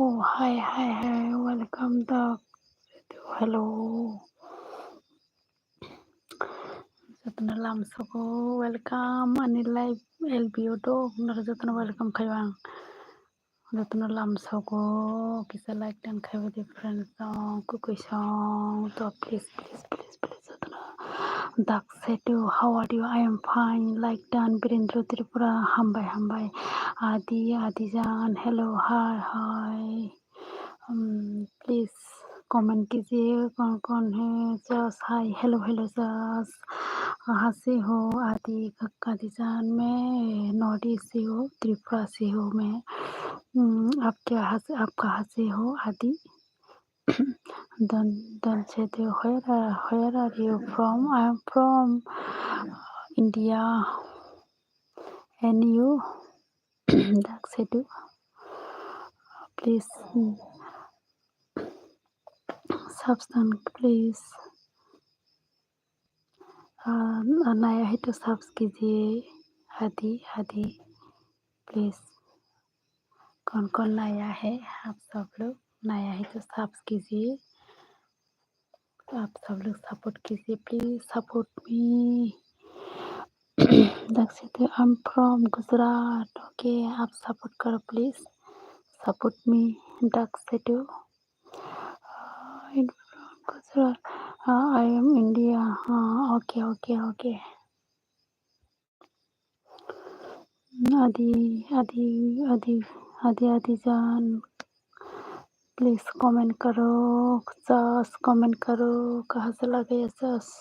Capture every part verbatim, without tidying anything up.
Oh, hi, hi, hi, welcome back. Hello. Jotono lamsogo, welcome ani live L B O do, noro jotono welcome khaibang. Jotono lamsogo, kisa like dan khaibai di friends song, kukui song, to please, please, please, please, jotono. Dak Setu, how are you? I am fine. Like dan, Birendra Tripura, hambai, hambai. Adi, Adi Jan, hello, hi, hi. Um, please comment कीजिए, कौन कौन है जस? Hi, hello, hello जस। कहाँ से हो आदि? क-, आदि जान, मैं नॉर्थ ईस्ट से हूँ, त्रिपुरा से हूँ मैं। Um, आप क्या, आप कहाँ से हो आदि? Don, Don Setu, where are, where are you from? I am from India. And you? Dak Setu. Please, mm, subscribe, please. Uh, नया है तो subs कीजिए। आदि, आदि, please। कौन कौन नया है? आप सब लोग नया है तो subs कीजिए। आप सब लोग support कीजिए, please support me। Dak Setu, I'm from Gujarat। Okay, आप support करो please, support me। Dak Setu, uh, I'm from Gujarat। Uh, I am India। हाँ, okay, okay, okay। आदि, आदि, आदि, आदि, आदि जान, please comment करो, जस comment करो, कहाँ से लगे ये जस?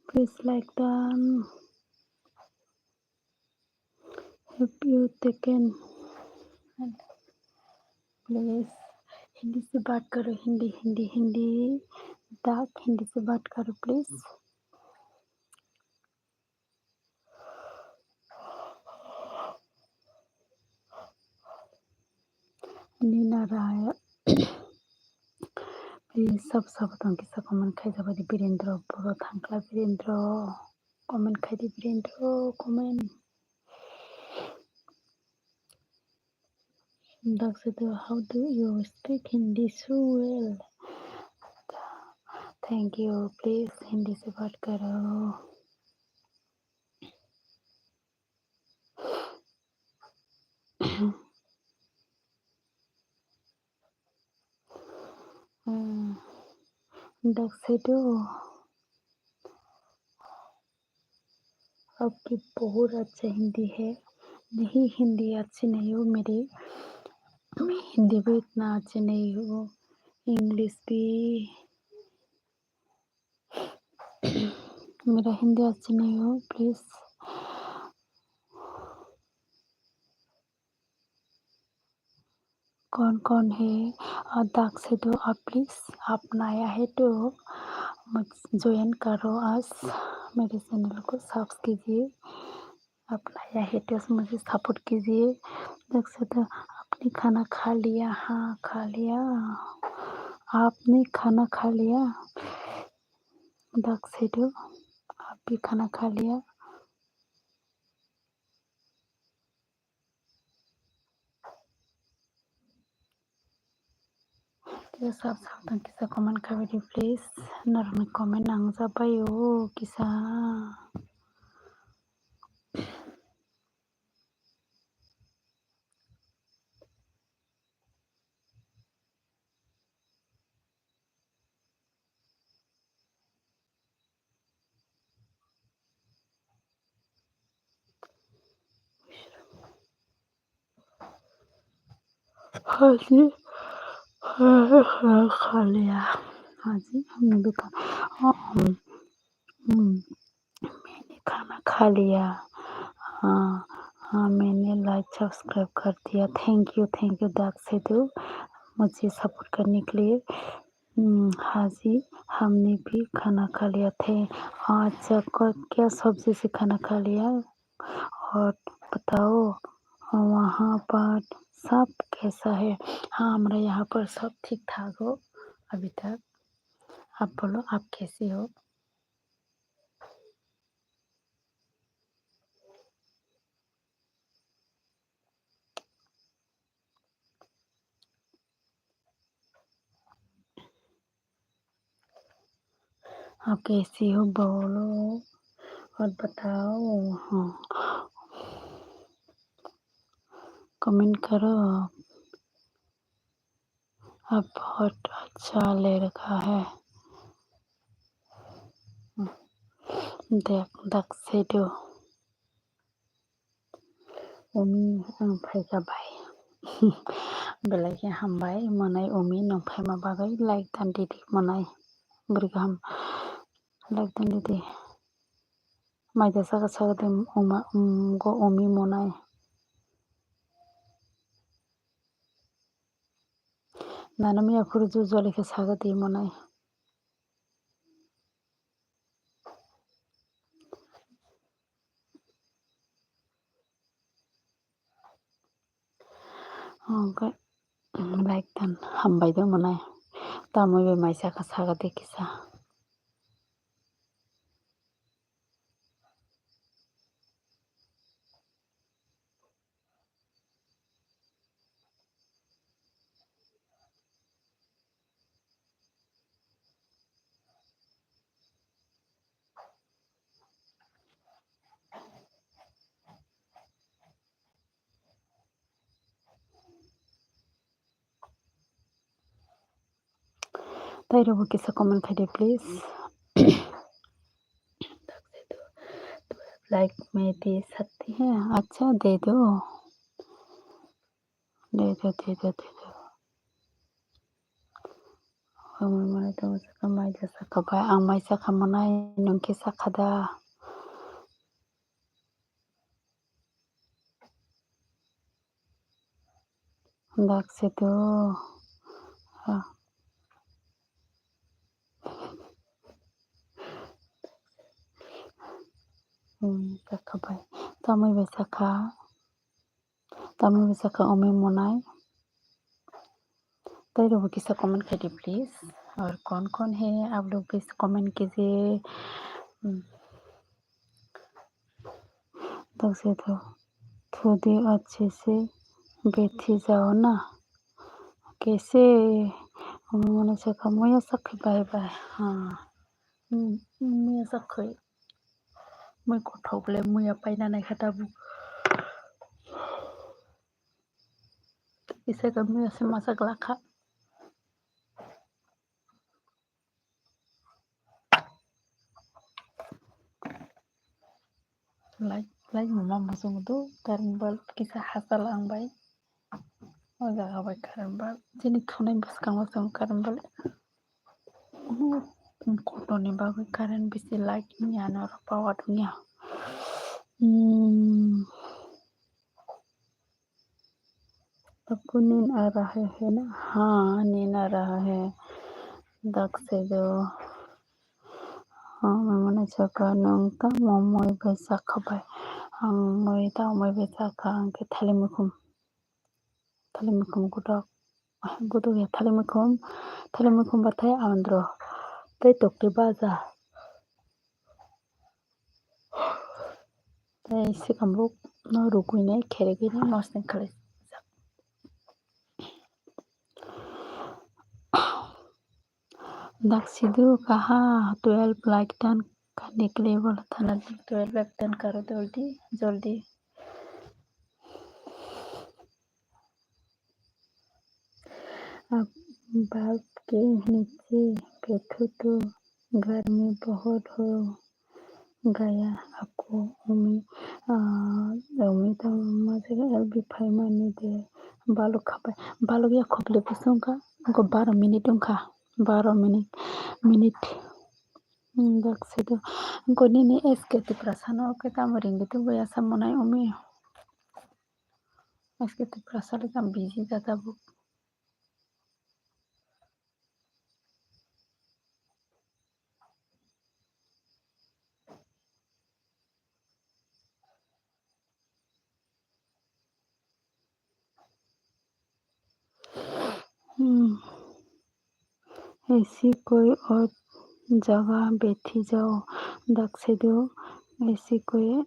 Please like done। Have you taken? Please, Hindi से बात करो, हिंदी, हिंदी, हिंदी। Dak, हिंदी से बात करो, please। Nina Raya. Please, sab sab tong kisa comment khaijak bai di Birendra, boro thangkla Birendra. Comment khai di Birendra, comment. Dak Setu, how do you speak Hindi so well? Thank you, please Hindi से बात करो। Hmm, Dak Setu, आपकी बहुत अच्छा हिंदी है। नहीं, हिंदी अच्छी नहीं हो मेरी, मैं हिंदी भी इतना अच्छी नहीं हूँ, इंग्लिश भी। मेरा हिंदी अच्छी नहीं हो, please। कौन कौन है? अ, Dak Setu, आप please, आप नया है तो मुझ-, join करो आज, मेरे channel को subs कीजिए। आप नया है तो मुझे support कीजिए। Dak Setu, आपने खाना खा लिया? हाँ, खा लिया। आपने खाना खा लिया? Dak Setu, आप भी खाना खा लिया? Kisa sab sab tang kisa comment khabai di please. Norokni comment nangjabai o kisa. हाँ जी, हाँ, हाँ, खा लिया। हाँ जी, हमने भी खा, हाँ, हम, हम्म, मैंने खाना खा लिया। हाँ, हाँ, मैंने like subscribe कर दिया। Thank you, thank you, Dak Setu, मुझे support करने के लिए। हम्म, हाँ जी, हमने भी खाना खा लिया थे। अच्छा, क-, क्या सब्जी से खाना खा लिया? और बताओ, वहाँ पर सब कैसा है? हाँ, हमरा यहाँ पर सब ठीक ठाक हो अभी तक। आप बोलो, आप कैसे हो? आप कैसी हो बोलो और बताओ। हाँ। कमेंट करो। आप बहुत अच्छा लड़का है। देख, दक्सिदु। Umi, ang phaikha bai. Belai khe hambai, mwnai Umi, nwng phaima bagwi like dan didi mwnai. Bwrwi kaham, like dan didi. Maida saka saka de uma, um, go Umi mwnai. Nana miya phuru ju joli khe saka de mwnai. Hwnkhe, like dan hambai de mwnai. Tamwi bai maisa kha saka de kisa. Tei rwbo kisa comment khai di, please. Like me de sakte hain. Acha, de do. De do, de do, de do. Omo mane tamo saka mai ja saka bai, ang mai saka mwnai, nwng khe saka da. Daksidu. Ah. Hmm, saka bai. Tamwi bai saka. Tamwi bai saka Umi mwnai. Tei rwbo kisa comment khai di, please. और कौन कौन है आप लोग भी comment कीजिए। Hmm. Daksidu, thudi, अच्छे से बैठी जाओ ना। Kaise? Omo mwnai saka muya sakhi bai bai. Ha. Hmm, muya sakhi. Mui kothok le muya paina nai kha tabuk. Isa ka muya se masa glak kha. Like, like mama muchung do, current bulb kisa hasal ang bai. O jaga bai current bulb, chini thunai bwskango chwng current bulb. Kotor ni bagwi current bisi light wngya, ano oro power wngya. Hmm. आपको नींद आ रहा है ना? हाँ, नींद आ रहा है। Daksidu. Omo mwnai saka nwng tamo mui bai saka bai. Ang mui tamo mui bai saka ang khe thali mukhum. Thali mukhum gudak. Ah, gudak ya thali mukhum. Thali mukhum bathai andro. Tei tokti baja. Tei swkang buk no rugwinai kheregwinai mosni khlaijak. Daksidu kaha twelve like dan karne ke liye bola tha na, twelve like dan karo joldi joldi. आप बल्ब के नीचे बैठो तो गर्मी बहुत हो गया आपको। Umi, ah, umi tamo masa L B phaimani de balok khapai. Balok ya khobli bwswng kha, wngkha baro minute wngkha, baro minute, minute. Hmm, Daksidu. Wngkha nini S K Tiprasa no khe tamo ringwi tongbai asa mwnai Umi. S K Tiprasa le tamo busy ja tabuk. Hmm. ऐसी कोई और जगह बैठी जाओ, Daksidu, ऐसी कोई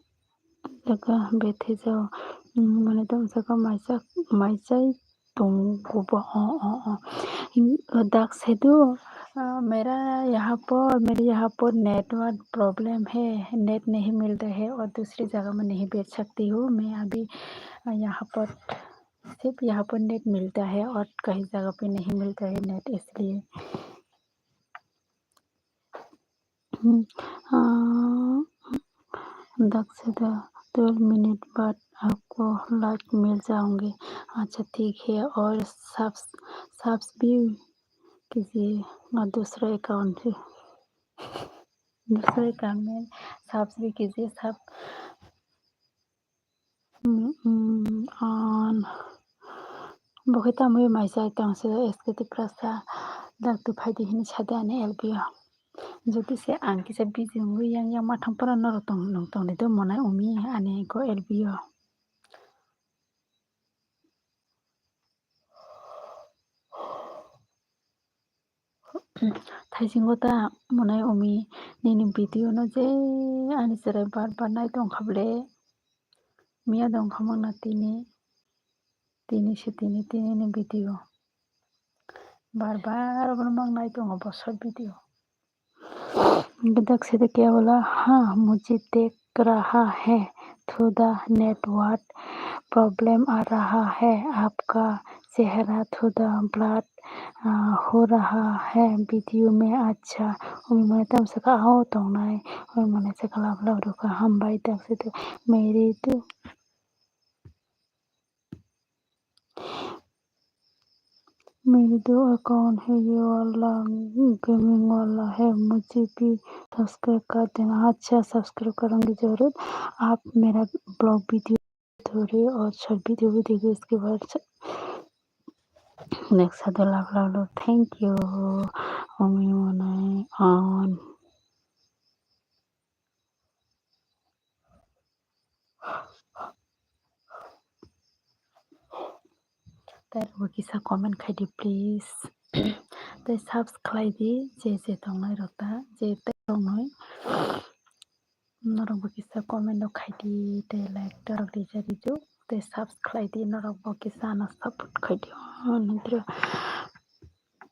जगह बैठी जाओ। Hmm, mane tamo saka maisa, maisai tongo bo, o, o, o. Daksidu, अ, मेरा यहाँ पर, मेरे यहाँ पर नेटवर्क प्रॉब्लम है, नेट नहीं मिलता है और दूसरी जगह में नहीं भेज सकती हूँ। मैं अभी, अ, यहाँ पर, सिर्फ यहाँ पर नेट मिलता है और कहीं जगह पे नहीं मिलता है नेट, इसलिए। हम्म, अ, दस से द-, ट्वेल्व मिनट बाद आपको लाइक मिल जाओगे। अच्छा, ठीक है, और सब्स-, सब्स भी कीजिए और दूसरा अकाउंट से, दूसरा अकाउंट में सब्स भी कीजिए, सब। Mm, mm, on. Bo khe tamo maisa tong se S K Tiprasa, dak tu phaidi hini sadi ani L B o. Jodi se ang kisa busy wngwi yang yang mathang pora norok tong nung tong di do monai umi ani ko L B o. Thaisingo ta monai umi nini video no je ani cherai bar bar nai tongkha ble. Miya tongkha mangna tini, tini se tini, tini ni video. Bar bar obono mang nai tongo bo short video. Dak se de kya bola, ha, mujhe dekh raha hai, thoda network problem aa raha hai, aapka chehra thoda blur, ah, ho raha hai, video mein acha, umi mane tam saka ao tongnai, umi mane saka lab lab rukha, hambai dak se de, mere tu. मेरे दो अकाउंट है, ये वाला गेमिंग वाला है, मुझे भी सब्सक्राइब कर देना। अच्छा, सब्सक्राइब करने की ज़रूरत। आप मेरा ब्लॉग वीडियो थोड़े और शॉर्ट वीडियो भी देखिए, इसके बाद नेक्स्ट है तो लाभ लाभ लो। Thank you। Umi monai on. Tei rokbo kisa comment khai di, please. Tei subs khlai di, je je tongnai rok ta, je tei tongnai. Norokbo kisa comment rok khai di, tei like ta rok rijak rijuk, tei subs khlai di, norokbo kisa ano support khai di. Oh, nandro.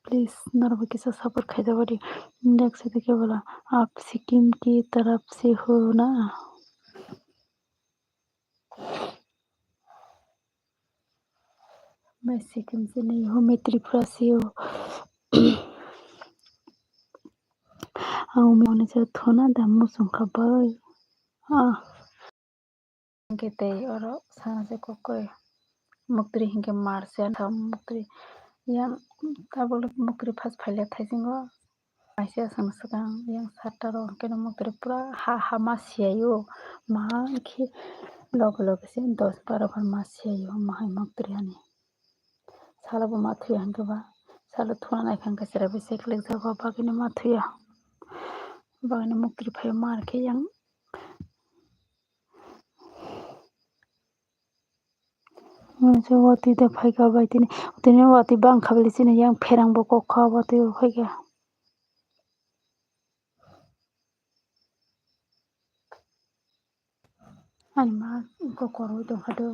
Please, norokbo kisa support khai jabo di. Dak se dekhe bola, aap Sikkim ki taraf se ho na? Main Sikkim se nahi ho, main Tripura se ho. Ang mone se thona da muchung kha bai. Ah. Hingke tei oro sana se kokoi muktri hingke mar se ang muktri yang tabole muktri phas phaile thaisingo. Kaisa aswk swkang yang sat ta rok hwnkhe no muktri pura ha ha ma siyaio, ma khe loge loge se dos baro bar ma siyaio, ma hai muktri hani. Salo bo ma thuya hwnkhe ba, salo thuna naikha hwnkhe chwrai bai se kwlwkjago, bagwino ma thuya, bagwino muktri phaio ma rwkhe yang. Mane se watwi da phaikha bai tini, tini watwi bangkha bele chini yang pherang bo kokha watwi bo phaikha. Ani ma kokor oi tongkha do.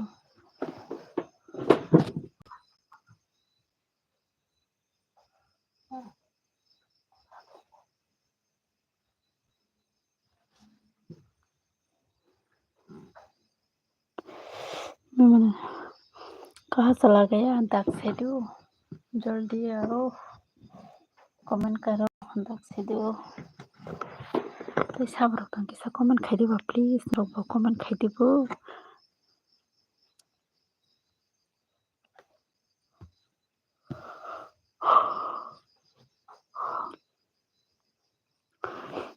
Mane kaha chala gaya dak saidu, joldi aro comment karo dak saidu. Tei sabrok tong kisa comment khai diba, please, rokbo comment khai dibo.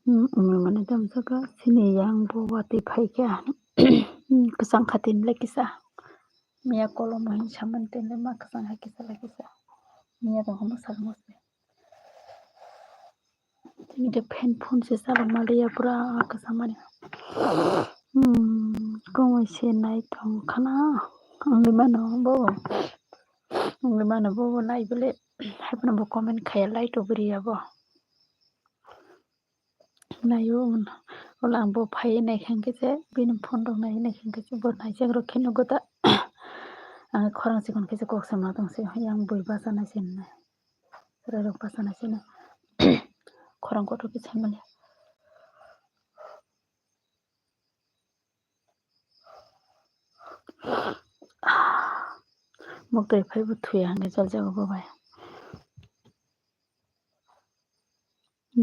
Umi mane tamsaka chini yang bo watwi phaikha. Kwchang kha tini le kisa. Miya kolomo hin saman tini le ma kwchang kha kisa le kisa. Miya tongkha mwsakma se. Tini khe fan phone se chalok maliya pura kwchangmani. Hmm, kongoi se nai tong khana. Wngwi mano bo. Wngwi mano bo, bo nai bole. Haiphano bo comment khaiya, like rok bo riya bo. Naio, wala ang bo phaiwi naikha hwnkhe se, bini phone rok naiwi naikha hwnkhe se, bo naijak rok khe nugo da. Ang khorang chikon khe se kok se ma tong se, yang bui bachanai se hinwi. Chwrairok bachanai se hinwi. Rang kotor khe saimanya. Muktwi phaibo thuya hwnwi chaljago bo bai.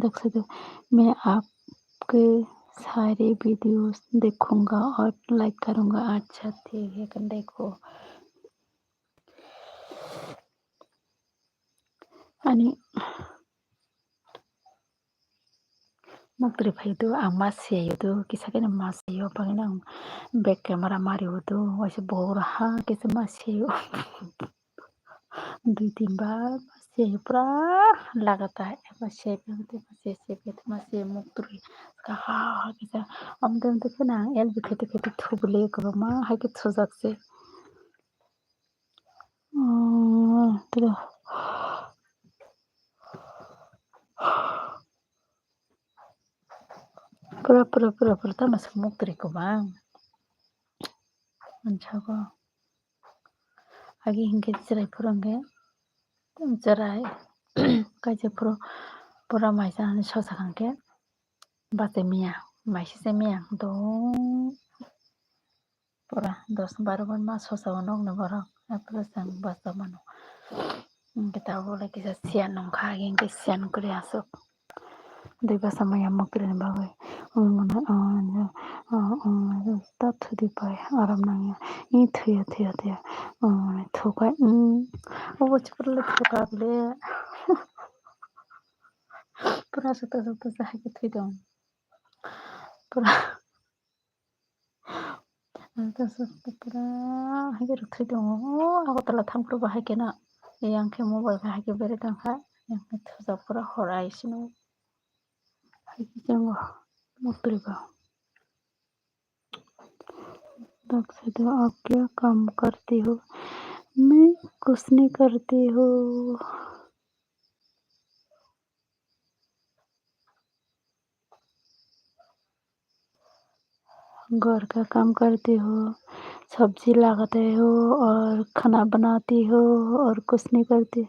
Daksa do, "मैं आपके सारे वीडियोज़ देखूंगा और लाइक करूंगा।" Acha, thik hai, kan dekho. Ani muktwi phai do, ang ma siyo do, kisa khe ma siyo, bagwi ang back camera mario do, waisa bohor ha kisa ma siyo. Dui tin bar ma siyo, pura lagatar ma siyo, ma siyo, ma siyo muktwi. Ka ha ha kisa, amte amte khe na L B khete khete thubule kwbangma hai khe thujak se. Pura, pura, pura, pura, tamo se muktwi kwbang. Mansago. Agi hinkhe chwrai phuru hinkhe, chwrai, kaisa phuru, pura maisa hinwi sosa kha hinkhe, bachai miya, maisa se miya, dong. Pura dos baro bar ma sosa o nokni borok, apre chwng basa mano. Hinkhe tabuk le kisa siyan nongkha, hinkhe siyan kwrwi aswk. Dui basa maya muktwi ni bagwi. Omo no, o, o, o, ta thudi pai, aram nangya. I thuya, thuya, thuya. O, thukai, mm. Obo chukle thuka le. Pura sota sota sa hai khe thwi tong. Pura. Pura hai khe rwktwi tongo. O Agartala thangphuru bo hai kheno, yang khe mobile khe hai khe berwi tongkha. Yang khe thujak pura hor aisino. Hai khe tongo muktwi bo. Daksa do, "आप क्या काम करते हो?" मैं कुछ नहीं करती हूँ। घर का काम करती हो, सब्जी लगाते हो और खाना बनाती हो और कुछ नहीं करती।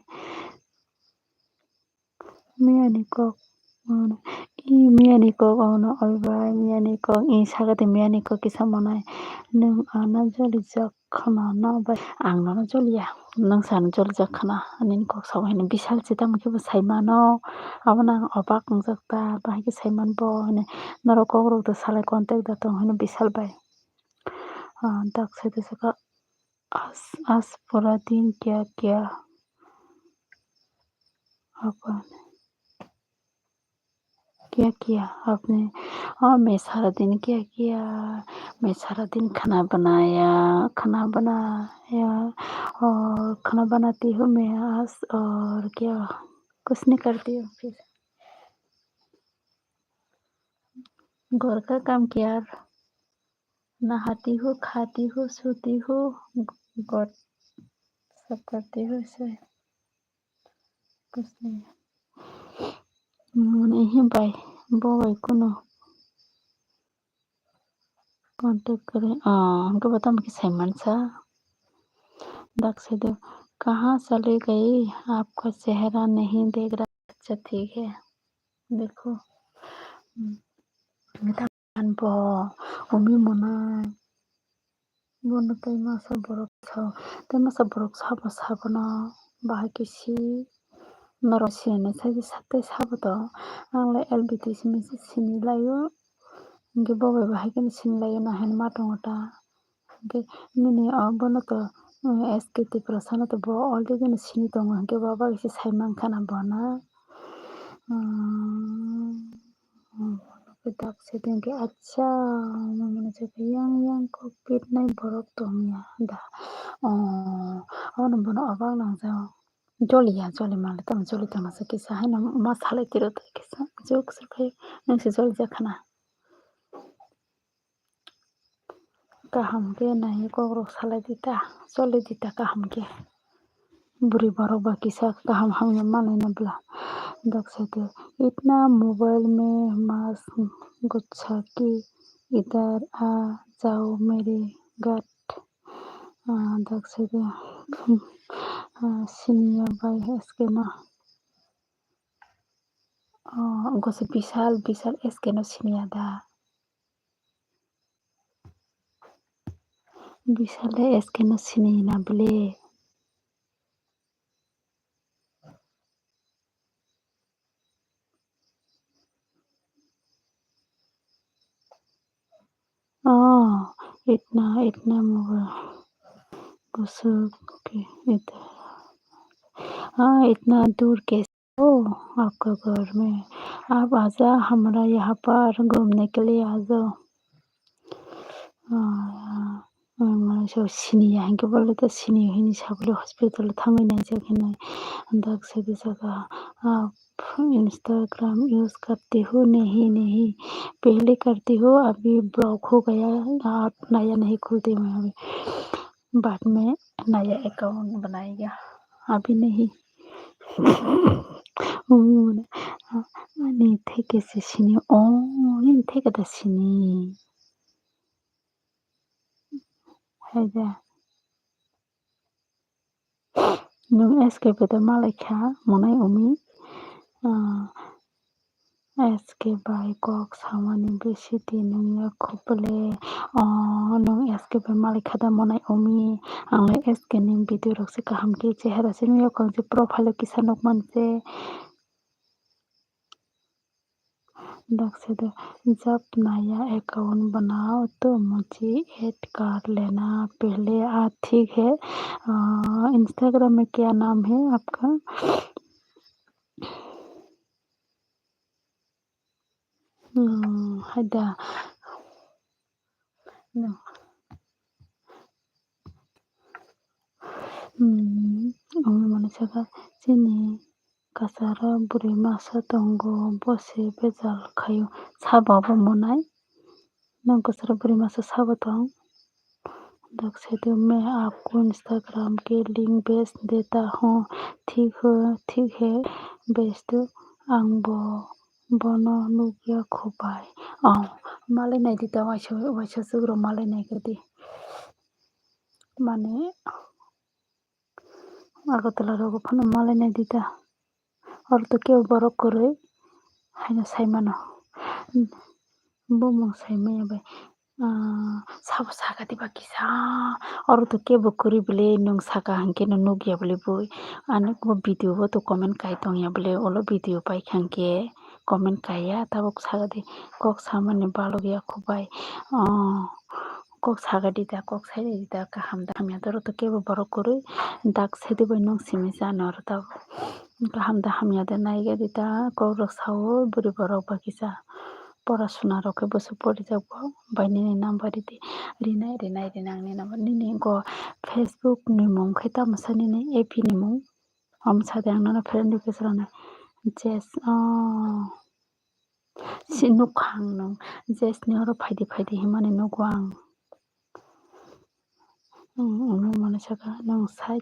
Miyani kok, i miyani kok, ono oi bai, miyani kok, i sagate miyani kok kisa manai. Nwng ano jolijak khna no bai, ang nono joliya, nwng sano jolijak khna, nini kok sabo hino bisal se tamo khe bo sai mano, abono ang obak wngjak ta, bahai khe sai man bo hwnwi norok kok rok da salai contact da tong hino bisal bai. Ah, dak sai da saka, "आज, आज पूरा दिन क्या किया आपने?" क्या किया आपने? और मैं सारा दिन क्या किया? मैं सारा दिन खाना बनाया, खाना बनाया और खाना बनाती हूँ मैं आज, और क्या, कुछ नहीं करती हूँ फिर। घर का काम किया, नहाती हूँ, खाती हूँ, सोती हूँ, घर सब करती हूँ, ऐसे। कुछ नहीं। Mane hi bai, bo bai kuno contact kare, ah, hwnkhe bo tamo khe sai mansa. Dak sai do, "कहाँ चले गई? आपका चेहरा नहीं देख रहा।" Acha, thik hai. Dekho. Hmm. Bo umi monai. Bono tei masa borok sa, tei masa borok sabo sabono bahai khe si norok sinani sai sa tei sabo to. Ang le L B T simi se sini laio. Hinkhe bo bai bahai kheno sini laio na hinwi ma tongo ta. Hinkhe nini o bono to, mm, S K T Prasad no to bo already no sini tongo hinkhe bo bai se sai mankha na bono. Hmm, hmm, dak se din ke acha, mane se yang yang kok pit nai borok tong ya da. Oh, abono bono obak nang jao. Joli ya, joli male tamo joli tongma se kisa haino ma salai tiro tei kisa juk se khai nang se joli ja khana. Kaham khe nai kok rok salai di ta, choli di ta kaham khe. Bwrwi borok ba kisa kaham hamya manwi na bwla. Dak sai khe, "इतना मोबाइल में मस्त गुच्छा की इधर आ जाओ मेरे घर।" Ah, dak sai khe, ah, siniya bai S K no. Oh, goso Bishal, Bishal S K no siniya da? Bishal le S K no sini na bwle? Oh, itna, itna mobile. Goso ke, it-, ah, itna dur ke. Oh, आपका घर में, आप आजा, हमारा यहाँ पर घूमने के लिए आ जाओ। Ah, ah, mane so siniya hinkhe bole ta sini hini sabole hospital thangwi naijak hinwi dak sadi saka. आप Instagram use करती हो? नहीं, नहीं, पहले करती हो, अभी block हो गया, आप नया नहीं खोलती मैं अभी। बाद में नया account बनाएगा, अभी नहीं। Ani theke se sini, oh, nini theke da sini. Hai da. Nwng S K bai da malai kha, monai umi. Ah, S K bai kok samani bisi di nungya khubole. Oh, nwng S K bai malai kha da monai umi. Ang le S K ni video rok se kaham khe chehara se nukya, kok je profile o kisa nukman se. Dak se do, जब नया account बनाओ तो मुझे add कर लेना पहले। Ah, ठीक है, ah, Instagram में क्या नाम है आपका? Hmm, hai da. No. Hmm, omo mane saka chini kasaro bwrwi masa tongo, bo se bejal khaio. Sabo bo monai. Nang kasaro bwrwi masa sabo tong. Dak se do, मैं आपको Instagram के link भेज देता हूँ। ठीक है, ठीक है, भेज दो। Ang bo bono nukya khubai. Oh, malai nai di ta waisa, waisa sugrok malai nai khe di. Mane, Agartala rogo phano malai nai di ta. Oro to kebo borok kwrwi haino sai mano. Bumung sai manya bai, ah, sabo saka diba kisa. Oro to kebo kwrwi bwle nwng saka hinkhe no nukya bwle bui. Ani bo video bo to comment kai tongya bwle, ulo video paikha hinkhe comment kaiya, tabuk saka di kok samani balokya khubai. Oh, kok saka di ta, kok sai di ta, kaham da hamya da oro to kebo borok kwrwi dak sai di bai nwng simi sa ano oro tabuk. Kaham da hamya de naiga di ta, kok rok sao bwrwi borok ba kisa. Pora suna rok khe bwswk porijak bo, bai nini number ridi. Rinai, rinai, rinai ang ni number. Nini go Facebook ni mung khe tamo sa nini A P ni mung? Omo sa de ang nono friend request rwnai. Jess, oh. Si nukha ang nwng. Jess ni oro phaidi, phaidi hinmani nugo ang. Hmm, omo mane saka nwng sai,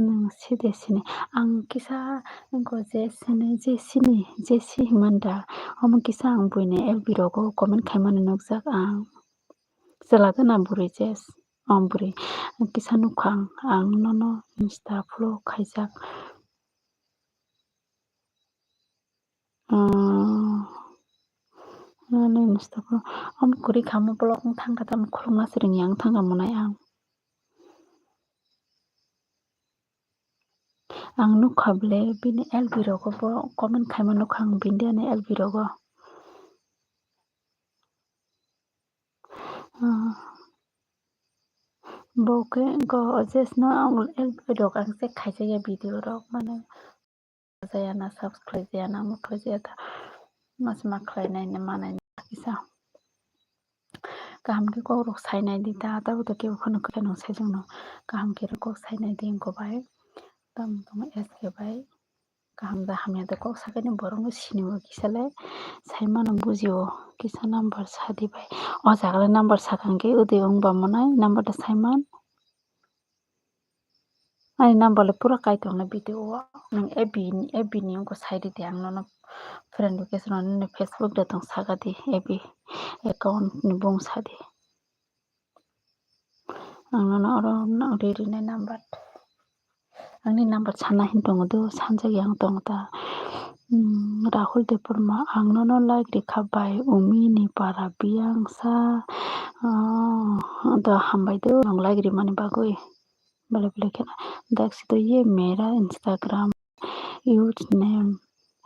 nwng side sini. Ang kisa wngkha je sini, je sini, je si hinmani da. Omo kisa ang buini L B rogo comment khaimani nukjak ang. Chwla gana bwrwi je, o bwrwi kisa nukha ang, ang nono Insta follow khaijak. Ah, nani Mustafa, omo kwrwi kha, omo block wng thang kha, tamo khulumna se rwngya wng thang kha monai ang. Ang nukha bwle bini L B rogo bo comment khaima nukha ang bini ani L B rogo. Ah, bo khe go Ojesno ang L B rok ang check khaijak ya video rok mane. Jaya na, subscribe jaya na, omo khlai jaya ta. Mas ma khlai nai, nai ma nai kisa. Kaham khe kok rok sai nai di ta, tabuk to kebo phano khe nang sai jang no. Kaham khe rok kok sai nai di wngkha bai. Tamo tamo S K bai. Kaham da hamya da kok sakani borok no sini o kisa le. Sai mano buji o kisa number sa di bai. O jaga le number sakang khe udi wng ba monai number da sai man. Ani number le pura kaitor na video o. Nwng F B ni, F B ni wngkha sai ridi ang nono friend request rwna nini Facebook da tong saka di F B account ni bung sa di. Ang nono oro nang ri rinai number. Angni number sana hin tongo do, sanjak yang tongo ta. Hmm, Rahul Debbarma, ang nono like rikha bai, Umi ni para biyang sa, ah, do hambai do, nwng like rimani bagwi. Belai belai kheno. Daksi to ye mera Instagram use name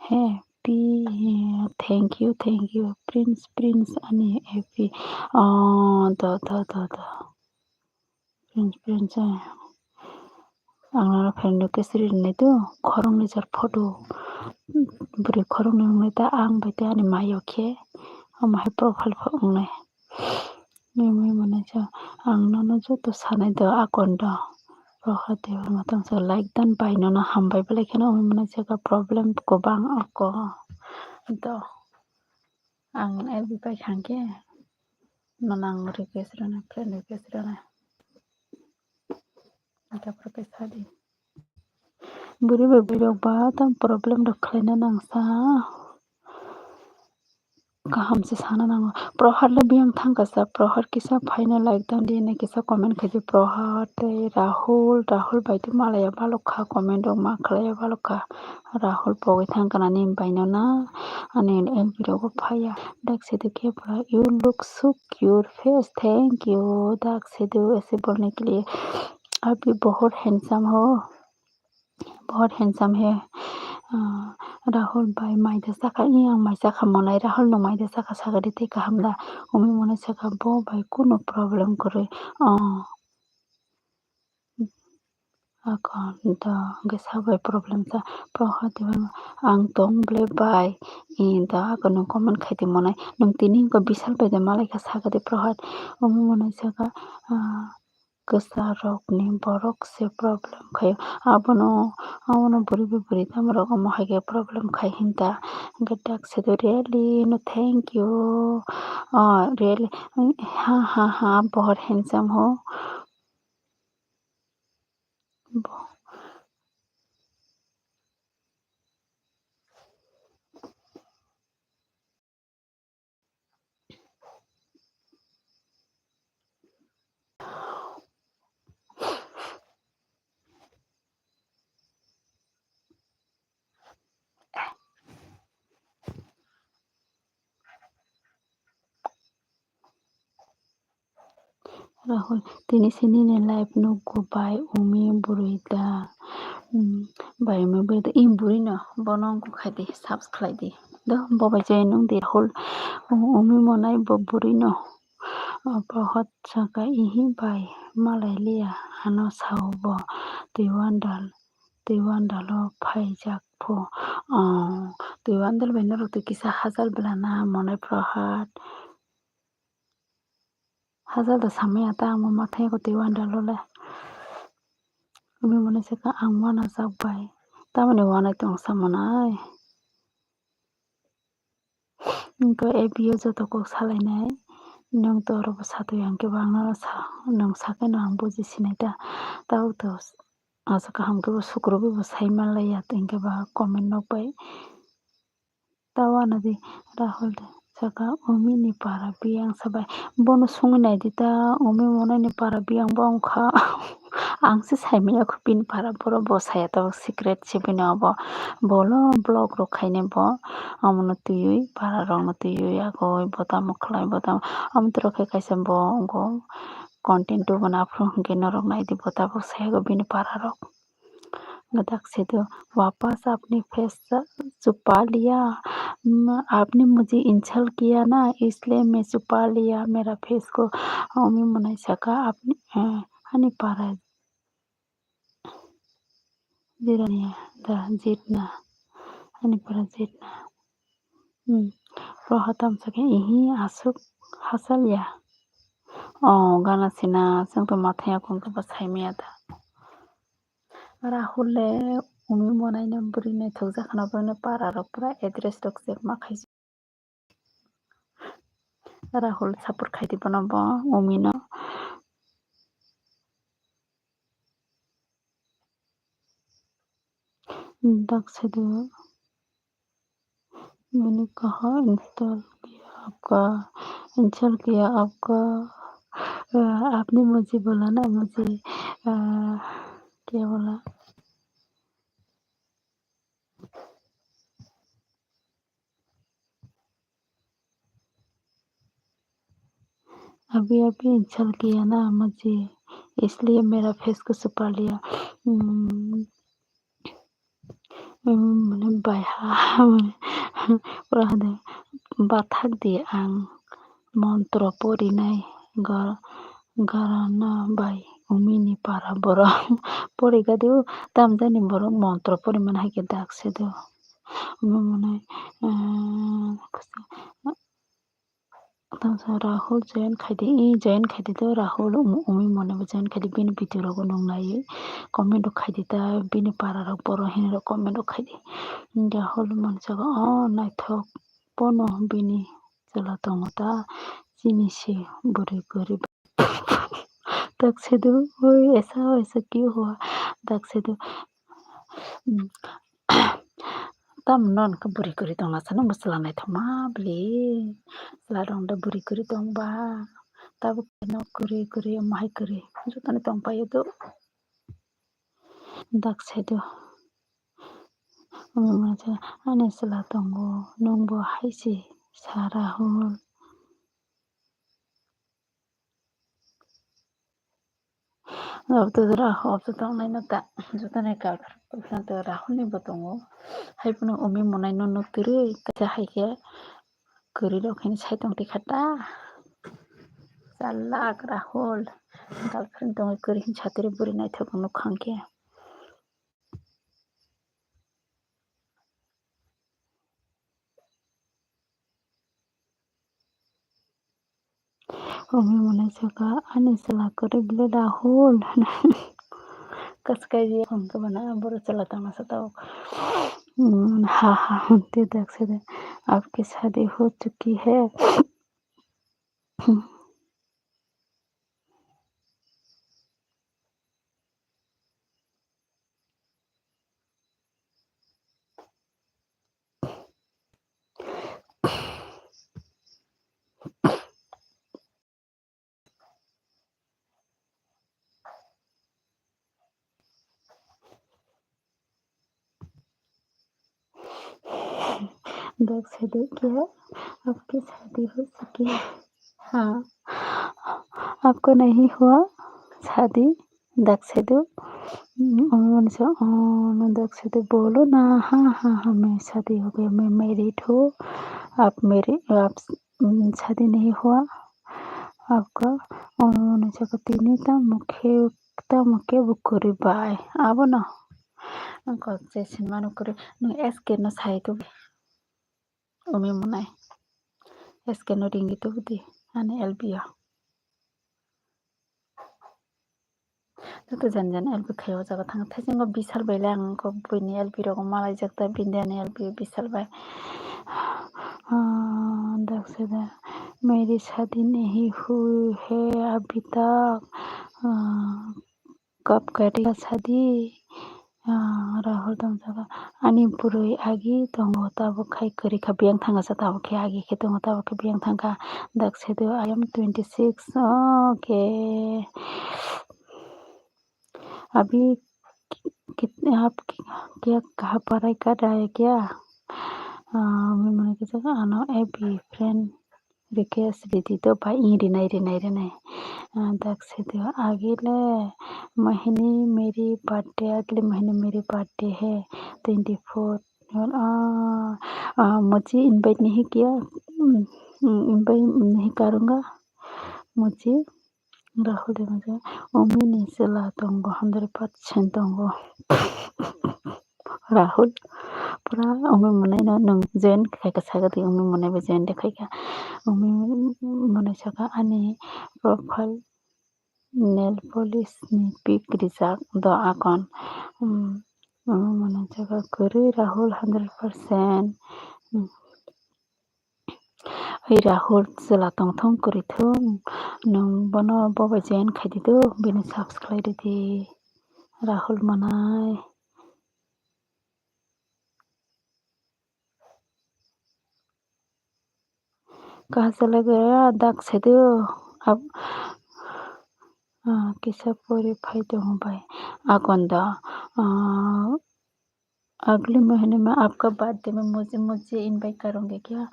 hai, pi, thank you, thank you, Prince, Prince ani F B. Oh, do, do, do, do. Prince, Prince, eh. Ang nono friend request rinai to, khoroknwi jar photo. Bwrwi khoroknwi wngnai ta, ang bai tei ani mayo khe. Omo hai profile pho wngnai. Mui mui mwnai sa, ang nono joto sanai do, akon do. Roha Debbarma tong sa like dan bai nono hambai belai kheno umi mwnai sa ka problem kwbang ako do. Ang F B pai khangkhe nono ang request rwnai, friend request rwnai. Tapor khe sadi. Bwrwi bai bwrwi rok ba tam problem rok khlaina nang sa. Kaham se sana nango. Prohar le biyang thang kasa. Prohar kisa phaina like dan di, na kisa comment khai di. Prohar tei Rahul, Rahul bai tei malaya balok kha, comment rok ma khlaiya balok kha. Rahul pogwi thang kana ni bai no na, ani F B rogo phaiya. Dak se de khe pura, "You look so cute face, thank you." Dak se de ऐसे बोलने के लिए, "आप भी बहुत handsome हो।" बहुत handsome hai. Ah, Rahul bai mai da chakha, i ang mai chakha monai, Rahul nwng mai da chakha, saga di tei kaham da? Umi monai saka bo bai kunu problem kwrwi. Ah. Ako da hwnkhe sabai problem sa. Proha tei ang tong ble bai. I da ako nwng comment khai di monai. Nwng tini wngkha Bishal bai da malai kha, saga di Proha. Umi monai saka, ah, kwchar rokni borok se problem khaio. Abono, abono bwrwi bai bwrwi tamo rok omo hai khe problem khai hinta. Hwnkhe dak se do really no thank you. Oh, really, ha, ha, ha, बहुत handsome हो। Rahul, tini se nini live nugo bai umi bwrwi da? Hmm, bai umi bwrwi da, i bwrwi no, bono wngkha khai di, subs khlai di. Do, bo bai join wng di Rahul. U-, umi monai bo bwrwi no. O, Prohot saka, ihi bai malai liya, ano sao bo. Twiwandal, Twiwandalo phaijak pho. O, Twiwandal bai norok twi kisa hajar bwlana monai Prohot. Hajar da samaya ta, ang bo ma thangya ko Twiwandalo le. Umi monai saka ang uanajak bai. Tamoni uanai tong sa monai. Wngkha A B o joto kok salainai. Nwng to oro bo satwi hwnkhe bo ang nono sa, nwng sakhe no ang buji sinai ta. Tabuk to asa kaham khe bo sukrubwi bo sai manlaiya, hinkhe ba comment nok bai. Ta uanadi Rahul de saka, "Umi ni para biyang sabai." Bono sungwi naidi ta, Umi monai ni para biyang bo wngkha. Ang se saimanya kho bini para, borok bo saya tabuk secret se bini obo. Bolo vlog rok khainai bo, omono twiwi para rokno twiwi agoi bo tamo khlai bo tamo, omo twi rok khe kaisa bo wngkho content tubuno aphuru hwnkhe norok naidi bo tabuk saya kho bini para rok. Gadak se do, "Wapas apni face chupa liya, apni mujhe insult kiya na, isliye main chupa liya mera face ko." Umi monai saka, "Apni, eh, ani para jiraniya da jitna, ani para jitna." Hmm. Proha tamsa khe, "Ihi, aswk hachal ya." O gana sina, chwng to mathai ya kung khe bo saimaya da. Rahul le Umi monai no bwrwi naithok jak khna, bwrwi no para rok pura address rok check ma khai. Rahul support khai di bono bo Umi no. Dak se do. मैंने कहा इंस्टॉल किया आपका, इंस्टॉल किया आपका, अ, आपने मुझे बोला ना, मुझे, अ, क्या बोला? अभी अभी चल गया ना मुझे, इसलिए मेरा फेस को छुपा लिया। Hmm, hmm, mane bai ha, mane pura hade bathak di ang montro porinai gor-, gorana bai umini para borok poriga do, tamjani borok montro poriman hai khe dak se do. Omo mane, eh, Tamo sa Rahul join khaidi, i join khaidi do Rahul um-, umi mone bo join khaidi, bini video rogo nung nai comment rok khaidi ta, bini para rok boro hini rok comment rok khaidi. Rahul mone saka o naithok pono bini chwla tongo ta, chini se bwrwi kwrwi. Dak sedu oi esa esa ki hua, dak sedu. Tamo non khe bwrwi kwrwi tongla sa, nokbo chwla naithokma bwlwi. Chwla rok da bwrwi kwrwi tongba, tabuk khe nok kwrwi kwrwi, omo hai kwrwi, jotoni tongpaio do. Dak saido, ani chwla tongo, nwngbo hai se sa Rahul. Abo to Rahul, abo to tongnai no ta, joto ni girlfriend to Rahul ni bo tongo. Hai phano umi monai no nuk twrwi kaisa hai khe kwrwi rok hini sai tong tikha ta. Chalak Rahul, girlfriend tongwi kwrwi hini satiri bwrwi naithok nuk kha khe. Umi monai saka ani chwla kwrwi bwle Rahul. Kaskai je hwn khe bana boro chwla tangna sa tabuk. Hmm, ha ha hwn te dak sede. Aapki shaadi ho chuki hai. Dak sede kya? Aapki shaadi ho chuki hai. हाँ, आपको नहीं हुआ शादी? Dak sede. Dak sede, bolo na, हाँ, हाँ, हाँ, मैं शादी हो गया, मैं married हूँ। आप मेरे, आप, शादी नहीं हुआ आपका? Ono chaka tini tamo khe, tamo khe bo kwrwi bai abono. Ang kok je sinmano kwrwi, nwng S K no sai tubui. Umi monai. S K no ringwi tubudi ani L B o. Joto jan jan L B khai o jaga thang. Thaisingo Bishal bai le ang kok buini L B rogo malaijak ta, bini ani L B o Bishal bai. Ah, dak sede, मेरी शादी नहीं हुई है अभी तक। Ah, कब करेगा शादी? Ah, Rahul tong saka, ani bwrwi agi tongo, tabuk khai kwrwi kha, biyang thangkha sa, tabuk khe agi khe tongo, tabuk khe biyang thangkha. Dak sede, I am twenty six. Okay. अभी कि-, कि-, आप कि-, क्या कहाँ पढ़ाई कर रहा है क्या? Ah, umi monai khe saka, ano A B friend request ridi do ba, i rinai, rinai, rinai. Ah, dak sede, agile mohini meri birthday, agile mohini meri birthday hai, twenty four. Ah, ah, mujhe invite nahi kiya, hmm, hmm, invite nahi karunga mujhe. Rahul de mujhe, umi ni chwla tongo, hundred percent tongo. Rahul, pura umi monai no nwng join khai kha, saka di umi monai bai join de khai kha. Umi monai saka ani profile nail polish ni pic rijak do akon. Hmm, umi monai saka kwrwi Rahul hundred percent. Hmm. Oi Rahul, chwla tongthung kwrwi thung, nwng bono bo bai join khai di do, bini subscribe ridi. Rahul monai. Kaha chalai gaya dak saidu, ab-, ah, kisa pori phai tongo bai. Agon do, ah, अगले महीने में आपका बर्थडे में मुझे, मुझे इनवाइट करोगे क्या?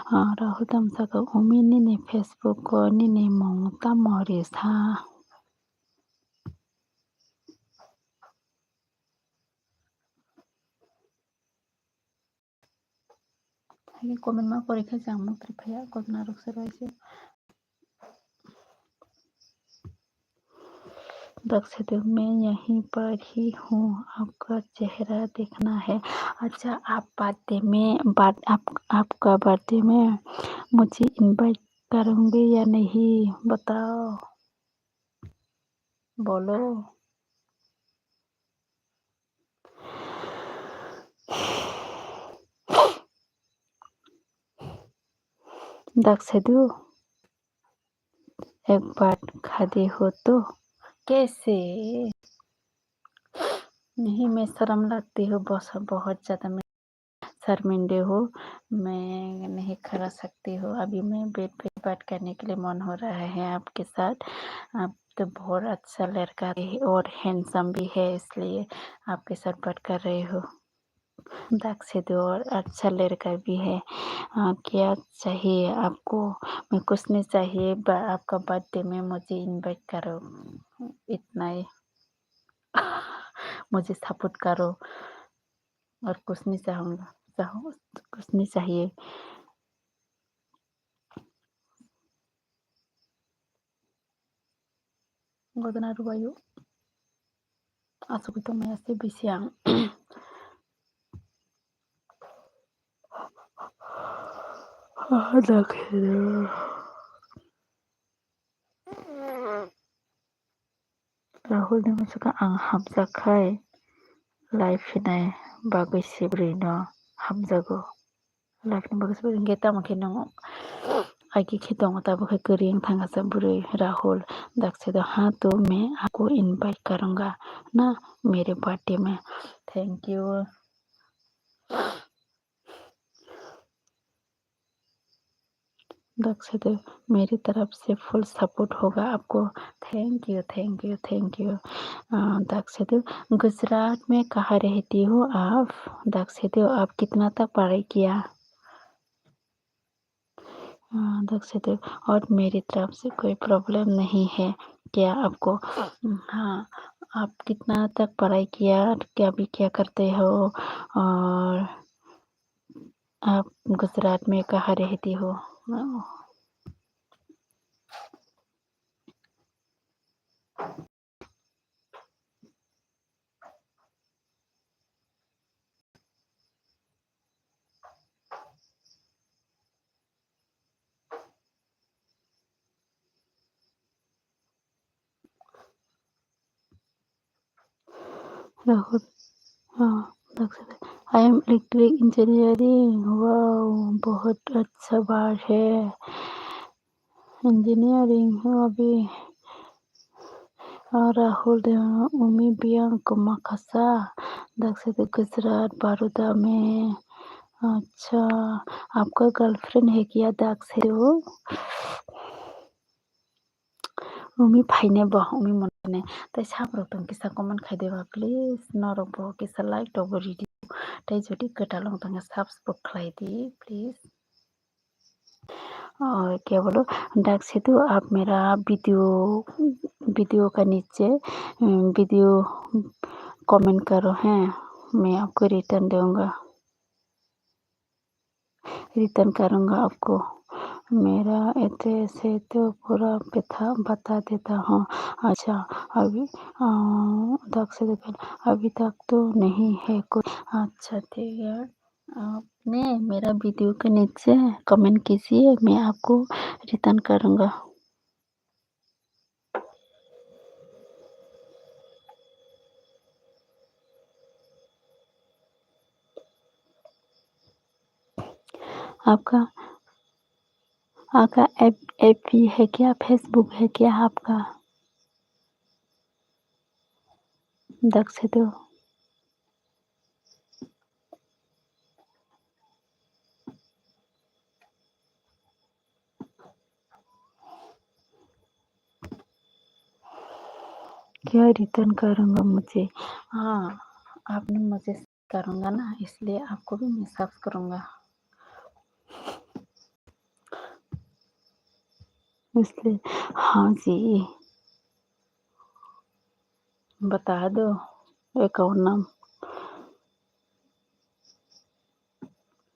हाँ, राहुल तम सका उमी नीने फेसबुक को नीने मोंग तमो रे सा। Hai comment ma kori khe jang mukri phaya, godna rok se roi se. दक्षिण में यहीं पर ही हूँ, आपका चेहरा देखना है। अच्छा, आप बर्थडे में, बर्थ-, आप, आपका बर्थडे में मुझे इनवाइट करोगे या नहीं, बताओ, बोलो। दक्षिण एक बात खादी हो तो कैसे? नहीं, मैं शर्म लगती हूँ, बहुत, बहुत ज़्यादा मैं शर्मिंदे हूँ, मैं नहीं खा सकती हूँ। अभी मैं बेड पे बात करने के लिए मन हो रहा है आपके साथ। आप तो बहुत अच्छा लड़का है और हैंडसम भी है, इसलिए आपके साथ बात कर रही हूँ। दक्षिण और अच्छा लड़का भी है। आ, क्या चाहिए आपको? मैं कुछ नहीं चाहिए, ब-, आपका बर्थडे में मुझे इनवाइट करो, इतना ही। मुझे सपोर्ट करो और कुछ नहीं चाहूँगा, चाहो, कुछ नहीं चाहिए। Godna rwbaio. Asugwi tongmani se bisi ang. Ah, dakhe. Rahul ni mwswkha ang hamjak khai live hinai bagwi se bwrwi no hamjago. Live ni bagwi se bwrwi hwnkhe tamo khe no agi khe tongo, tabuk khe kwrwi wng thangkha sa bwrwi Rahul. Dakshido, हाँ तो मैं आपको इनवाइट करूँगा ना मेरे बर्थडे में। Thank you. दक्षिण, मेरी तरफ से फुल सपोर्ट होगा आपको। Thank you, thank you, thank you. अ, दक्षिण, गुजरात में कहाँ रहती हो आप? दक्षिण, आप कितना तक पढ़ाई किया? अ, दक्षिण, और मेरी तरफ से कोई प्रॉब्लम नहीं है क्या आपको? हाँ, आप कितना तक पढ़ाई किया, क्या, अभी क्या करते हो, और आप गुजरात में कहाँ रहती हो? राहुल, हाँ, दक्षिण, I am electric engineering। Wow, बहुत अच्छा बात है। Engineering हो अभी। और राहुल दे उमी बियांग को मखसा, दक्षिण गुजरात बारूदा में। अच्छा, आपका गर्लफ्रेंड है क्या दक्षिण? Umi phainai bo, umi monai. Tai sabrok tong kisa comment khai diba, please. Norok bo kisa like rok bo ridi. Tai jodi kwtal wng tongkha, subs bo khlai di, please. और क्या बोलो, दक्षिण, आप मेरा वीडियो, वीडियो का नीचे, उम, video comment करो, हैं, मैं आपको रिटर्न दूंगा। रिटर्न करूँगा आपको। मेरा एड्रेस है तो पूरा बता, बता देता हूँ। अच्छा, अभी, अ, दक्षिण, अभी तक तो नहीं है कोई। अच्छा, ठीक है, आपने मेरा वीडियो के नीचे कमेंट कीजिए, मैं आपको रिटर्न करूँगा। आपका, आपका एफ, एफ बी है क्या, फेसबुक है क्या आपका? दक्षिण। क्या रिटर्न करूँगा मुझे? हाँ, आपने मुझे करूँगा ना, इसलिए आपको भी मैं सर्च करूँगा। इसलिए, हाँ जी, बता दो अकाउंट नाम।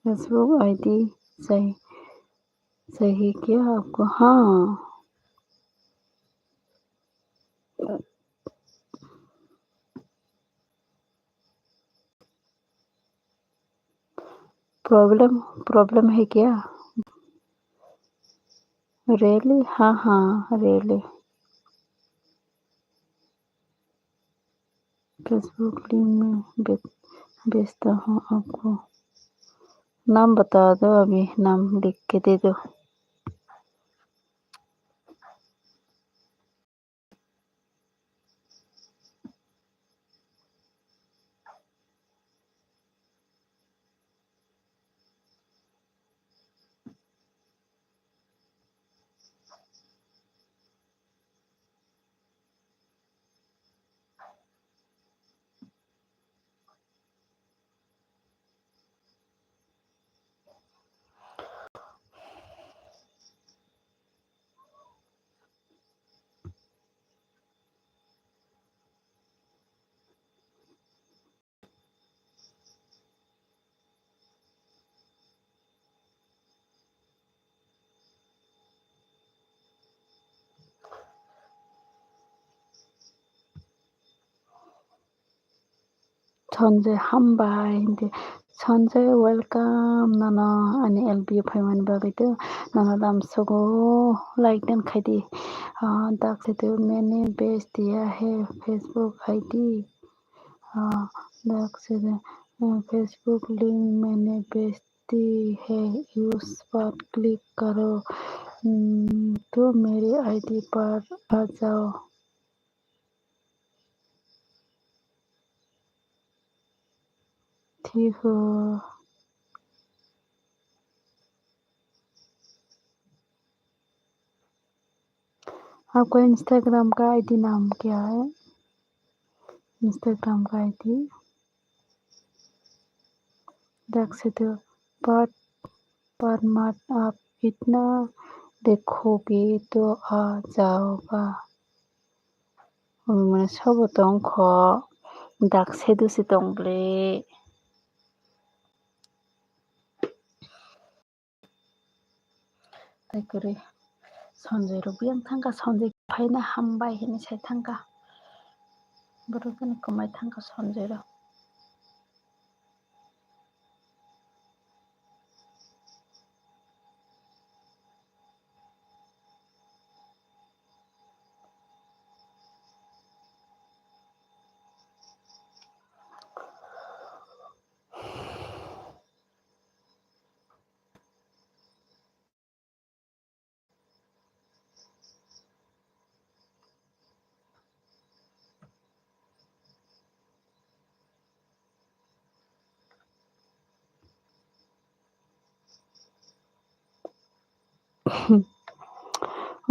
Facebook आईडी सही, सही क्या आपको? हाँ। प्रॉब्लम, प्रॉब्लम है क्या? Really? हाँ, हाँ, really। Facebook लिंक में भेज, भेजता हूँ आपको। नाम बता दो, अभी नाम लिख के दे दो। Sanjay, hambai, hindi. Sanjay, welcome. Nono ani L B O phaimani bagwi to nono lamsogo like den khaidi. Ah, dak se to मैंने भेज दिया है Facebook ID. Ah, dak se to, ah, Facebook link मैंने भेज दी है, उस पर क्लिक करो। Hmm, तो मेरी आईडी पर आ जाओ। ठीक हो। आपका इंस्टाग्राम का आईडी नाम क्या है? इंस्टाग्राम का आईडी। Dak se to, पर, पर मत, आप इतना देखोगे तो आ जाओगा। Omo mane sobo tong kho, dak se do se tong ble. Tai kwrwi Sanjay rok biyang thangkha, Sanjay phaina hambai hinwi sai thangkha. Borok bini kwmai thangkha Sanjay rok.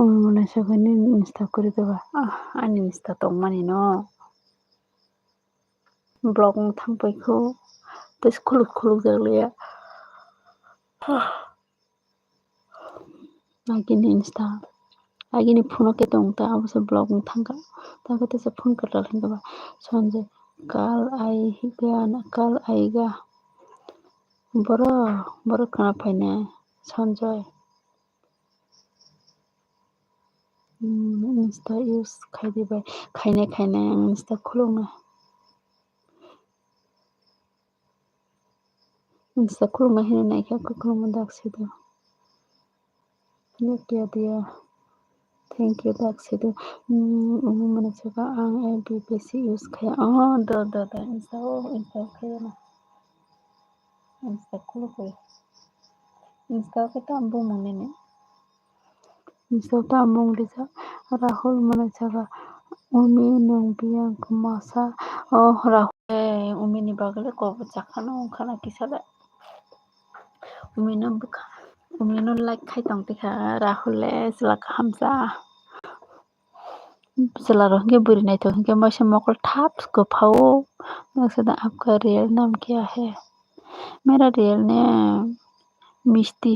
Omo mwnai sakani insta kwrwi khe ba, ah, ani insta tongmani no. Block wng thang paikho, tei khuluk khuluk jak liya. Agini insta, agini phone o khe tong ta, abo se block wng thang kha. Ta khe teisa phone kwtal hinkhe ba, Sanjay, kal aiga, kal aiga. Borok, borok khna phainai, Sanjay. Hmm, insta use khaidi bai, khainai, khainai, ang insta khulukna. Insta khulukna hinwi naikha, khulukma dak se do. Thank you, dear. Thank you, dak se do. Hmm, omo mwnai saka ang F B besi use khaya. Oh, do, do, do, insta o, insta o khaya na. Insta khulukwi. Insta o khe tamo bumung nini. Insta o tamo bumung rijak. Rahul mwnai saka, umi nwng biyang kwmasa. Oh, Rahul, eh, umi ni bagwi le kok bwchak khano wngkha na kisa le. Umi no bwkha, umi no like khai tong tikha, Rahul le chwla kaham cha. Chwla rok hinkhe bwrwi naithok hinkhe waisa mokol thap kwphao. Daksa da, "Apka real naam kya hai?" "Mera real naam Misti."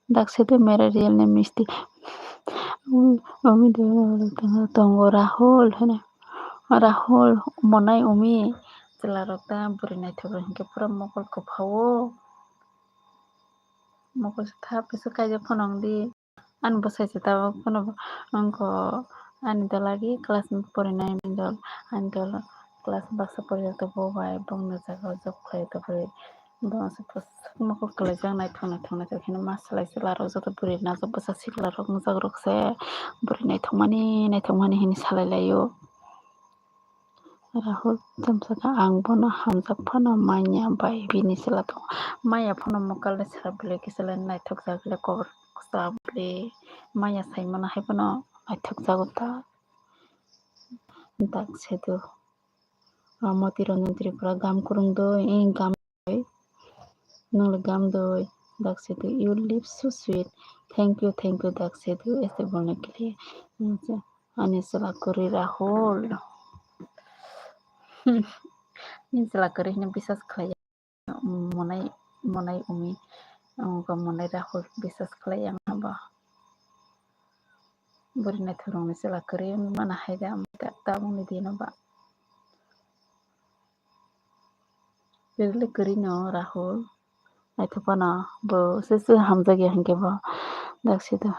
Daksa da, "Mera real naam Misti." Umi de tongo Rahul hwnwi. Rahul, monai umi. Chwla rok ta bwrwi naithok rok hinkhe pura mokol kwphao. Mokol se thap khe se kaijak phano wng di. Ani bwsai se tabuk phano wngkho ani dol agi class ni porinai dol, ani dol class baksa porijak tongo bo bai bongni jaga o job khlai tongwi. Bo se mokol kwlaijak naithok naithok naithok hwnwi ma salai chwla rok joto bwrwi najak bwsa sikla rok wngjak rok se bwrwi naithokmani naithokmani hwnwi salai laio. Rahul tamsaka, "Ang bono hamjak phano manya bai bini chwla tongo." Maya phano mokol le sra bwlwi kisa le naithok jak le kobor kwcham bwlwi. Maya sai mano hai phano naithok jago ta. Dak sedu. Ah, Moti Ranjan Tripura gam kwrwng doi, eh, gam doi. Nang le gam doi. Dak sedu, "You live so sweet." Thank you, thank you, dak sedu. Ese bolne ke liye. Ani chwla kwrwi Rahul. Ani chwla kwrwi hwnwi bisas khlai ya. Monai, monai umi. Amo monai Rahul bisas khlai ya ba. Bwrwi naithok rokni chwla kwrwi wngwi mano hai da, amo ta, tabukni dino ba. Kwrwi le kwrwi no Rahul. Naithok phano bo se se hamjak ya hinkhe bo. Dak sedu.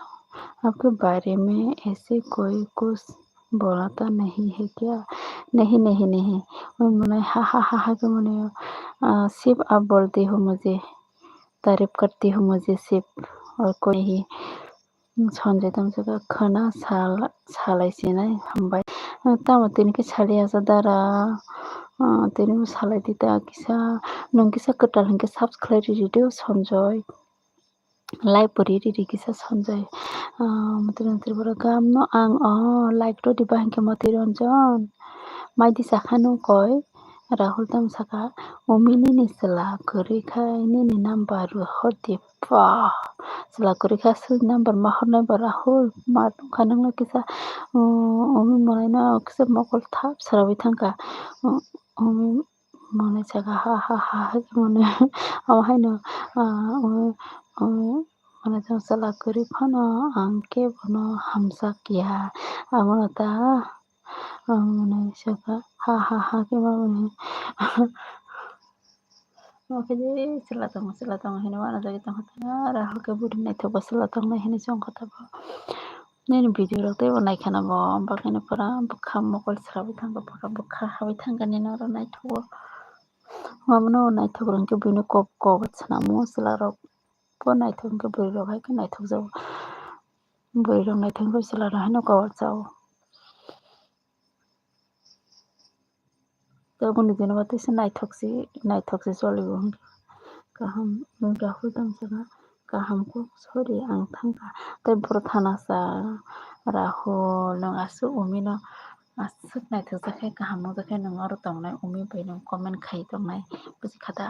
"Apke bare mein aise koi kuch bolata nahi hai kya?" Nahi, nahi, nahi. Oi monai ha ha ha ha khe monai, ah, "Sirf aap bolte ho mujhe, taarif karte ho mujhe, sirf aur koi nahi." Sanjay tamsaka khwna sal-, salai sinai hambai. Tamo tini khe saliya sa dara. Ah, tini bo salai di ta kisa. Nwng kisa kwtal hinkhe subscribe riri do Sanjay. Like bo riri ri kisa Sanjay. Ah, Moti Ranjan Tripura gam no ang, oh, like rw di ba hinkhe Moti Ranjan. Mai di sakha nw koi. Rahul tamsaka, "Umi nini chwla kwrwi khai nini number rw hor di." Ba, chwla kwrwi kha aswk number ma hornai ba Rahul, ma tongkha nangno kisa, um, umi monai no kisa mokol thap srawi thangkha. Um, umi monai saka ha ha ha ha khe monai. Amo haino, ah, umi, umi monai tong chwla kwrwi phano ang khe bono hamjak ya. Amo ta, amo monai saka ha ha ha khe ma monai. Omo khe je chwla tongo, chwla tongo hinwi uanajagwi tongkha ta, Rahul khe bwrwi naithok ba chwla tongnai hinwi se wngkha ta bo. Nini video rok teibo naikhana bo, bakhe no pura bwkha mokol srawi thangkha, pura bwkha hawi thangkha nini oro naithogo. Omono naithok rwngkhe buino kok kok swnamo chwla rok bo naithok hinkhe bwrwi rok hai khe naithok jago. Bwrwi rok naithok hinkhe chwla rok haino kok chao. Tabukni dino ba teisa naithok se, naithok se cholibo hinkhe. Kaham, Rahul tamsaka kaham kok, sorry, ang thangkha. Tei bwrwi thana sa Rahul, nwng aswk umi no aswk naithok jakhe, kaham nukjakhe, nwng oro tongnai umi bai nwng comment khai tongnai, buji kha da?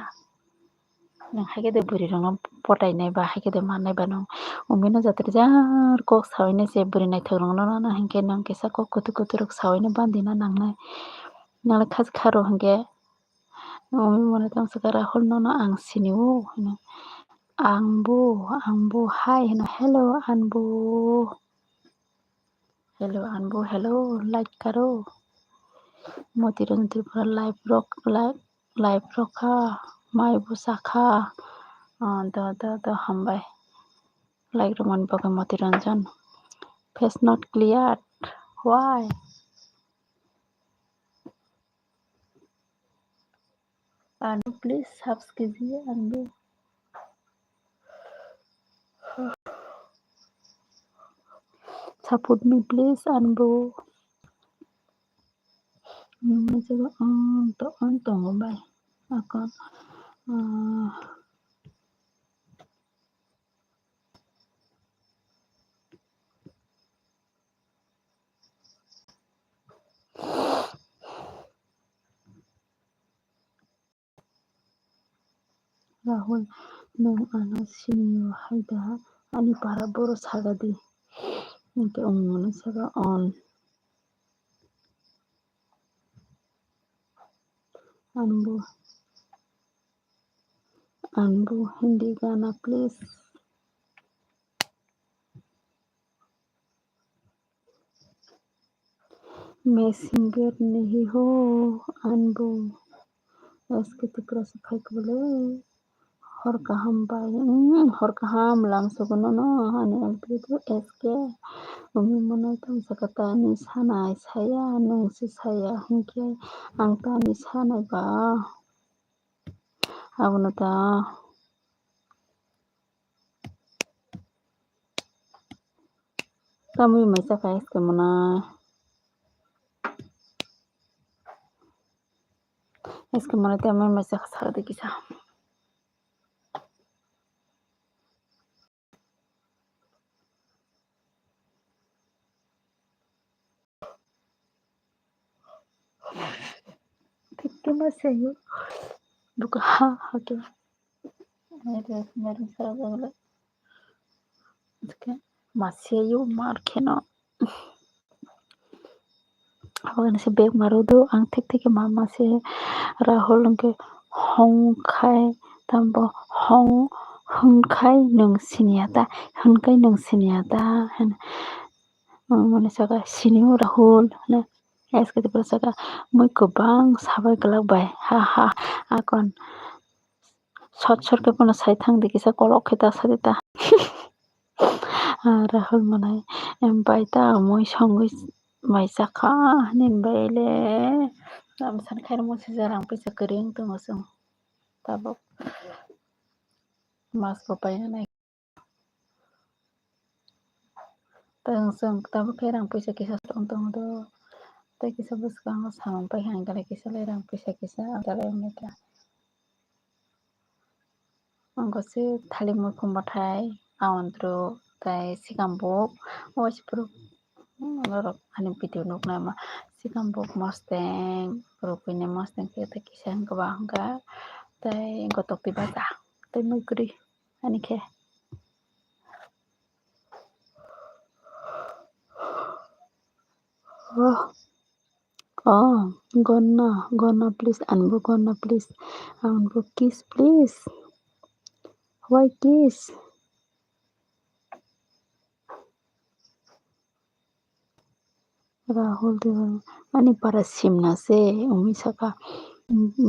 Nwng hai khe de bwrwi rokno potainai ba hai khe de mannai ba nwng. Umi no jatri jar kok sawinai se bwrwi naithok rokno nana hinkhe nwng kisa kok kutu kutu rok sawinai bandina nangnai. Nwng le kha, kha rw hinkhe umi monai tong sakha Rahul nono ang sinio hino. Ang bo, ang bo hai hino, hello ang bo. Hello ang bo, hello, like karo. Moti Ranjan Tripura live rok, live, live rok kha, mai bo sakha. Ah, do, do, do, hambai. Like rok mani bagwi Moti Ranjan. Face not clear. Why? Anbu, please subscribe anbu. Support me please anbu. Nungni jaga ang to ang tongo bai. Ako, ah, Rahul, nwng ano sinio hai da? Ani para boro saga di. Hingke ungmano saka on. Anbo, anbo Hindi gana, please. Messenger nahi ho, anbo. S K Tiprasa phai kobole. Hor kaham bai, mm, hor kaham langsugo nono, ani L P do S K. Umi mono tong saka tani sanai saya, nungsi saya, hingke ang tani sanai ba. Abono ta. Tamwi mai chakha S K mona. S K mona tamwi mai chakha sakde kisa. Thik ma sayo. Buka ha ha ke. Ayo, meron sara bagla. Oke. Masayo mar kheno. Aboni se bag marudo ang thik thik ma mase Rahul hingke hongkhai tambo hong hongkhai nung siniya ta hingkhai nung siniya ta hin. Mane saka sinio Rahul hine S K Tiprasa saka mui kwbang sabai kwlak bai ha ha akon. Sot sot khe phano sai thang di kisa kolok khe ta sadi ta. Ah, Rahul manai, em, bai ta mui songwi mai chakha hwnwi bai le. Am san khairokma sijak rang puisa kwrwi wng tongo chwng tabuk. Mas bo paina nai. Tei chwng tabuk khe rang puisa kisa tong tongo do. Tei kisa bwskango samung paikha hwnkhe kisa le rang puisa kisa dalai wngkha. Ang se thalik muikhum bathai, aontru tei sikambuk, o siphuru norok ani video nuknai ma sikambuk mosteng, rukui ni mosteng khe tei kisa hwnkhe ba hwnkha tei gotok twi bacha tei muikwrwi ani khe. Oh, oh, gonna, gonna, please, anbo gonna, please, anbo kiss, please. Why kiss? Rahul Dewan, ani para simna se, umi saka,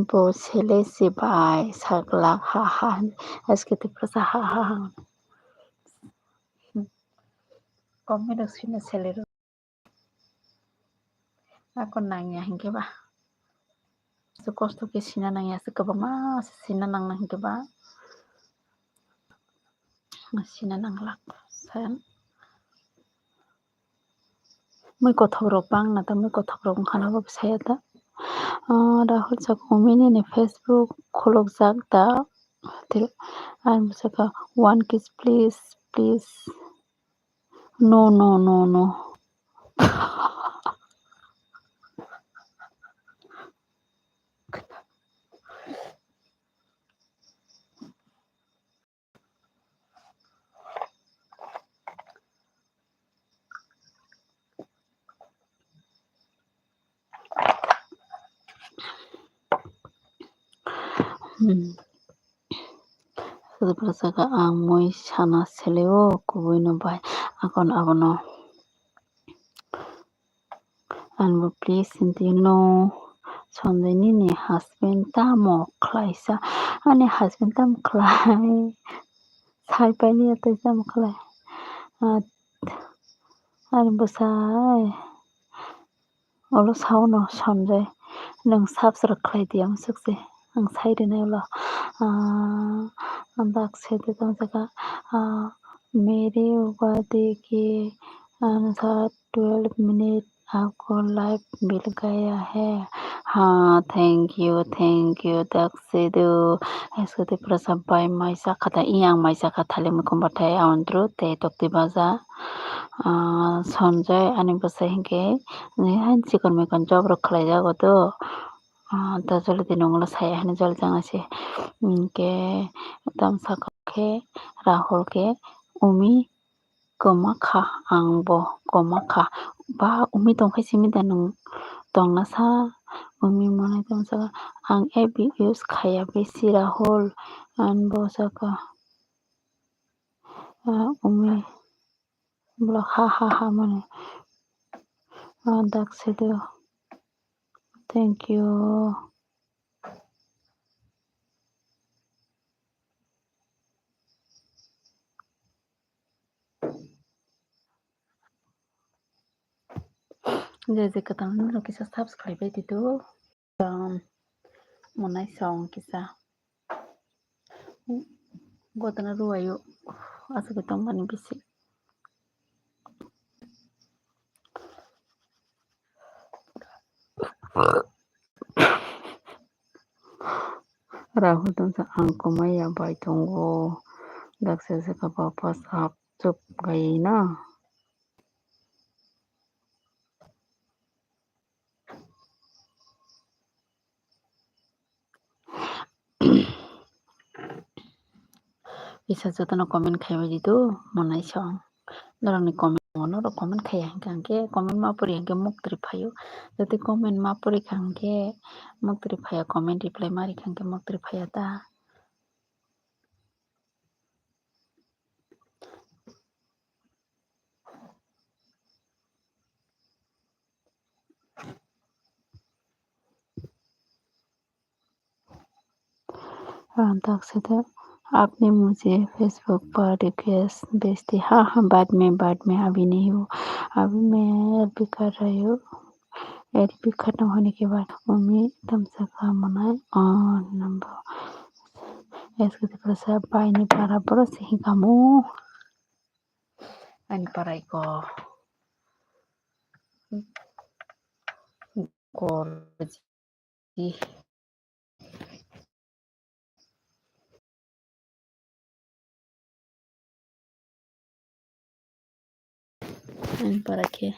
bo sele se bai, sakla, ha, ha, S K Tiprasa, ha, ha, ha. Comment rok sina selero. Ako nangya hinkhe ba. Kosto khe sina nangya se, kwbangma se sina nangna hinkhe ba. Sina nanglak san. Mui kothok rok bang na ta, mui kothok rok wngkha na bo saya ta. Ah, Rahul saka umi nini Facebook khuluk jak da. Ani saka one kiss please, please. No, no, no, no. Hmm. Saka ang mui sana seleo kubui no bai akon abono. Anbo please sinti no Sanjay nini husband tamo khlaisa? Ani husband tamo khlai? Sai pailiya tei tamo khlai? Ah, ani bwsai. Olo saono Sanjay, nwng subscribe khlai di ang sukse. Ang sai rinai ulo. Ah, ang dak se de tong jaga. Ah, mere wadi ke, ah, sa twelve minute ago live bil gaya hai. Ha, thank you, thank you, dak se do. S K Tiprasa bai mai chakha ta, iyang mai chakha thali muikhum bathai aontru tei tokti baja. Ah, Sanjay ani bwsai hinkhe, eh, hain chikon mikon job rok khlai jago do. Ah, ta joldi nongla saya hwnwi joldi jana se. Hinkhe tamo saka khe Rahul khe umi Kwma kha, ang bo kwma kha. Ba umi tong khe simi da nwng tong na sa? Umi mwnai tong saka, ang F B use khaya bisi Rahul, ani bo saka, ah, umi. Bolo ha ha ha mani. Ah, dak se do. Thank you. Je je kwtal no kisa subscribe bai di do. Mwnai song kisa. Gotana ruwayo. Aswk tongmani bisi. Rahul tongsa ang kwmaya bai tongo. Daksa se kapa pas hap chup gai na. Kisa jotono comment khaibai di do, mwnai song. Norokni comment, norok comment khaiya hinkha hinkhe, comment ma pori hinkhe muktri phaio. Jodi comment ma pori kha hinkhe muktri phaiya, comment reply ma ri kha hinkhe muktri phaiya ta. Ah, dak se do, "आपने मुझे Facebook पर रिक्वेस्ट भेज दी।" हाँ, हाँ, बाद में, बाद में, अभी नहीं हो, अभी मैं एलबी कर रही हूँ, एलबी खत्म होने के बाद। Umi tamsa ka mwnai, ah, number. Eske te prasa bai ni para boro se hinkamu. Ani parai ko. Gorji. Ani para khe.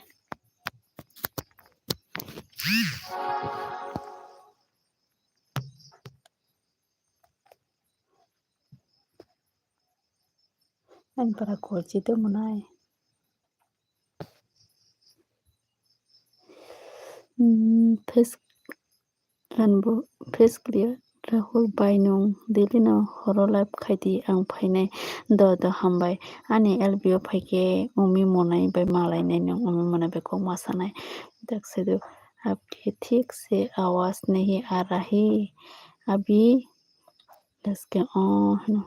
Ani para gorji do mwnai. Hmm, face, ani bo face clear. Rahul bai nwng daily no horo live khai di, ang phainai. Do, do, hambai. Ani L B o phai khe Umi mwnai bai malainai nwng, Umi mwnai bai kok ma sanai. Dak se do, "आपके ठीक से आवाज नहीं आ रही, अभी।" Dak se, oh, hino.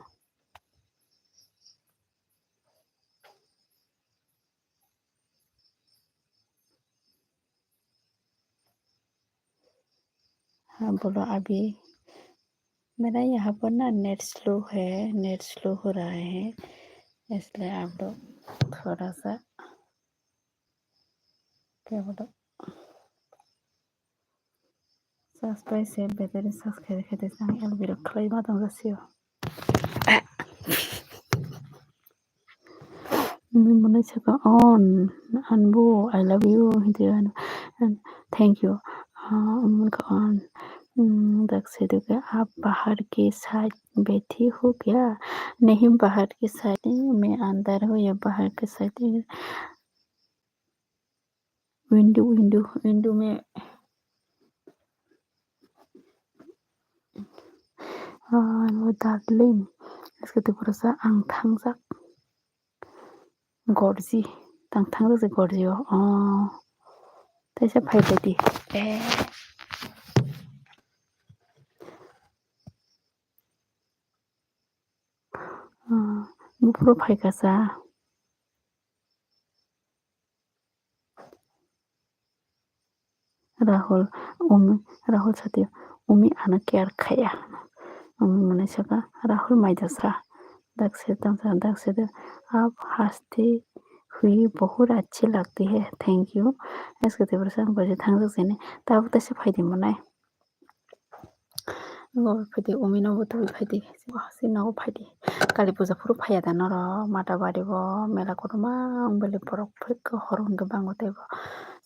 हाँ, बोलो, अभी मेरा यहाँ पर ना नेट स्लो है, नेट स्लो हो रहा है, इसलिए आप लोग थोड़ा सा, क्या बोलो, Subscribe se, battery subscribe khe tei sang L B rok khlai ma tong jasio. Umi mwnai saka on, anbu, I love you, hinti ano, and thank you. Ah, umi ka on, mm, dak se do ke, "आप बाहर के साइड बैठी हो क्या?" नहीं, बाहर के साइड नहीं, मैं अंदर हूँ या बाहर के साइड नहीं। Window, window, window me. Ah, no, darling. Eske te pura sa ang thangjak. Gorji. Tang thangjak se gorji o. Oh. Taisa phai bai di. Eh. Ah, buphuru phai kasa. Rahul, Umi, Rahul sati, "Umi ano care khaya." Umi mwnai saka, "Rahul maida sa." Dak se tang sa, dak se de, "आप हंसती हुई बहुत अच्छी लगती है।" Thank you. Eske te pura sa ang baje thangjak sini. Tabuk taisa phai di mwnai. Go phaidi, Umi no bo tubui phaidi. Wah, si nogo phaidi. Kali puja phuru phaiya da norok, Matabari bo mela kotorma wng bali borok phai khe horo hwnkhe bango tei bo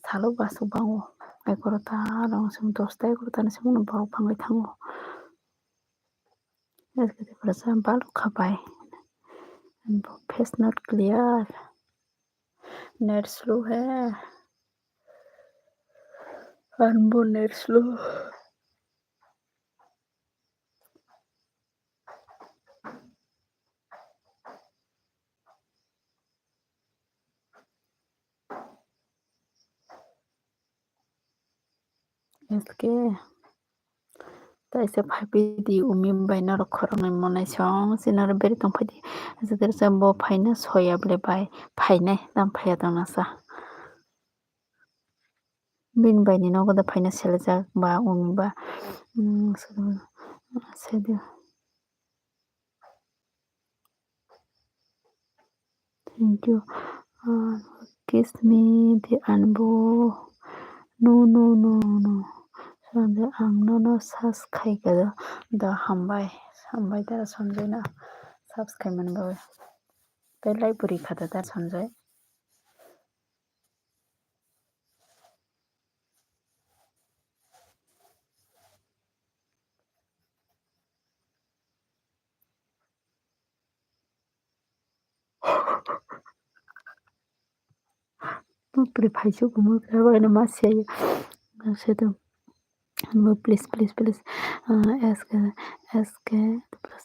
salo basuk bango. Egarota rok simi dosta egarota ni simi borok bangwi thango. Eske te pura sa balok kha bai. Face not clear. Net slow hai. Anbo net slow. S K. Taisa phaiphidi umi bai norok khoroknwi monai song se norok beri tongphaidi. Aswk se bo phaina soya bwle bai phainai tamo phaiya tongna sa. Bini bai ni nogo da phaina selejak ba umi ba. Saidu. Thank you. Kiss me the anbo. No, no, no, no. Sonjoi ang nono subscribe kha da hambai. Hambai da Sonjoi no subscribe mani bagwi. Tei like bo rikha da Sonjoi. Mupri phaisu kumu khe bai no ma se. Nangsaido. Please, please, please. S K, S K,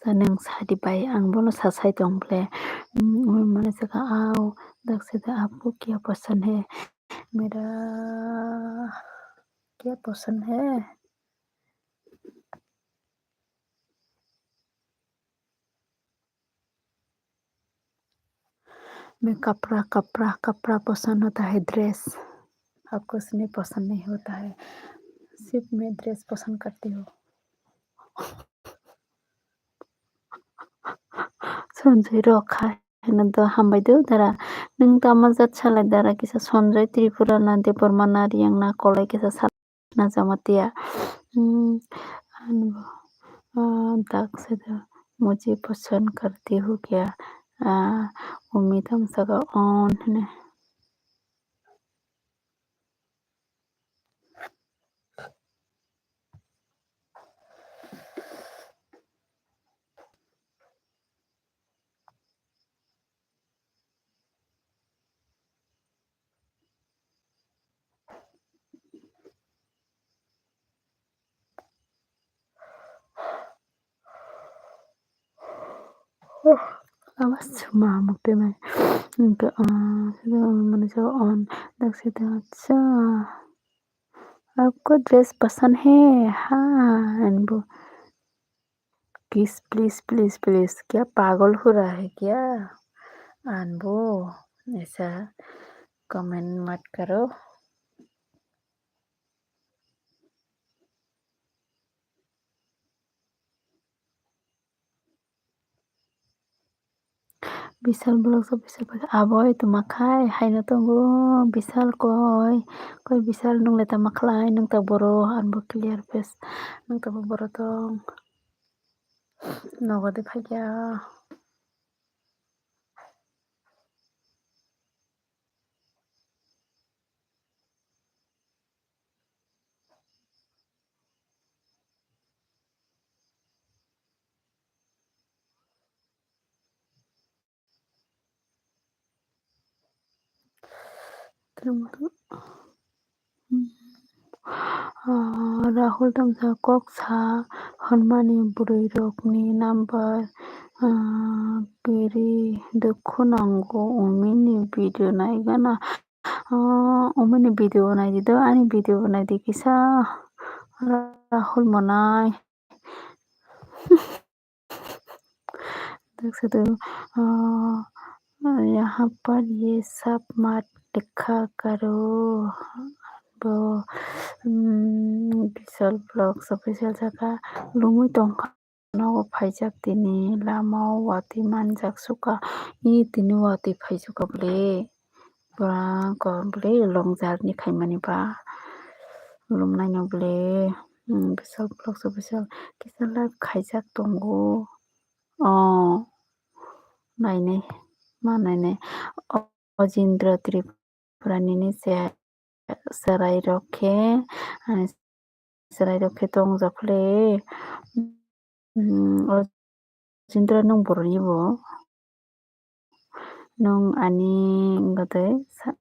nang sadi bai ang bono sasai tong ble. Mane saka au, nangsaido apu kya pasan hai. Mera kya pasan hai. मैं कपड़ा, कपड़ा, कपड़ा पसंद होता है, dress। आपको उसमें पसंद नहीं होता है, सिर्फ मैं dress पसंद करती हूँ। Sonjoi rok hai hino do hambai do dara. Nwng tamo jat salai dara kisa Sonjoi Tripura na Debbarma na Riyang na Kolai kisa sal. Na Jamatia. Dak se do mujhe pasand karti ho kya? Umi tamo saka on hine. Awas cuma mukti mai. Hingke, ah, sida mani sa on. Dak sida, acha. Aapko dress pasand hai? Ha, anbo. Kiss, please, please, please. Kya pagol ho raha hai kya? Anbo, aisa comment mat karo. Bisal vlog sa bisal pai aboi tuma khai haino tongo bisal koi koi bisal nung le tama khlai nung ta boro anbo clear face nung ta boro tong nogo de phai kya. Ah, Rahul tamsa kok sa hwnmani bwrwi rokni number, ah, kiri dukhu nango umini video naigana. Ah, umini video naidi do, ani video naidi kisa Rahul monai. Dak sadu, ah, yahan par ye sab mat likha karo. Bo, mm, bisal vlog sa bisal saka lumui tongkha. Nogo phaijak tini lama o watwi manjak suka. I tini watwi phai suka bwle. Bwrang kok bwle long journey khaimani ba. Lumnai no bwle. Hmm, bisal vlog so bisal kisa live khaijak tongo. Oh, nainai, ma nainai. Ojindra Tripura nini se, chwrai rok khe, ani chwrai rok khe tong jak le. Hmm, Ojindra nwng boroni bo? Nwng ani wngkha tei sa-,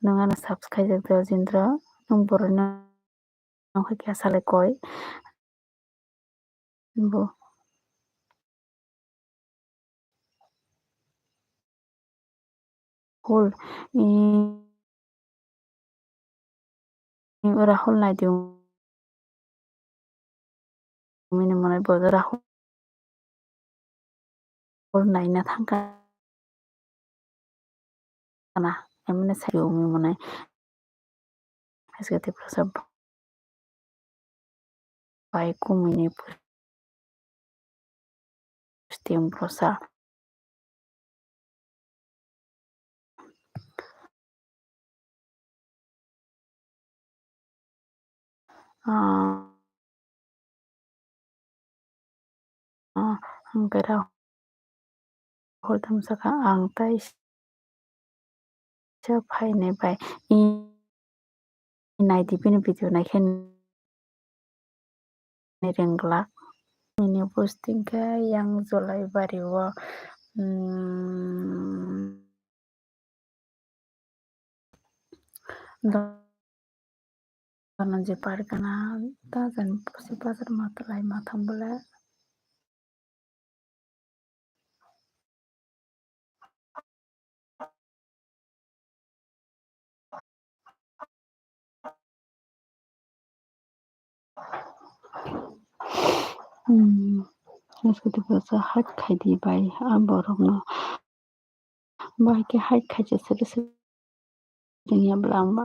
nwng ano subscribe jak tei o jindro, nwng borokno nokha khe salai koi. Bo. Hol, i, i, Rahul nai di, mini mwnai bo Rahul naina thangkha. Kana, emne sai umi mwnai. Haske Tiprasa bai kumui ni pusti Tiprasa. Ah, ah, ang khe Rahul tamo sakha, ang tai sa phainai bai. I, i nai di bini video nai khe ni ringla. Nini posting khe yang Jolaibari o, mm, Dhananjay Pargana, ta jani pusi bazar ma twlai ma thang bole. Hmm, haske Tiprasa hide khai di bai, a borok no. Bahai khe hide khaisa siri siri wngya bwla ang ba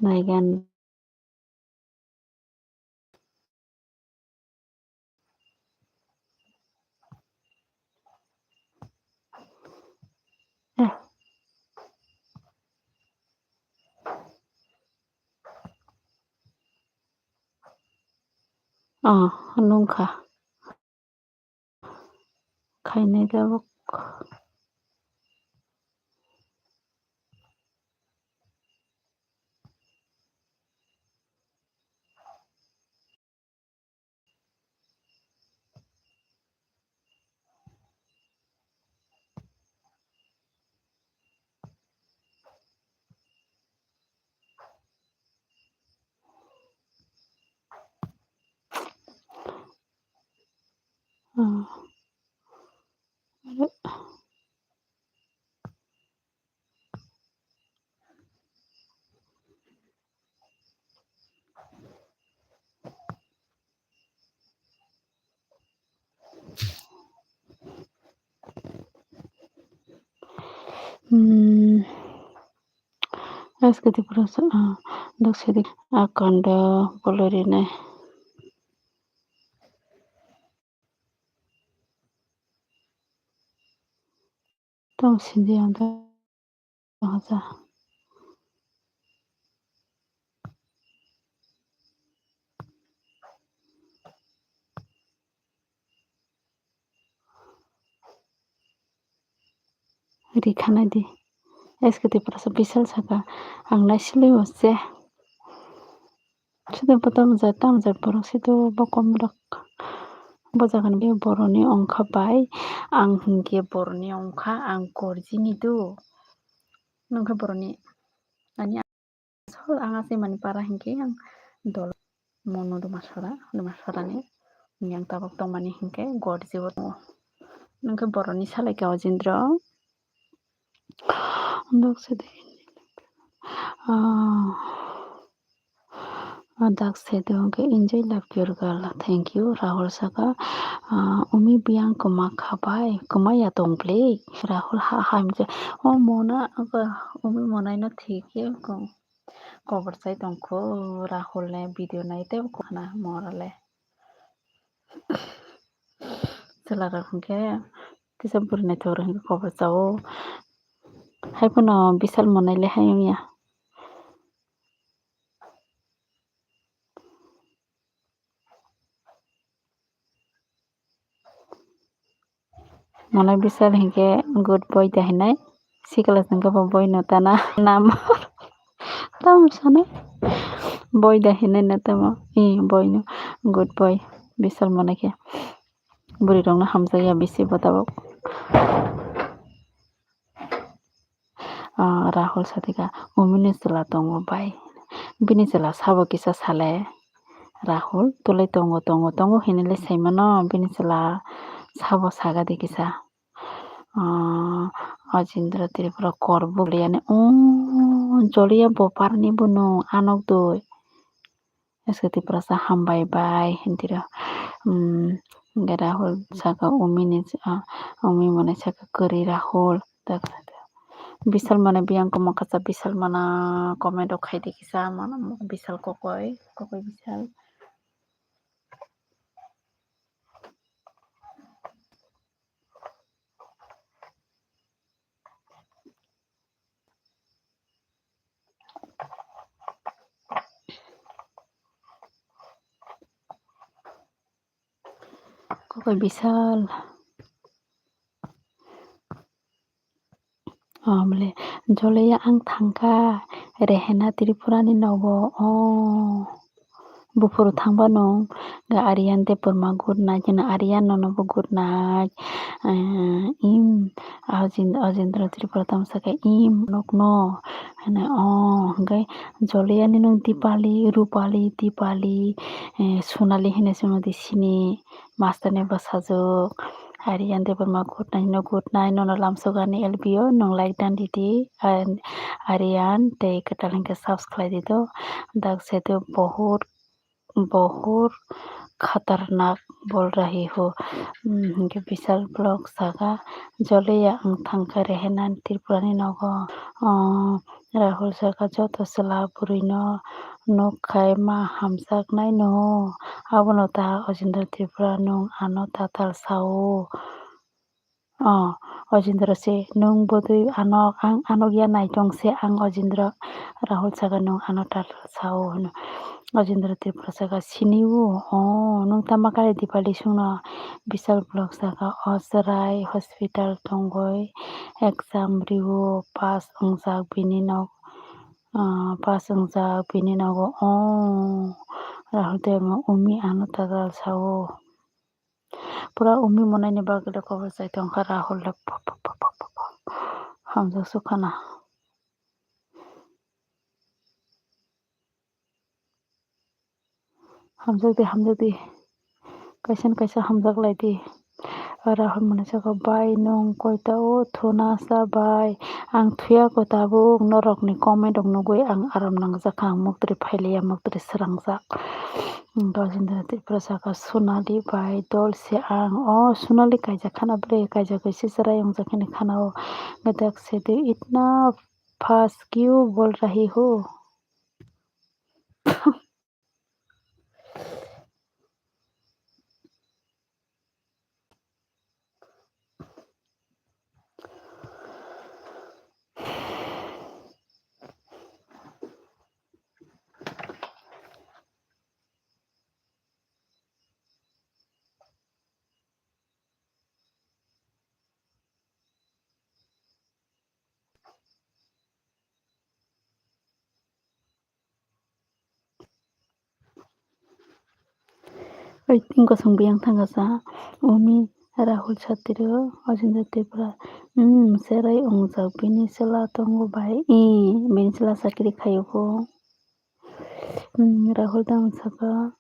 naigan. Eh. Ah, nungkha. Khainai tabuk. Ah. Hmm. Haske Tiprasa, ah, dok sedik akando bolorine. Tong sindi ang tong haja. Ri khanai di. Haske Tiprasa bisal saka ang naisilwi o se. Sida bo tamjak tamjak borok sido bo komrok. Bo jaga ni boroni ongkha bai ang hinkhe boroni ongkha ang korjini do. Nungkhe boroni ani asol ang asai mani para hinkhe ang dol mono duma sora duma sorani yang tabuk tongmani hinkhe gorjibo tongo. Nungkhe boroni salai khe Ojindro. Dok sidi. Ah, ah, dak sidi hwnkhe enjoy love your girl. Thank you, Rahul saka. Ah, umi biyang kwma khabai, kwma ya tong bwle. Rahul ha hamjak. O mona, umi monaino thik ya. Kobor chai tongkho Rahul le video nai tei khna morale. Chwla rok hwnkhe kisa bwrwi naithok rok hwnkhe kobor chao. Haiphano bisal monai le hai wngya. Mano bisal hinkhe good boy da hinai. Sikla tongkhe bo boy no tana nam. Tamo sanai. Boy da hinai na tamo. I boy no. Good boy. Bisal mano khe. Bwrwi rok no hamjakya bisi bo tabuk. Rahul satika, "Umini chwla tongo bai." Bini chwla sabo kisa sale. Rahul, "Tulai tongo, tongo, tongo," hinwi le saimano, bini chwla sabo sagadi kisa. Ah, Ajindra Tripura kor bukliyani, "Oh, Joliya boparni bwnung anok doi." Eske Tiprasa hambai bai hintiro. Hmm, hingke Rahul saka Umi ni, ah, Umi mane saka kwrwi Rahul. Tak, tak, tak. Bisal mane biyang koma kasa Bisal mana comment rok khaidi kisa mana Bisal kokoi, kokoi Bisal. Kokoi Bisal. Oh, bole, Joliya ang thangkha, Rehena Tripura ni nogo. Oh, buphuru thangba nung, ga Aryan Debbarma good night, hino Aryan nono bo good night. Eh, im, Ajin-, Ajindra Tripura tamo saka im nokno. Hino, oh, hingke Joliya ni nung Dipali, Rupali, Dipali, eh, Sonali hino songno di sini. Master ni bwsajwk, Aryan Debbarma good night no, good night, nono lamsogani L B o nwng like dan ridi, Ar-, Aryan tei kwtal hwnkhe subscribe khlai di do, dak se do bohut, bohut khatarnak bol rahi ho, hmm, hwnkhe Bisal vlog saka, Joliya ang thangkha Rehena Tripura ni nogo, ah, Rahul saka joto chwla bwrwino nukkhai ma hamjaknai no. Abono ta Ajindra Tripura nwng ano tatal sao. Oh, Ajindra se nwng bodwi anok, ang anok ya naitong se ang Ajindra. Rahul saka nwng ano tatal sao hino. Ajindra Tripura saka sini o. Oh, nwng tama kali Dipali songno. Bisal vlog saka o chwrai hospital tongoi. Exam rio pass wngjak bini nok, ah, pass wngjak bini nogo, oh, Rahul Debbarma Umi ano tatal sao. Pura Umi monai ni bagwi le kobor chai tongkha Rahul le, pop, pop. Hamjak sukhana. Hamjakdi, hamjakdi. Kaisa ni kaisa hamjak laidi. Aro hwnmani saka, "Bai, nwng koita o thuna sa bai? Ang thuya ko tabuk, norokni comment rok nugwi ang aram nangjakha, ang muktri phailiya, muktri srangjak." Dojendra Tripura saka, "Sonali bai, dol se ang." O Sonali kaijak khana bre, kaijak bai se chwrai wngjak hini khana o. Dak se de itna fast kyu bol rahi ho. Oi, tingkosong biyang thangkha sa, Umi, Rahul Satri o, Ajindra Tripura, hmm, serai wngjak, bini chwla tongo bai, ee, bini chwla chakri khaio bo. Hmm, Rahul tamo saka,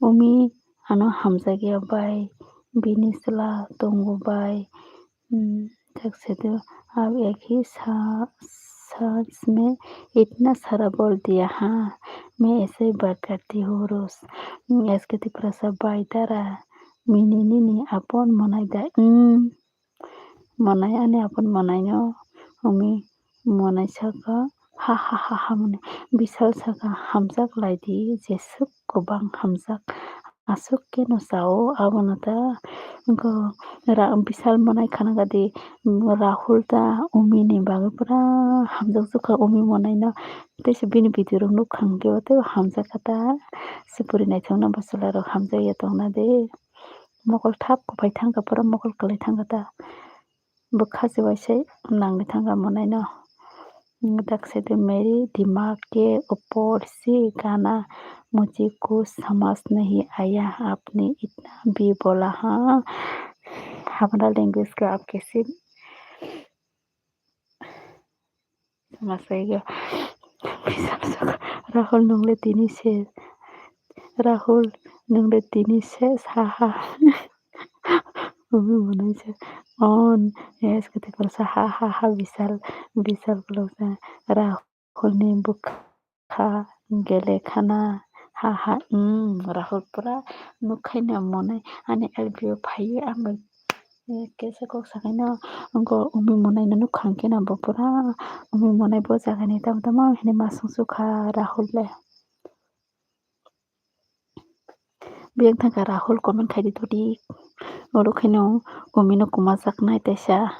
Umi, ano hamjakya bai, bini chwla tongo bai, hmm, tak se do, ab ek hi sa-, सांस में इतना सारा बोल दिया, हाँ, मैं ऐसे ही बात करती हूँ रोज। Hmm, S K Tiprasa bai dara, mini nini apon monai da, hmm. Monai ani apon monai no, Umi monai saka, ha ha ha ha monai. Bisal saka, hamjak laidi, jeswk kwbang hamjak. Aswk khe no sao, abono ta, wngkha ra-, Bisal monai khana gadi, Rahul ta Umi ni bagwi pura hamjak jukha Umi monai no. Teisa bini video rok nukha hwnkhe, teibo hamjak kha ta, se puri naithok no bwsala rok hamjakya tongna de. Mokol thap kwphai thangkha, pura mokol kwlwi thangkha ta. Bwkha se bai se nangwi thangkha monai no. Dak se de, मेरे दिमाग के ऊपर से गाना मुझे कुछ समझ नहीं आया, आपने इतना भी बोला, हाँ, हमारा language को आप कैसे, Masaigo. Bisal saka, "Rahul, nwng le tini se, Rahul, nwng le tini se," saha. Umi monai se, "On, yes," kati kor sa, ha, ha, ha, Bisal, Bisal kolok sa, "Rahul ni bwkha gele khana, ha, ha, mm," Rahul pura nukhaina monai, ani L B o phaiwi ang bai, eh, kesa kok sakaino, wngkha Umi monai no nukha hwnkhe no bo pura Umi monai bo jagani tamo tamo hinwi masung sukha Rahul le. Biyang thangkha Rahul comment khaidi todi. Oro khaino Umi no kwmajaknai teisa.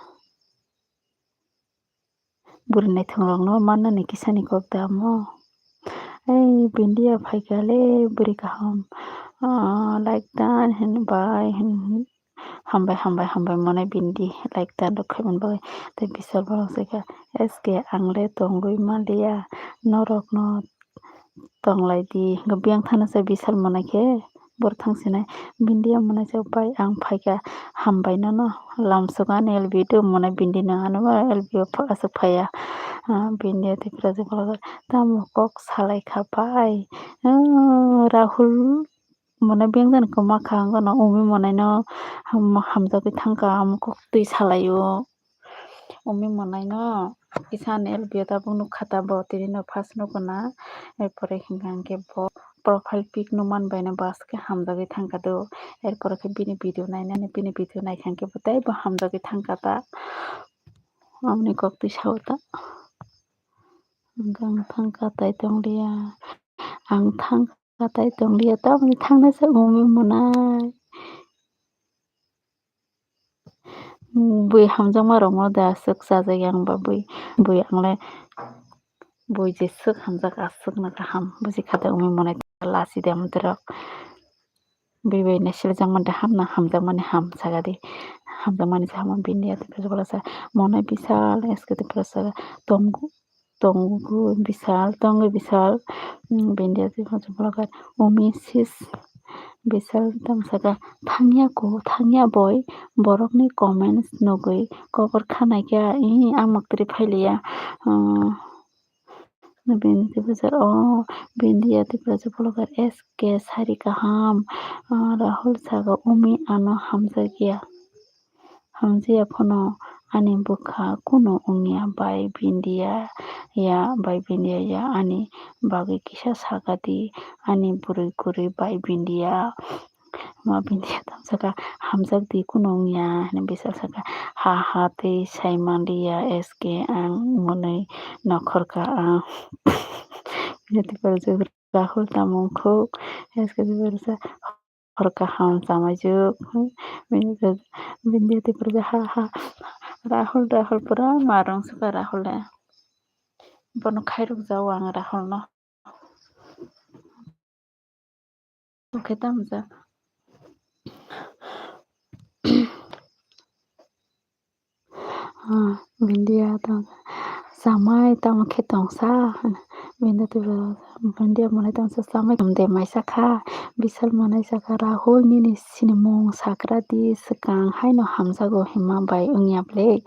Bwrwi naithok rokno mannani kisani kok da omo. Ei Bindia phaikha le bwrwi kaham. Ah, like dan hin bai hin. Hambai, hambai, hambai monai Bindi, like dan rok khaimani bagwi. Tei Bisal borok se kha, "S K ang le tongwi manliya, norok no tonglai di." Hwnkhe biyang thana se Bisal monai khe borok thang sinai, Bindia monai se, "Bai ang phaikha, hambai nono lamsok ani L B do monai Bindi nang ano L B o aswk phaiya." Ah, Bindia Tripura se borok tamo kok salai kha bai. Ah, Rahul monai biyang jani kwma kha, wngkha no Umi monai no ham-, hamjagwi thangkha, amo kok twi salaio. Umi monai no kisa ani L B o tabuk nukha ta bo, tini no first nukgo na, erpore hinkha hinkhe bo profile pic nukman bai no bus khe hamjagwi thangkha do, erpore khe bini video nainani, bini video naikha hinkhe bo teibo hamjagwi thangkha ta, amoni kok twi sao ta. Hwnkhe ang thangkha tai tongliya, ang thangkha tai tongliya, tamoni thangna se Umi monai. Bui hamjakma rokno da aswk chajakya wngba bui, bui angle bui jeswk hamjak aswkno kaham buji kha da Umi monai lachidi amtwrok. Bui bai naisiljakma da hamna hamjakmani ham sagadi, hamjakmani se hamo Bindia Tripura se monai Bisal S K Tripura se tongo. Tongo Bisal, tongo Bisal, mm, Bindia Tripura se vlogger, Umi sis Bisal tamo saka, "Thangya ko, thangya boi, borokni comments nugwi kokor khanaikha, ih, ang mwktwrwi phailiya." Mm, Bindia Tripura se, oh, Bindia Tripura se vlogger S K sari kaham, ah, Rahul saka, "Umi ano hamjakya." Hamjakya phano ani bwkha kunu wngya, bai Bindia ya, bai Bindia ya ani bagwi kisa sakadi, ani bwrwi kwrwi bai Bindia. Ma Bindia tamo saka, "Hamjakdi kunu wngya," hinwi Bisal saka, "Ha ha tei sai manliya S K ang mwnwi nokhorka ang." Bindia Tripura se Rahul tamo wngkhuk, S K Tripura se hor kaham chamaijuk. Bindia Tripura ha ha. Rahul, Rahul pura marung suka Rahul le. Bono khairok jao ang Rahul no. Oke tamjak. Ah, Bindia tamo chamai tamo khe tongsa, Bindia Tripura, Bindia monai tongsa chamai de maisa kha, Bisal monai saka, "Rahul nini sinimung sakradi swkang haino hamjago hima bai wngya ble."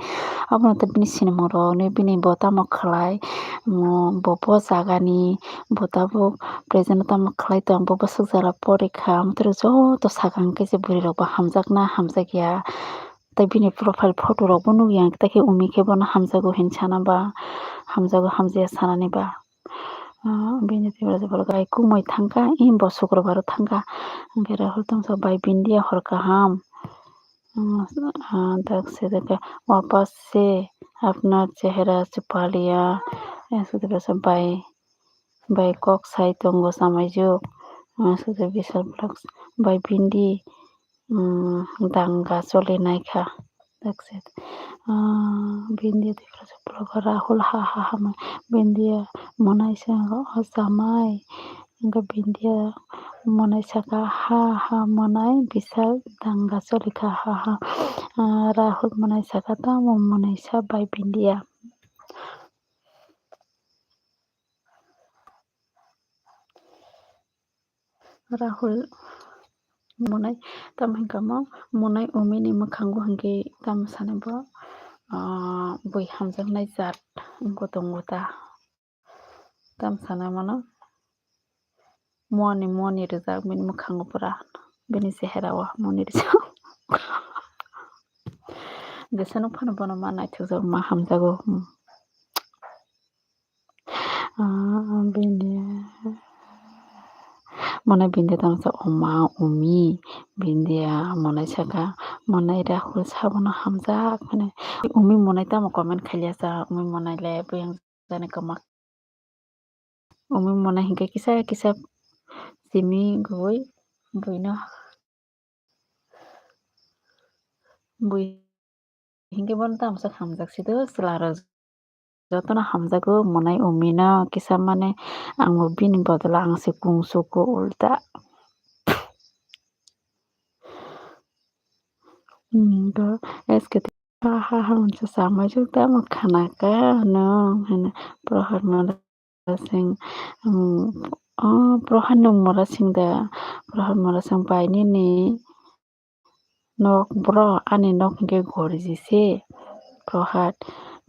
Abono to bini sinimung rok ni bini bo tamo khlai, bo bo jagani bo tabuk present o tamo khlai tong, bo bwswk jora porikha, amtwrwk joto sakang khe se bwrwi rok bo hamjakna hamjakya. Tei bini profile photo rok bo nukya, tei khe Umi khe bono hamjago hin sana ba, hamjago hamjaya sanani ba. Ah, bini Tripura se borok bai kumui thangkha, ih, bo Sukrobar o thangkha. Hwnkhe Rahul tongsa bai Bindia hor kaham. Ah, dak se dak wapas se apnar chehra chupaliya. Bai, bai kok sai tongo chamaijuk. Ah, sudu Bisal vlogs bai Bindi, mm, danga choli naikha. Dak se, ah, Bindia Tripura se vlog Rahul ha ha ha ma Bindia monai se o chamai. Hwnkhe Bindia monai saka ha ha monai Bisal danga cholikha ha ha. Ah, Rahul monai saka tamo monai sa bai Bindia. Rahul monai tamo hinkha mo monai Umi ni mwkhango hinkhe tamo sanai bo. ah, bui hamjaknai jat wngkha tongo ta. Tamo sana mano. Moni, moni rijak bini mwkhango pura. Bini chehera o moni rijak. Jesa nuk phano bono ma naithokjak, ma hamjago. Hmm. Ah, bini, mone bini tongsa oma, umi, bini mone saka, mone Rahul sabono hamjak, mane umi mone tamo comment khailiya sa, umi mone le buyang jani kwma. Umi mone hinkhe kisa kisa simi gubui buino. Bui hinkhe bono tamo sak hamjak sido, chwla rok jotono hamjago, monai umino kisa mane ang bo bini bodolo ang se kung sugo ulta. Hmm, do S K T ha ha ha unsa samai jok tamo khana ka no hana Prohar mane. Sing, um, oh, Prohar nung mora sing da, Prohar mora sing pai nini nok bro, ani nok hingke gorji se. Prohar,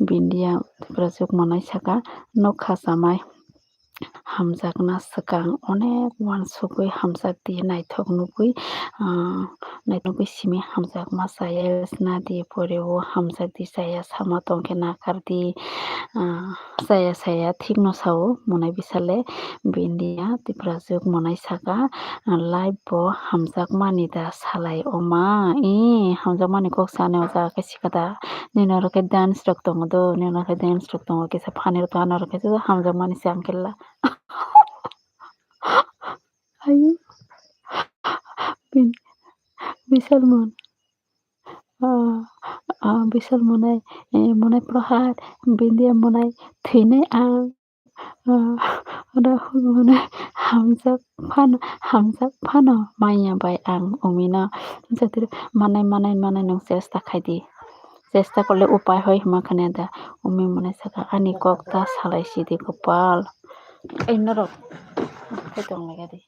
Bindia, Tipra juk manai saka, nok kha chamai. Hamjakna swkang onek uansugui hamjak di, naithok nugui, ah, naithok nugui simi hamjakma chaya sna di, pore o hamjak di, chaya sama tongkhe nakar di, ah, chaya chaya thikno sao monai bisale. Bindia Tipra juk monai saka, ah, live bo hamjakmani da salai oma, i hamjakmani kok sani o jaga khe sikada, nini oro khe dance rok tongo do, nini oro khe dance rok tongo, kisa funny rok tongo, ano oro khe hamjakmani se ang khe la. Ayung. Bin-, Bisal mon. Ah, ah, Bisal monai, eh, monai Prohar, Bindia monai, thwinai ang. Ah, Rahul monai, hamjak phano, hamjak phano, maya bai ang umino. Jatiro manai, manai, manai nung chesta khaidi. Chesta korle upai hoi hima khane da. Umi monai saka ani kok ta salai sidi kopal. Ei norok. Khe tong lega di.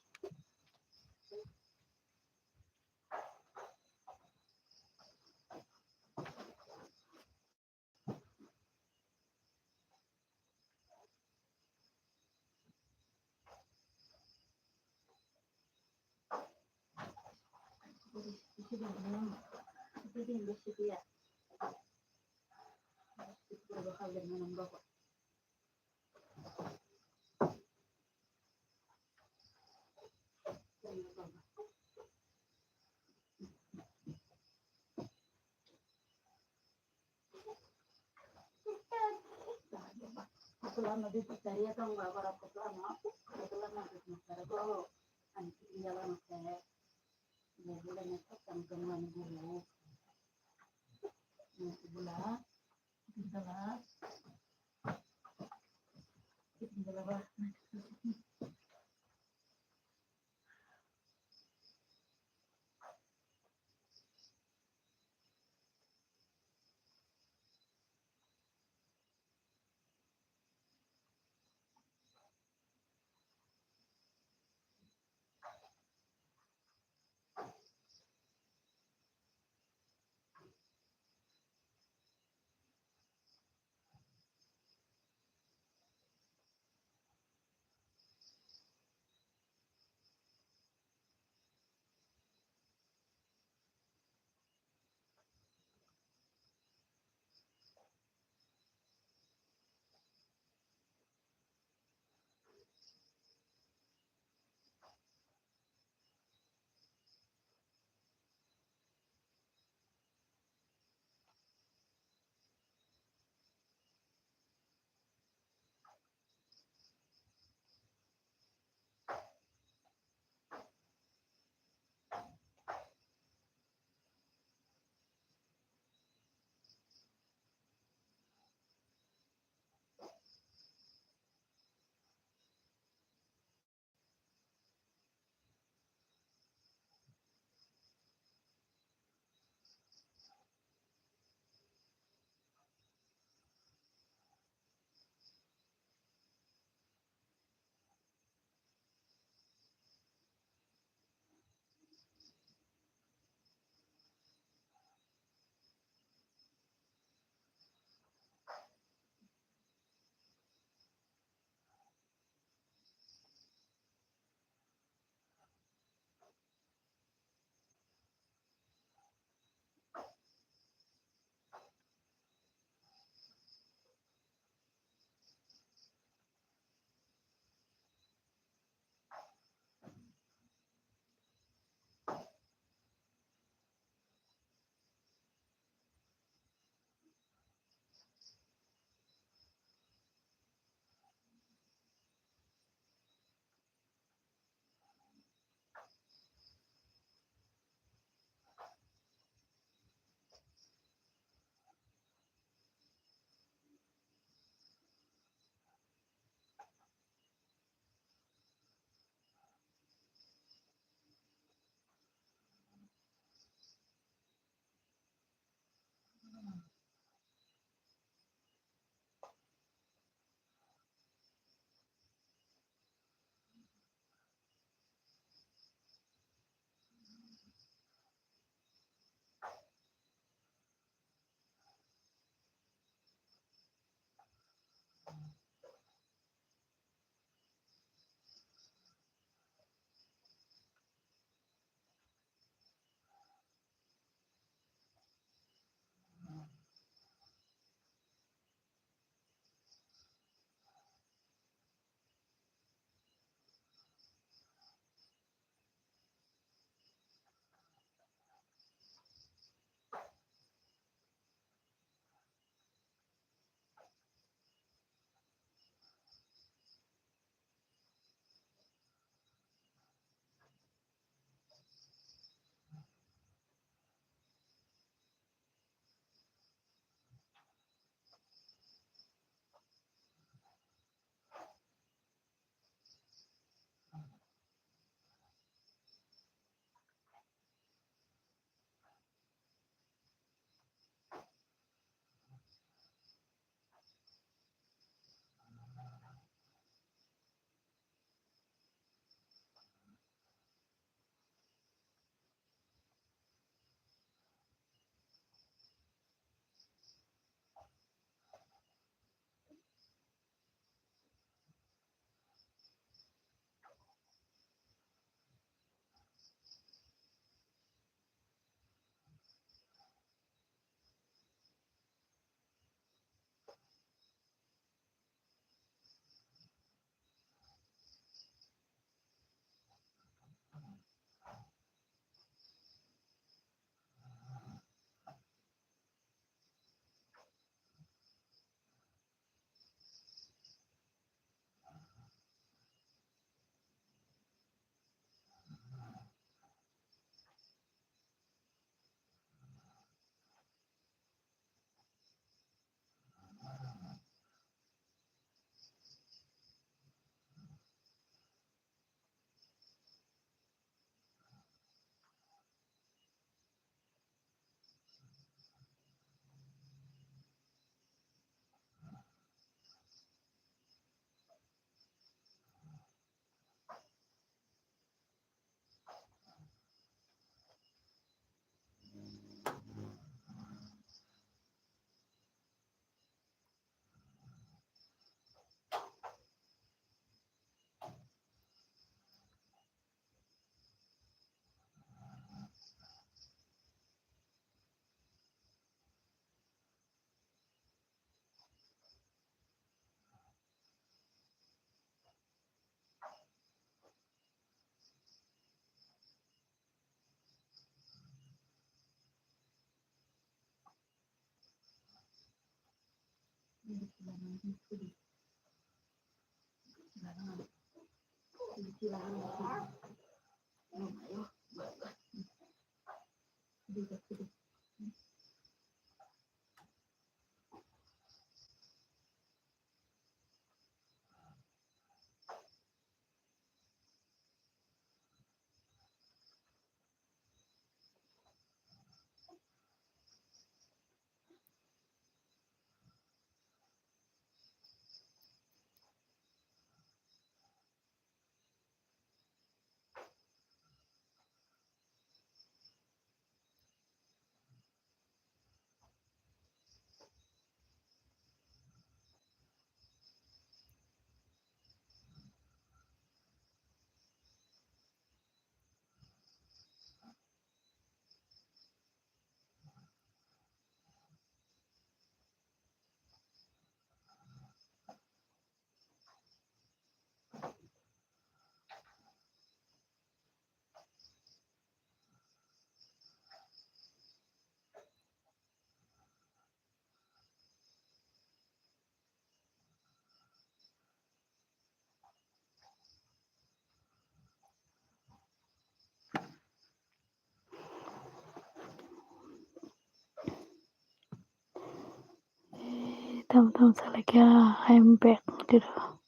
Tam tam salakya, I am back, tiro.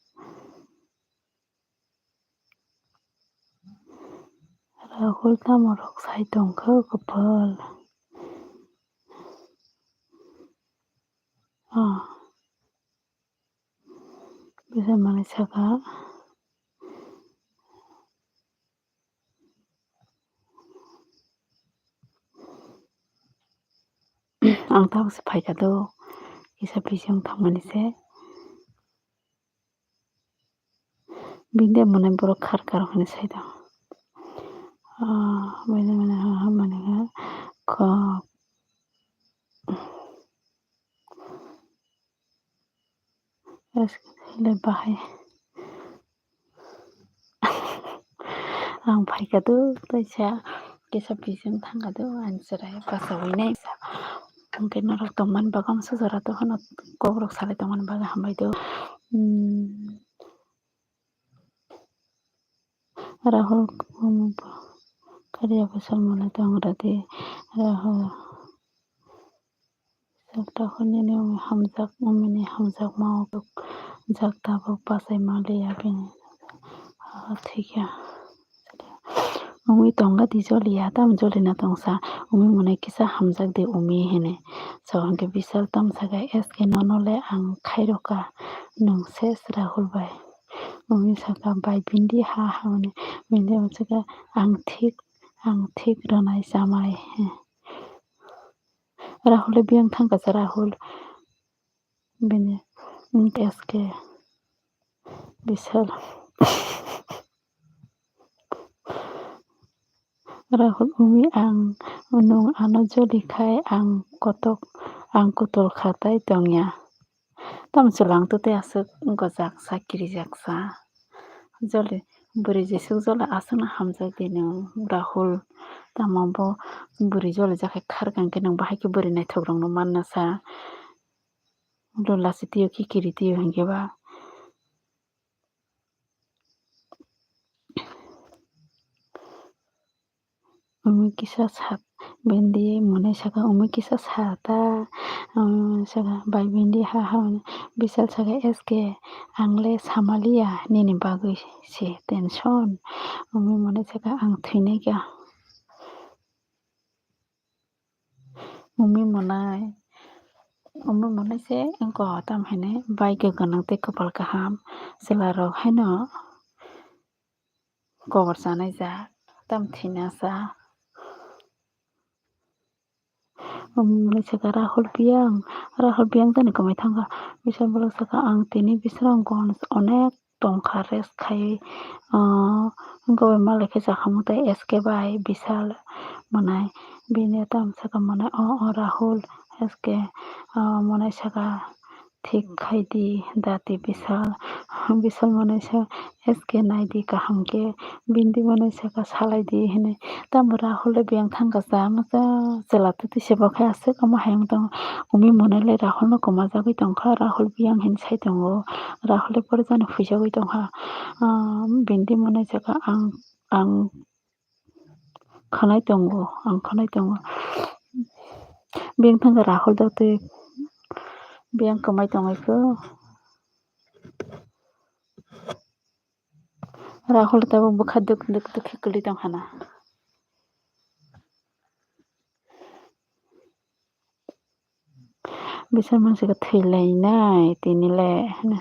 Rahul tamo rok sai tongkha, kopal. Ah. Bisa manwi saka. Ang tabuk se phaikha do, kisa bising thangmani se. Bini de mwnai borok khar khar hwnwi sai do. Ah, bini mwnai ha, ha, mwnai ha, kok. Eskele bahai. Ang phaikha do, taisa kisa bising thangkha do, ang chwrai bachaui nai. Hwnkhe norok tongmani bagwi ang sujarato hwno, kokrok salai tongmani bagwi hambai do. Hmm. Rahul, um, kariya bwsal mwnai tong rwdi, Rahul. Sal takhuk nini umi hamjak, umini hamjakma o jak tabuk bachai manliya bini. Ah, thikya. Umi tongla di joliya, tamo jolina tongsa. Umi mwnai kisa hamjak di umi hini. So hwnkhe Bisal tamo sakha, S K nono le ang khairokha, nwng ses Rahul bai. Umi sakha, bai bindi ha ha hwnwi. Bindi umi sakha, ang thik, ang thik rwnai chamai. Rahul le biyang thangkha sa Rahul. Bini S K Bisal. Rahul umi ang nwng ano joli khai ang kotok ang kutol kha tai tongya. Tamo chwla ang tei aswk gojak sa kirijak sa. Joli bwrwi jesuk joli aswkno hamjak di nwng Rahul. Tamo bo bwrwi joli jakhe kharkang khe nwng bahai khe bwrwi naithok rokno manna sa. Lula si twiyo kikiri twiyo hinkhe ba. Umi kisa sat, bindi mwnai saka, umi kisa sata, um, saka bai bindi ha ha, Bisal saka S K, ang le samaliya nini bagwi se tension, umi mwnai saka ang thwinai kha. Umi mwnai, umi mwnai se wngkha tam hinwi bai gwnang tei kwpal kaham chwla rok haino kobor chanai jak tam thwina sa. Umi mwnai saka Rahul biyang, Rahul biyang tani kwmai thangkha. Bisal borok saka ang tini Bisramganj onek tongkha rest khai, ah, wngkha bai malai khe jakhamung tei S K bai Bisal mwnai bini tamo saka mwnai o, o Rahul S K, ah, mwnai saka thik khai di, dati Bisal. Bisal manwi sa, S K nai di kaham khe, Bindi manwi saka salai di hinwi. Tamo Rahul le biyang thang kha cha, masa chwla twtwi se bo khe aswk omo hai wng tongo. Umi mwnwi le Rahul no kwma jagwi tong kha, Rahul biyang hinwi sai tongo. Rahul le porjani phuijagwi tong kha. Ah, Bindi manwi saka ang, ang khwnai tongo, ang khwnai tongo. Biyang thang kha Rahul dotwi biyang kwmai tongwi kho. Rahul tabuk bwkha duk duk duk khe kwlwi tong khana. Bisal manwi saka thwi lai nai tini le hwnwi.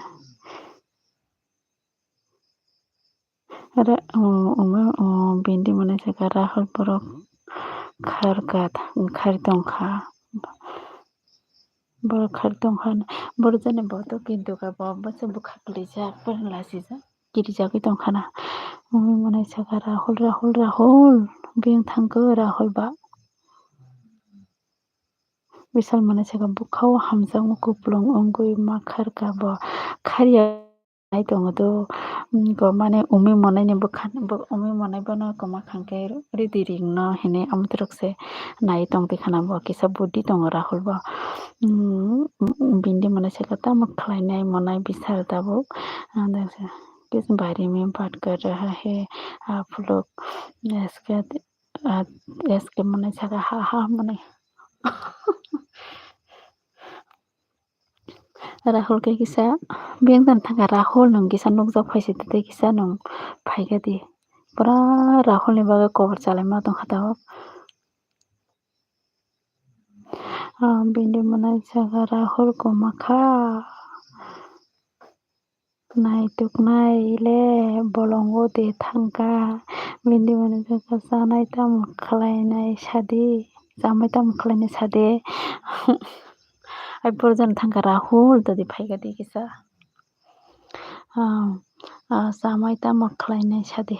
Ra-, o, omo, o, Bindi manwi saka Rahul borok kharkat, khari tong kha. Borok khari tong kha. Borok jani boto kintu ka bo, bo se bwkha kwlwijak, borok lasijak, kirijagwi tong khana. Omo manwi saka Rahul, Rahul, Rahul, biyang thang kha Rahul ba. Bisal manwi saka bwkha o hamjakma kupulung wngwi ma kharka bo. Kharya nai tongo do, mm, go mane umi monai ni bwkha, bo umi monai bono kwma khang khe ridi ring no hinwi amtwrwk se nai tong twi khana bo kisa budi tongo Rahul bo. Mm, Bindi monai saka tamo khlai nai monai Bisal tabuk. Kis bari mein baat kar raha hai, aap log S K, ah, S K monai saka ha ha monai. Rahul khe kisa biyang thang kha, Rahul nwng kisa nukjak phai se tei kisa nwng phai kha di. Pura Rahul ni bagwi kobor chalaima tong kha tabuk. Ah, Bindi monai saka Rahul kwma kha. Naituknai le bolongo de thangkha. Bindi mwnwi khe chanai tamo khlainai sadi, chamai tamo khlainai sadi. Ai porjani thangkha Rahul dodi phaikha di kisa. Ah, ah, chamai tamo khlainai sadi.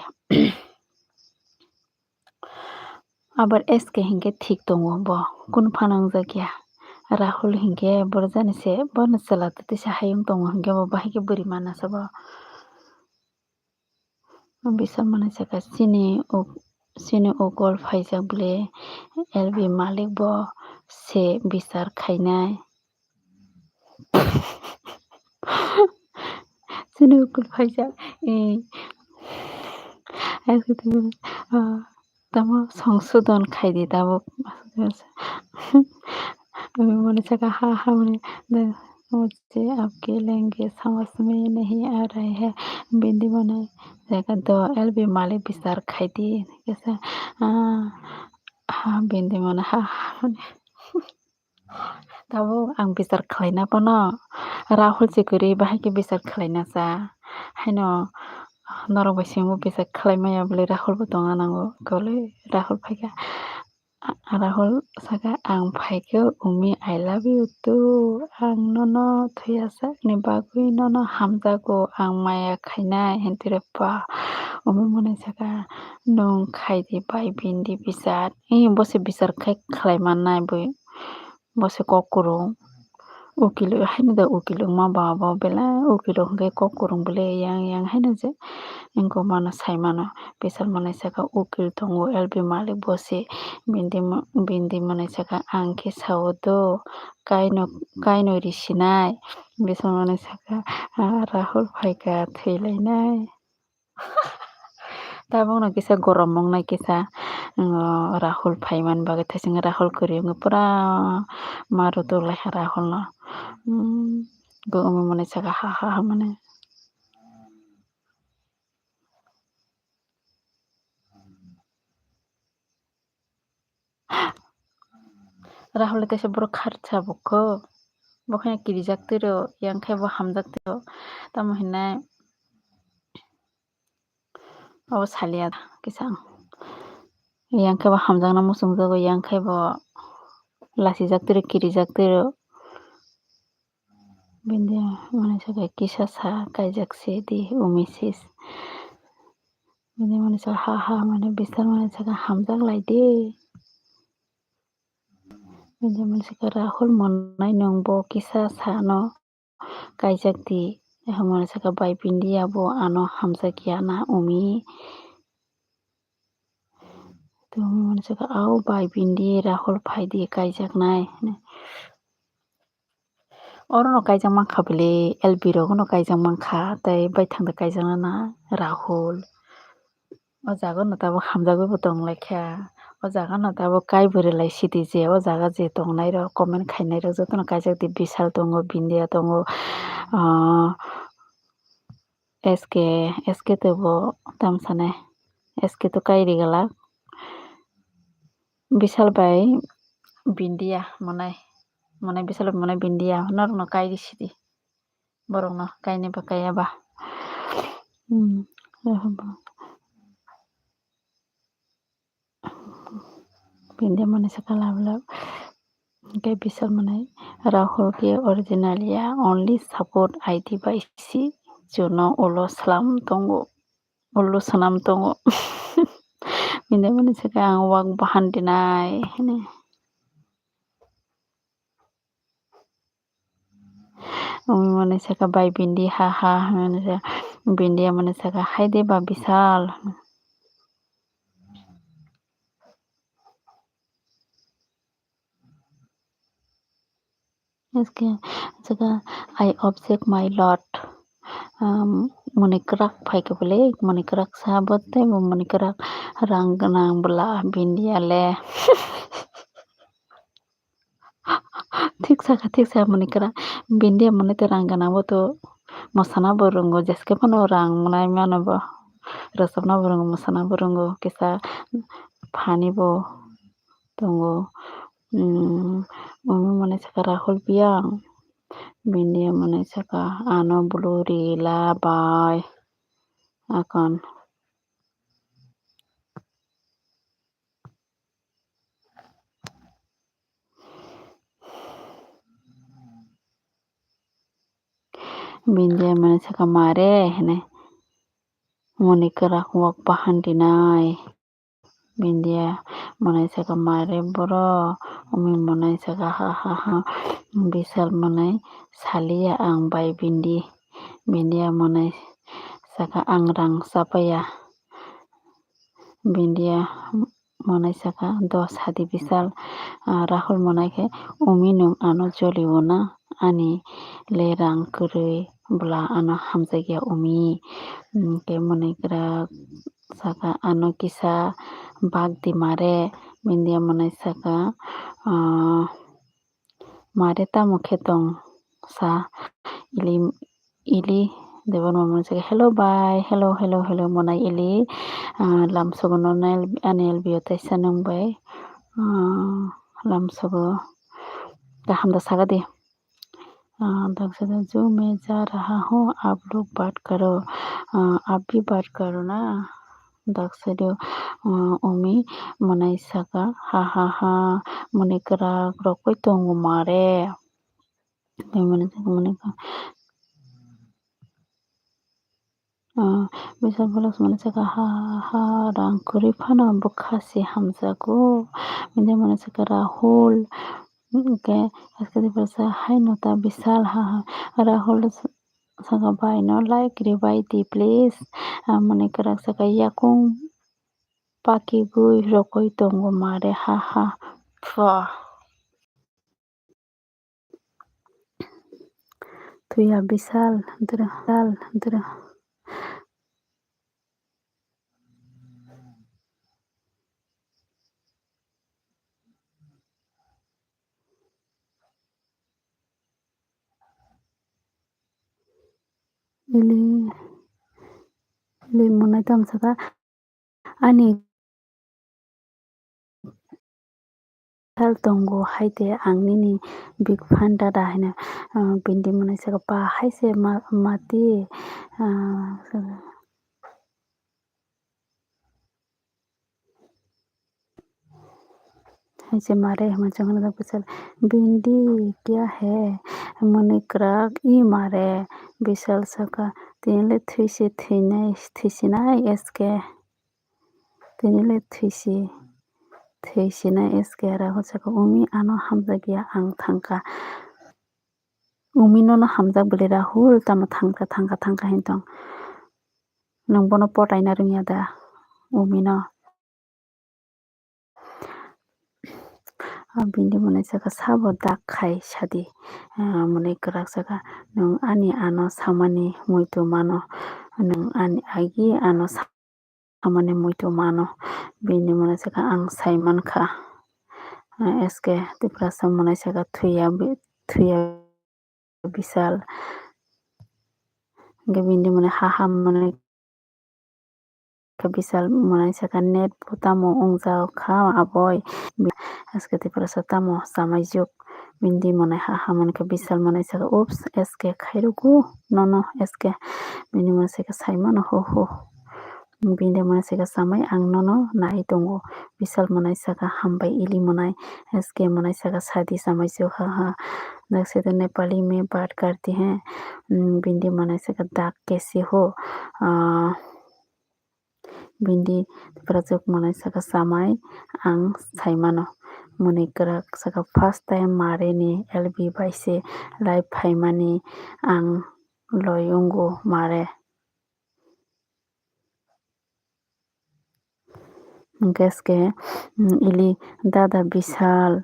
Abar S K hinkhe thik tongo bo, kunu phano wngjakya. Rahul hinkhe borok jani se bono chwla twtwi se hayung tongo hinkhe bo bahai khe bwrwi mana se bo. Bisal manwi saka chini uk-, chini ukol phaijak bwle L B malik bo se bichar khainai. Chini ukul phaijak, eh, ah, tamo songsodon khaidi tabuk. Mane saka ha ha mane, "Mujhe aapki language samajh mein nahi aa rahi hai." Bindi mane jaga do L B malik bichar khaidi. Kisa, ah, ha, bindi mane ha ha mane. Tabuk ang bichar khlaina phano Rahul se kwrwi bahai khe bichar khlaina cha. Haino norok bai simi bichar khlai maya bwle Rahul bo tongna nango. Kole Rahul phaikha. Rahul saka, "Ang phaikhe umi, I love you too. Ang nono thwiya sakni bagwi nono hamjago, ang maya khainai," hinwi twi rwkha. Umi mwnwi saka, "Nwng khaidi bai bindi bichar." Ee, bo se bichar khai khlai mannai bui. Bo se kok kwrwng. Ukil haino da ukil wngma ba bo belai ukil rok hwnkhe kok kwrwng bwle yang yang haino je wngkha mano sai mano. Bisal mwnwi saka ukil tongo L B malik bo se bindi mo-, bindi mwnwi saka ang khe sao do kaino, kaino risinai. Bisal mwnwi saka, ah, Rahul phaikha thwilainai. Tabukno kisa gorom wngnai kisa, mm, Rahul phaimani bagwi thaichung Rahul kwrwi wngwi pura maru tuklaikha Rahulno. Mm, bo wngwi mwnwi saka ha ha ha mwnwi. Rahul le teisa borok kharsa bukho. Bo khe kirijak twiro, yang khe bo hamjak twiro. Tamo hinai abo salia kisa. Yang khe bo hamjakna muchungjago, yang khe bo lasijak twiro, kirijak twiro. Bini mwnwi saka kisa sa kaijak se di umi sis. Bini mwnwi saka ha ha mwnwi bisal mwnwi saka hamjak lai di. Bini mwnwi saka Rahul mwnai nwng bo kisa sa no kaijak di. Hwnwi saka bai Bindia bo ano hamjakya na umi. Tei umi mani saka, "Au bai Bindi, Rahul phaidi kaijaknai," hwnwi. Orono kaijak mankha bile, L B rogono kaijak mankha, tei baithang da kaijaknana Rahul. O jagano tabuk hamjagwi bo tonglaikha. O jagano tabuk kaibrwi lai sidi je o jaga je tongnairok, comment khainairok jotono kaijak di, Bishal tongo, Bindia tongo, ah, S K, S K to bo tamo sanai, S K to kai ri glak. Bishal bai Bindia monai, monai Bishal bai monai Bindia norokno kai ri sidi, borokno kainai ba kaiya ba. Hmm. Bindia mani saka love love. Hingke Bishal mani Rahul ke original ya, only support I D bai si chuno ulo slam tongo, ulo swnam tongo. Bindia mani saka ang wak bahan dinai hini. Umi mani saka bai Bindi ha ha hwnwi saka, Bindia mani saka, "Haide ba Bishal." S K saka, "I object my lord." Um, muni kwrak phaikha bwle, muni kwrak sa bo tei bo muni kwrak rang gwnang bwla Bindia le. Thik sakha, thik sakha, muni kwrak. Bindia muni to rang gwnang bo to mwsana bo rwngo, jeske phano rang mwnai mano bo. Rwchapna bo rwngo, mwsana bo rwngo, kisa funny bo tongo. Hmm, umi muni saka Rahul Biyang. Bindia muni saka ano blue rila bai akon. Bindia mani saka mare hene. Muni kwrak wak bahan dinai. Bindia mani saka mare boro. Umi mani saka ha ha ha. Bishal mani saliya ang bai Bindi. Bindia mani saka ang rang chapaya. Bindia mwnai saka, "Dos hadi Bishal." Ah, Rahul mwnai khe, "Umi nwng ano jolio na? Ani le rang kwrwi bwla ano hamjakya umi." Hwnkhe mwnai kwrak saka, "Ano kisa bak di mare." Bindia mwnai saka, ah, Mare tamo khe tong sa ili, ili Debbarma mwnai saka, "Hello bai, hello, hello, hello," mwnai ili, ah, lamsogo no nai ani L B o taisa nwng bai, ah, lamsogo kaham da saka di. Ah, daksa da, "जो मैं जा रहा हूँ, आप लोग बात करो, ah, आप भी बात करो ना।" Daksa do, ah, umi mwnai saka, "Ha, ha, ha, mwnai kwrak rok koi tongo mare." Tei mwnai saka, mwnai ka, ah, Bishal Vlogs mwnai saka, "Ha, ha, ha, rang kwrwi phano bwkha se hamjago." Bini mwnai saka Rahul, hwnkhe S K Tiprasa, "Hai no ta Bishal, ha, ha." Rahul saka, "Bai no like rwbai di please." Ah, mwnai kwrak saka, "Yakung pakigwi rokoi tongo mare, ha ha." Pha. Thuya Bishal dra, Bishal dra. Ili, ili mwnai tamo saka ani sal tongo hai de ang nini big fan dada hino, ah, bini mwnai saka ba hai se ma, mati, ah, Hai se mare hwnwi chwng no bwsal, "Bindi kya hai?" Mwnwi kwrak, "I mare," Bishal saka, "Tini le thwisi thwinai, thwisinai S K. Tini le thwisi, thwisinai S K." Rahul saka, "Umi ano hamjakya, ang thangkha." Umi nono hamjak bwle Rahul, tamo thangkha, thangkha, thangkha hin tong. Nwng bono potaina rwngya da, Umi no? Ah, bini mwnai saka, sabo dak khai sadi. Ah, mwnai kwrak saka, nwng ani ano samani muitu mano, nwng ani agi ano sa-, samani muitu mano. Bini mwnai saka, ang sai mankha. Ah, S K Tiprasa mwnai saka, thuya bi-, thuya Bisal. Hwnkhe bini mwnai ha ha mwnai kha Bisal, mwnai saka net bo tamo wngjak kha aboi. S K Tiprasa tamo chamaijuk. Bini mwnai ha ha mwnai kha Bisal, mwnai saka, "Oops, S K khairukgo nono S K." Bini mwnai saka, "Saimano ho ho." Bini mwnai saka, "Chamai, ang nono nai tongo." Bisal mwnai saka, "Hambai ili mwnai." S K mwnai saka, "Sadi chamaijuk, ha ha." Dak se Nepali mein baat karti hain. Bini mwnai saka, "Dak kaise ho?" Ah, bini Tiprajwk mwnai saka, "Chamai, ang saimano." Mwnai kwrak saka, "First time mare ni L B bai se live phaimani, ang loi wngo mare." Hwnkhe S K, mm, ili dada Bisal,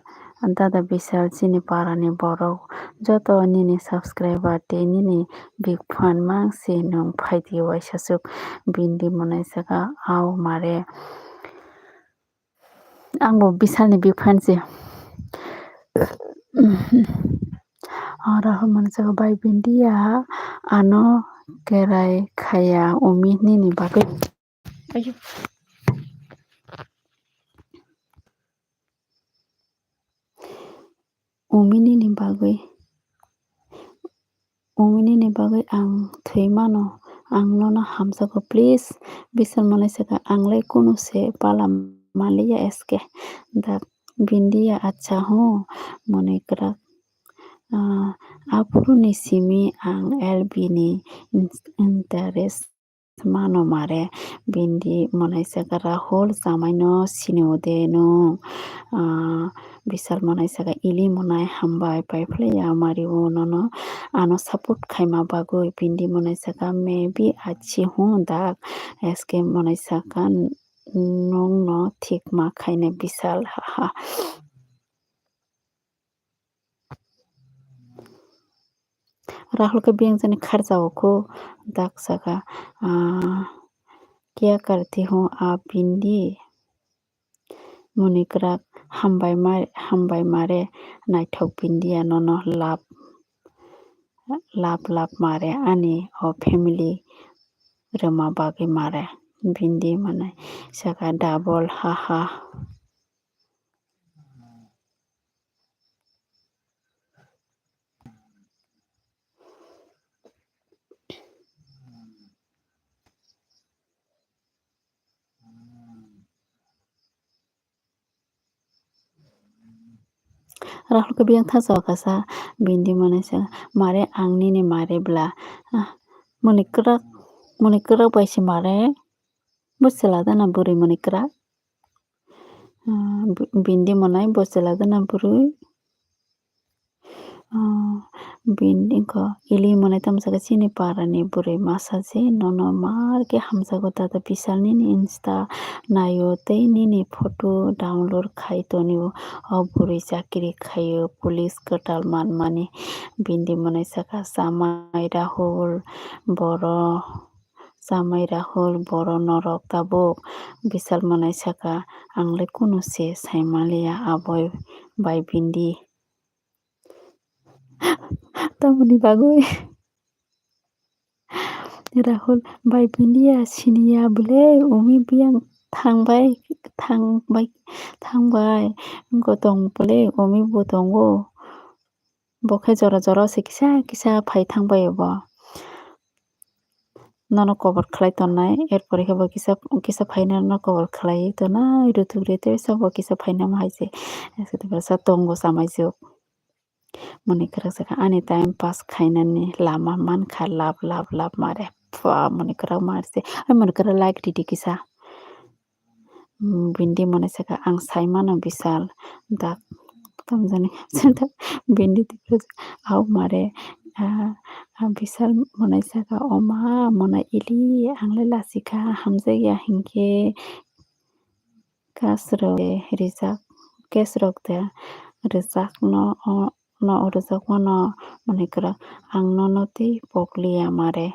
dada Bisal, chini parani borok joto nini subscriber tei nini big fan mang se nwng phaidi waisa swk, bini mwnai saka, "Ao mare." Angbo Bisalni big fan se. Oro hwnmani jaga bai Bindia ano kerai khaya Umi nini bagwi. Ayo. Umi nini bagwi. Umi nini bagwi ang thwi mano, ang nono hamjago, please. Bisal mwnai saka, ang lai kunu se pala manliya S K. Dak Bindia, acha ho, mwnai kwrak. Ah, aphuru ni simi ang L B ni in-, interest mano mare, bini mwnai saka, Rahul, chamai no sini o de nwng? Ah, Bisal mwnai saka, ili mwnai, hambai, paiphlaiya mari o nono ano support khaima bagwi. Bini mwnai saka, maybe achi hwn dak. S K mwnai saka, nwng no thik ma khaina Bisal, ha ha. Rahul khe biyang jani kharjao kho, dak saka, ah, "Kya karti ho aap Bindi?" Mwnwi kwrak, hambai ma-, hambai mare, naithok Bindia nono love, love, love mare, ani o family rwma bagwi mare. Bindi mwnai saka, double, ha ha. Rahul khe biyang thaso kasa, Bindi mwnai sa, "Mare, ang nini mare bla." Ah, mwnwi kwrak, mwnwi kwrak bai se mare. Bo chwla dana bwrwi mwnwi kwrak. Ah, bi-, Bindi mwnai bo chwla dana bwrwi. Ah, Bindi ko ili mwnai tamo saka, "Chini parani bwrwi masa je nono mar khe hamjago dada Bisal, nini Insta naio tei nini photo download khai tonio. O bwrwi chakri khaio, police kwtal manmani." Bindi mwnai saka, "Chamai Rahul, boro." Chamai Rahul, boro norok tabuk. Bisal mwnai saka, "Ang le kunu se sai manliya aboi bai Bindi." Tamoni bagwi? Rahul, "Bai Bindia siniya bwle, Umi biyang thangbai, thangbai, thangbai. Bo tong bwle, Umi bo tongo." Bo khe jora jora se kisa kisa phai thang bai bo. Nono kobor khlai tongnai, er pore khe bo kisa, kisa phaina nono kobor khlai tongnai, rutuk rwi tei sabo kisa phaina hai se. Sa tongo chamai juk. Mwnwi kwrak saka, ani time pass khainani lama mankha, love, love, love mare. Pha, mwnwi kwrak mare se. Ai, mwnwi kwrak like ridi kisa. Bindi mwnai saka, "Ang sai mano Bisal." Dak, tamjani, Bindi Tipra, "Ao mare, Ah, ah, Bishal monai saka, "O ma, monai ili, ang le lachikha, hamjakya hinkhe case rok rijak, case rok de rijak no, o, no rijak mano, monai kwrak, ang nono tei pokliya mare,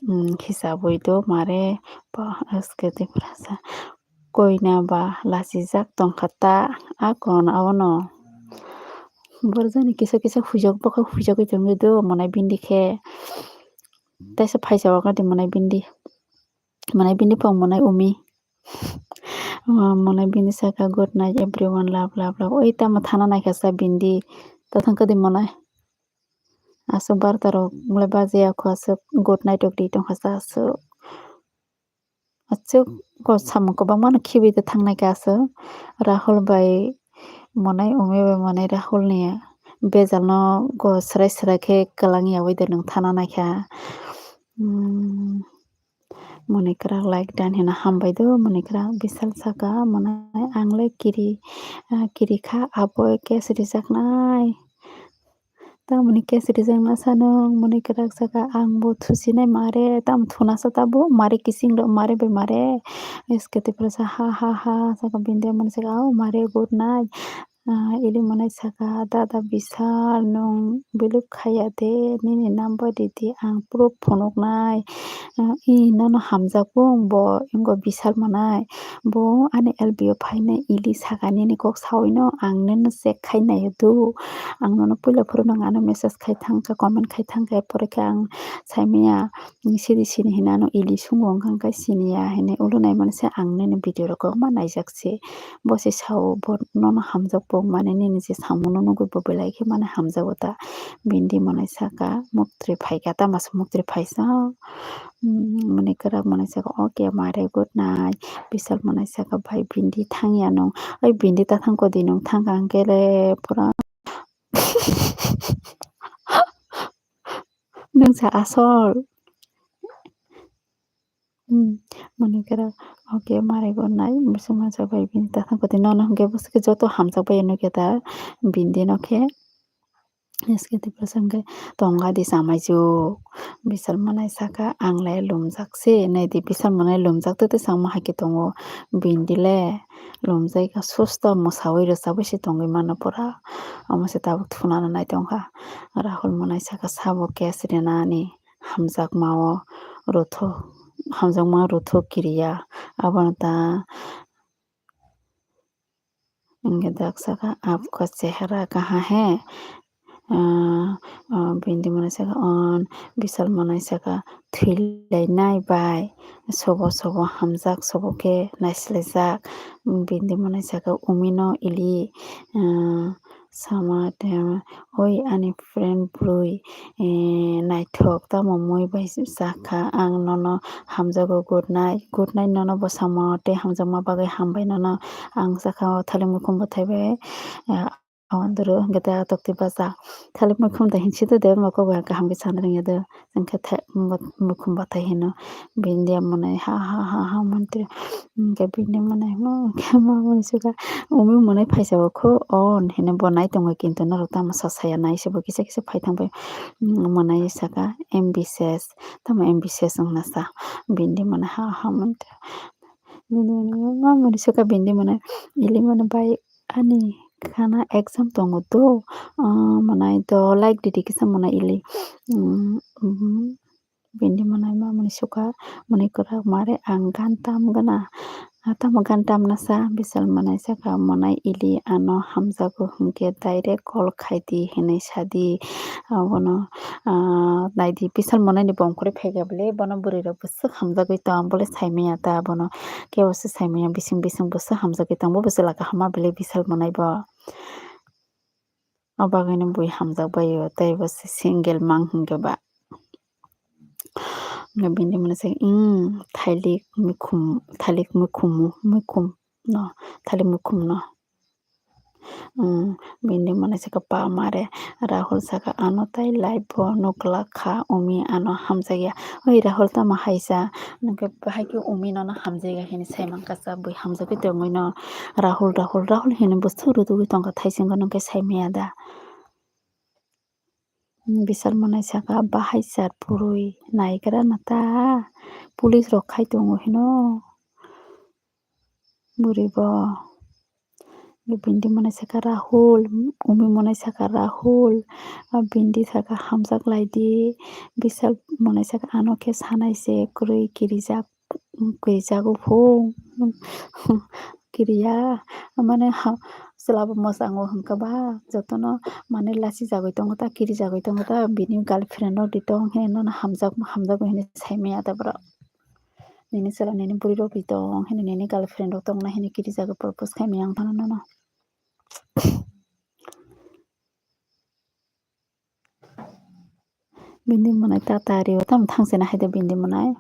um, hisabwi do mare, pa, S K Tiprasa." Koina ba lachijak tongkha ta, a kon abono. Borjani kisa kisa huijak bokha huijagwi tongwi do monai bindi khe. Taisa phaisa o kadi monai bindi. Monai bindi pong monai umi. Monai bindi saka, "Good night everyone, love, love, love." Oi tamo thana naikha sa bindi. Tathang kadi monai. Aswk barta rok le bajiya kho, aswk good night rok ri tongkha sa aswk. Aswk go samung kwbangma no khibi de thangnai khe aswk. Rahul bai monai, umi bai monai, Rahul ni bejal no go swrai swrai khe kwlangya wi de nwng thana naikha. Hmm, monai kwrak like done hino, hambai do monai kwrak. Bishal saka, "Monai ang le kiri, ah, kiri kha, abo case rijaknai." Tamoni case rijak na sano, mwnwi kwrak saka, "Ang bo thusinai mare, tamo thuna sa tabuk, mare kising rok, mare bai mare." S K Tiprasa ha ha ha saka, bindi mwnwi saka, "O mare, good night." Ah, ili mwnwi saka, "Dada Bishal, nwng believe khaiya de, nini number ridi, ang proof phunuknai." Ah, i nono hamjakgo bo, ingo Bishal mwnwi. Bo ani L B o phainai ili saka nini kok sawino ang nini check khai naio do. Ang nono puila phuru nang ano message khai thangkha, comment khai thangkha, epore khe ang saimanya sidi sini hinwi ano ili sungo wngkha khe siniya hinwi ulo naimani se ang nini video rok kwbangma naijak se. Bo se sao bo nono hamjak bo mane nini je samungo nugwi bo belai khe mane hamjago ta. Bindi mwnwi saka muktwi phaikha ta masa muktwi phaisa. Hmm, mwnwi kwrak mwnwi saka, "Okay mare, good night." Bishal mwnwi saka, "Bhai, bindi thangya nwng. Oi, bindi ta thangkha di nwng, thangkha hwnkhe le pura nwng sa asol." Hmm, mwnwi kwrak, "Okay mare, good night." Bwswk masa, "Bhai, bindi ta thangkha di." Nono hwnkhe bwswk khe joto hamjak bai nukya ta bindi no khe. S K Tiprasa hwnkhe, "Tongga di chamaichuk." Bishal mwnwi saka, "Ang le lumjak se." Nai di, Bishal mwnwi lumjak tei tei changma hai khe tongo. Bindi le lumjai kha, susto mwsaui rwchabwi se tongwi mano pura. Omo se tabuk thunana nai tongkha. Rahul mwnwi saka, "Sabo case rinani hamjakma o rwthu, hamjakma rwthu kiriya. Abono ta." Hingke dak saka, "Aapka chehra kaha hai?" Ah, ah, bindi mwnwi saka, "On." Bishal mwnwi saka, "Thwilainai bai, sobo sobo hamjak, sobo khe naisilaijak." Bindi mwnwi saka, "Umino ili, ah, sama te, oi ani friend bwrwi, eh, naithok tamo mui bai chakha, ang nono hamjago, good night, good night nono bo samo tei hamjakma bagwi hambai nono, ang sakha o thalik muikhum bwthai bai, eh, awandru hwnkhe tei atok twi bacha thalik muikhum da hinsi de de mokol bai kaham khe sana rwngya de, hwnkhe muikhum bwthai hino bindi mwnwi ha ha ha ha mantri, hwnkhe bindi mwnwi ma mwnwi suka umi mwnwi phaisa o kho on hino bo nai tongo kintu norok tamo sa saya nai se bo kisa kisa phai thang bai. Mwnwi saka M B C S, tamo M B C S wngna sa bindi mwnwi ha ha mantri. Bindi mwnwi ma mwnwi suka bindi mwnwi ili mwnwi bai ani khana exam tongo do, ah, mwnwi do like didi kisa mwnwi ili, mm, mm, bindi mwnwi ma mwnwi suka mwnwi kwrak mare ang gan tam gana. Ah, tamo gan tamna sa Bishal mwnai saka mwnai ili ano hamjago hwnkhe direct call khaidi hinwi sadi. Abono, ah, naidi Bishal mwnaini bongkhorwi phaikha bwle bono bwrwi rok bwswk hamjagwi tong bole saimanya ta bono kebo se saimanya bising bising bwswk hamjagwi tong bo bwswk laka hama bwle Bishal mwnai bo. O bagwino bui hamjak baio tei bo se single mang hwnkhe ba. Hwnkhe bini mwnwi se, "Em, thailik muikhum, thailik muikhumu, muikhum no, thailik muikhum no." Em, bini mwnwi se kwbangma re. Rahul saka, "Ano tai live bo nuklak kha, umi ano hamjakya." Oi Rahul tamo haisa, hwnkhe bahai khe umi nono hamjakya hinwi saimankha sa, bui hamjagwi tongwino Rahul, Rahul, Rahul hinwi bwswk rwtugwi tongkha thaisingo, nwng khe saimanya da? Bisal monai saka, "Bahai sar purui naigra na ta, police rok khai tongo hino." Bwrwi bo. Bindi monai saka, "Rahul," Umi monai saka, "Rahul, ah, Bindi saka hamjak lai di." Bisal monai saka, "Ano khe sanai se kwrwi kirijak, kirijago phu." Kiriya, mane ha, chwla bo mwchango hwnkhe ba, jotono mane lachijagwi tongo ta, kirijagwi tongo ta, bini girlfriend rok di tong he, nono hamjak, hamjakgo hinwi saimaya ta borok. Nini chwla nini bwrwi rok di tong hini, nini girlfriend rok tongna hini kirijagwi propose khaimaya wng phano nono. Bindi monai ta tari o tamo thangse na hai de bindi monai.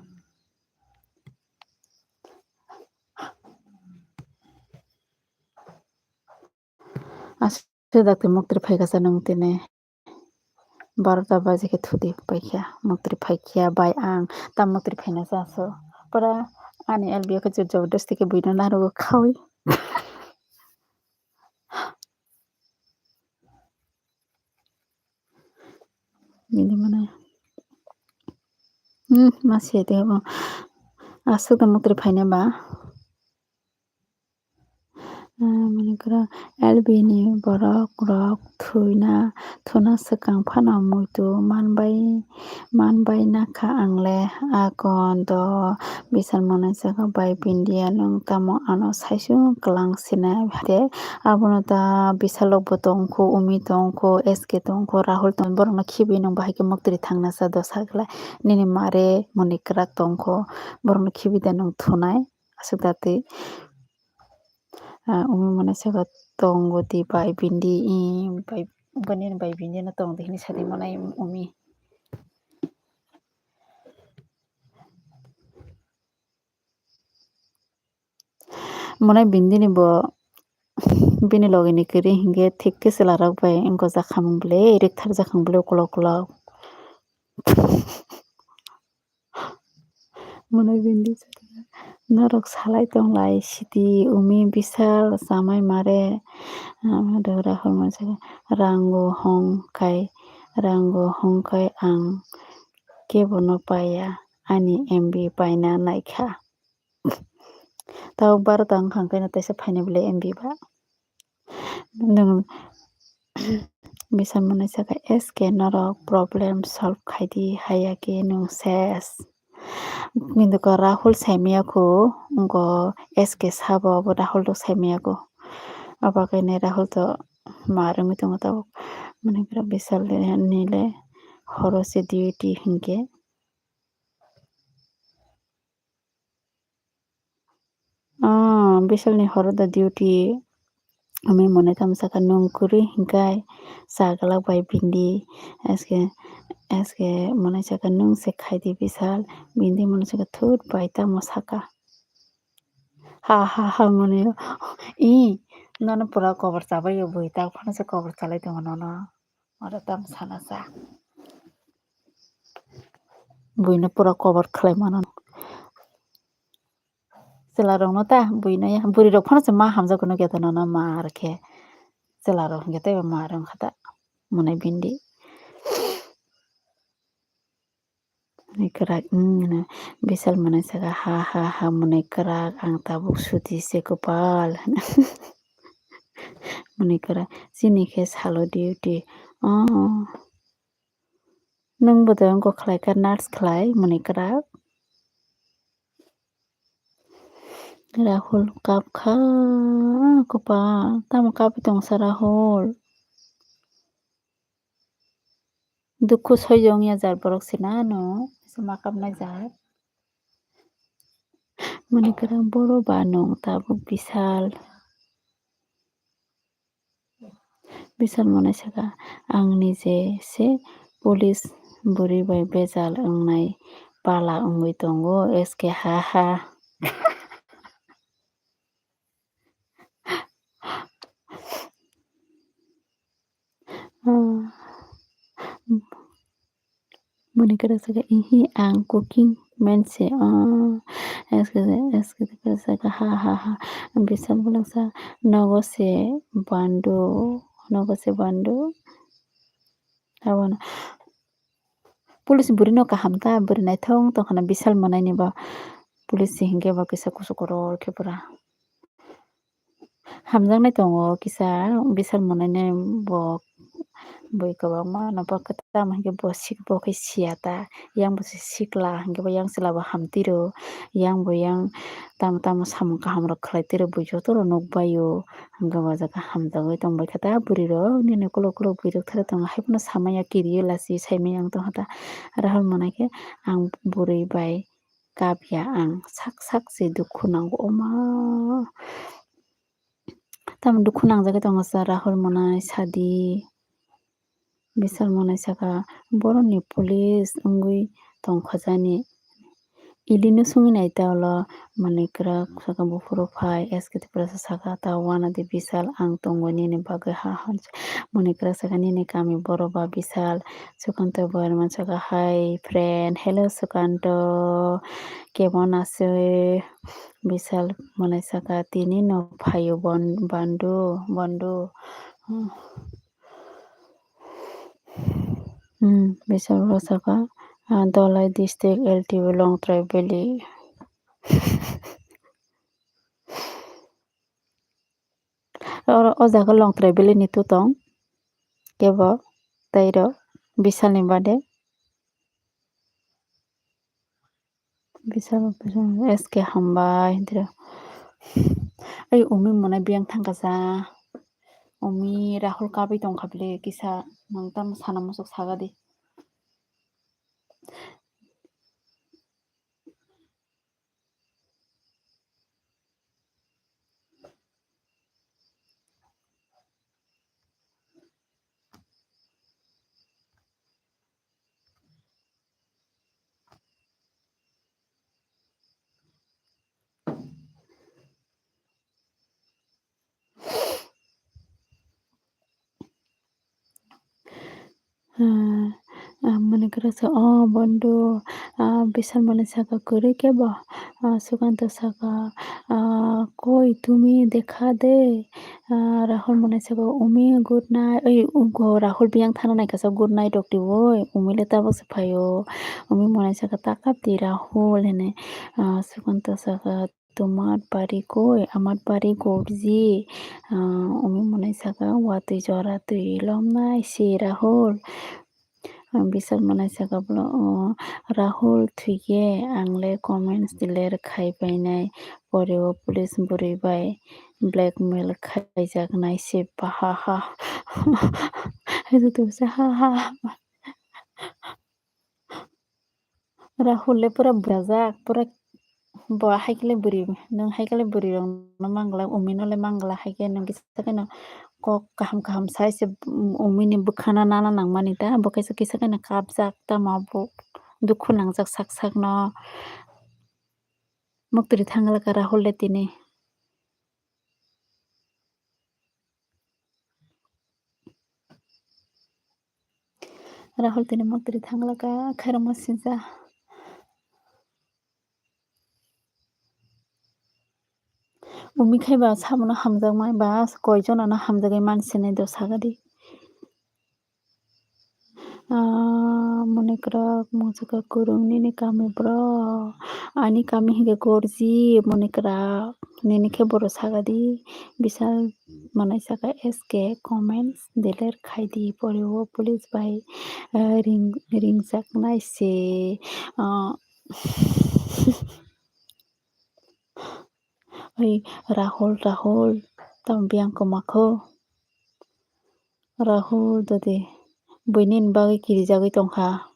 Aswk dakti muktri phaikha sa nung tini. Barota baje khe thudi paikha, muktri phaikha bai ang ta muktri phaina sa so. Pura ani L B O khe jabardasti khe buino narugo khaui. Nini mane. Hmm, ma se de bo. Aswk da muktri phaina ba. Ah, mane kra L B ni borok rok thuina, thuna swkang phano muitu manbai, manbai nakha ang le. Akon do bisal monai saka bai bindia nung tamo ano saisu kwlang sina hade. Abono ta bisal rok bo tongkho, Umi tongkho, S K tongkho, Rahul tongkho, borokno khibi nung bahai khe muktri thangna sa dosa glai. Nini mare muni kwrak tongkho, borokno khibi da nung thunai. Aswk da twi, ah, Umi monai saka tongo di bai bindi, i bai, bini bai bindi no tong di hini sadi monai Umi. Monai bindi ni bo bini logi ni kwrwi hinkhe thik khe chwla rok bai wngkha jakhamung bwle, rik thar jakhamung bwle ukulok ukulok. Mwnwi bini norok salai tonglai sidi Umi bisal chamai mare, ah, Rahul mwnwi saka, "Rango hongkai, rango hongkai ang kebono paiya, ani M B paina naikha." Tabuk barota wngkha hwnkhe no teisa phainai bwle M B ba. Nwng bisa mwnwi saka, "S K norok problem solve khaidi, haiya khe nwng ses." Kintu ko Rahul saimaya kho, wngko S K sabo, abo Rahul rok saimaya kho. Abo khe ne Rahul to mar wngwi tongo tabuk. Mwnwi khe Bisal ni le horo se duty hinkhe. Ah, Bisalni horo da duty. Umi mwnwi tamo saka, "Nwng kwrwi hinkhai cha glak bai bindi." S K, S K mwnwi saka, "Nwng se khaidi Bisal." Bindi mwnwi saka, "Thut bai tamo saka." Ha ha ha mwnwi. I, nono pura kobor chabai o bui, tak phano se kobor chalai tongo nono. Oro tam sana sa. Buino pura cover khlai mano. Chwla rokno ta buino ya. Bwrwi rok phano se ma hamjakgo nukya ta nono ma rwkhe. Chwla rok hinkhe teibo ma rwkha ta. Mwnai bindi. Mwnwi kwrak, mm, hwnwi Bisal mwnwi saka, "Ha, ha, ha, mwnwi kwrak, ang tabuk suti se kwpal," hwnwi. Mwnwi kwrak, "Chini khe salo duty." Oh. Nwng bo de wngkha khlai kha, nurse khlai, mwnwi kwrak. Rahul kap kha, kwpal, tamo kapwi tong sa Rahul? Dukhu soijo wngya jar borok se nano, se ma kapnai jar. Mwnwi kwrak boro ba nwng tabuk Bisal. Bisal mwnwi saka, "Ang nije se police bwrwi bai bejal wngnai pala wngwi tongo, S K ha ha." Ah. Mwnwi kwrak saka, "Ihi, ang cooking man se." Oh. S K, S K kwrak saka, "Ha, ha, ha." Bisal kwrak saka, "Nogo se bandu, nogo se bandu." Abono, Police bwrwino kaham ta, bwrwi naithok tongkha na Bishal mwnaini bo. Police se hinkhe bo kisa kusu kotor khe pura. Hamjaknai tongo kisa Bishal mwnaini bo, bui kwbangma no bo khe tamo hinkhe bo sik bo khe siya ta, yang bo se sikla hinkhe bo yang chwla bo hamtwi rw, yang bo yang tamo tamo samung kaham rok khlai twi rw, bui joto rw nukbai o. Hwnkhe bo jaga hamjagwi tongbai kha ta bwrwi rok, nini ukulok ukulok bwrwi rok thara tongo, haiphano samaya kiriui lachi saimaya wng tongkha ta. Rahul mwnai khe ang bwrwi bai kap ya, ang sak sak se dukhu nango, oma. Tamo dukhu nangjagwi tongo sa Rahul mwnai sadi. Bishal mwnai saka, boroni police wngwi tongkhojani. Ilino swngwi nai ta ulo, mwnwi kwrak saka, buphuru phai, S K Tripura sa saka, ta wanadi Bishal, ang tongo nini bagwi ha, ha, mwnwi kwrak saka, nini kami boro ba Bishal? Sukanto Barman saka, hi friend, hello Sukanto, kemon aso? Bishal mwnwi saka, tini no phaio bon-, bandu, bondu. Hmm. Hmm, Bishal bo saka, ah, Dholai district, L T B Longtrai Valley. Oro, o jaga Longtrai Valley ni tu tong, kebo, tei ro, Bishal ni bade. Bishal, Bishal, S K hambai, hindira. Ai, umi mwnai biyang thangkha sa. Umi Rahul kabui tongkha bile kisa, nwng tamo sana muchuk saga di. Ah, ah, mwnwi kwrak sa, "Oh, bondo, ah, Bishal mwnwi saka kwrwi kebo?" Ah, Sukanto saka, ah, "Koi tumi, dekha de." Ah, Rahul mwnwi saka, "Umi, good night." Oi, ugo Rahul biyang thana naikha sa, "Good night rok di oi, umi le tabuk se phaio." Umi mwnwi saka, "Ta kap di Rahul," hwnwi. Ah, Sukanto saka, "Tomar bari koi? Amar bari Gorji." Ah, umi mwnwi saka, "Watwi jora twi lomnai se Rahul." Ah, Bishal mwnwi saka, "Bolo, oh, Rahul thwikhe ang le comments delete khai painai, pore o police bwrwi bai blackmail khaijaknai se, ha ha ha." Hai to sa, ha ha. Rahul le pura bwrajak, pura bo haikhe le bwrwi, nwng haikhe le bwrwi rokno mangla, umi no le mangla, haikhe nwng kisa kheno kok kaham kaham sai se, um, umi ni bwkhano nana nangmani ta, bo kaisa kisa kheno kapjak, tamo bo dukhu nangjak sak sak no. Muktwrwi thangla ka Rahul le tini. Rahul tini muktwrwi thanglaka khairokma sinsa. Umi khai ba sabono hamjakmani ba koi jonano hamjagwi mansinai do sagadi. Ah, mwnwi kwrak, mungsa kwrwng, nini kami bwrwi? Ani kami hinkhe Gorji, mwnwi kwrak, nini khe bwrwi sagadi. Bishal mwnwi saka S K comments delete khaidi, pore o police bai, ah, ring, ringjaknai se, ah, Oi, Rahul, Rahul, tamo biyang kwma kho? Rahul dodi buini bagwi kirijagwi tongkha.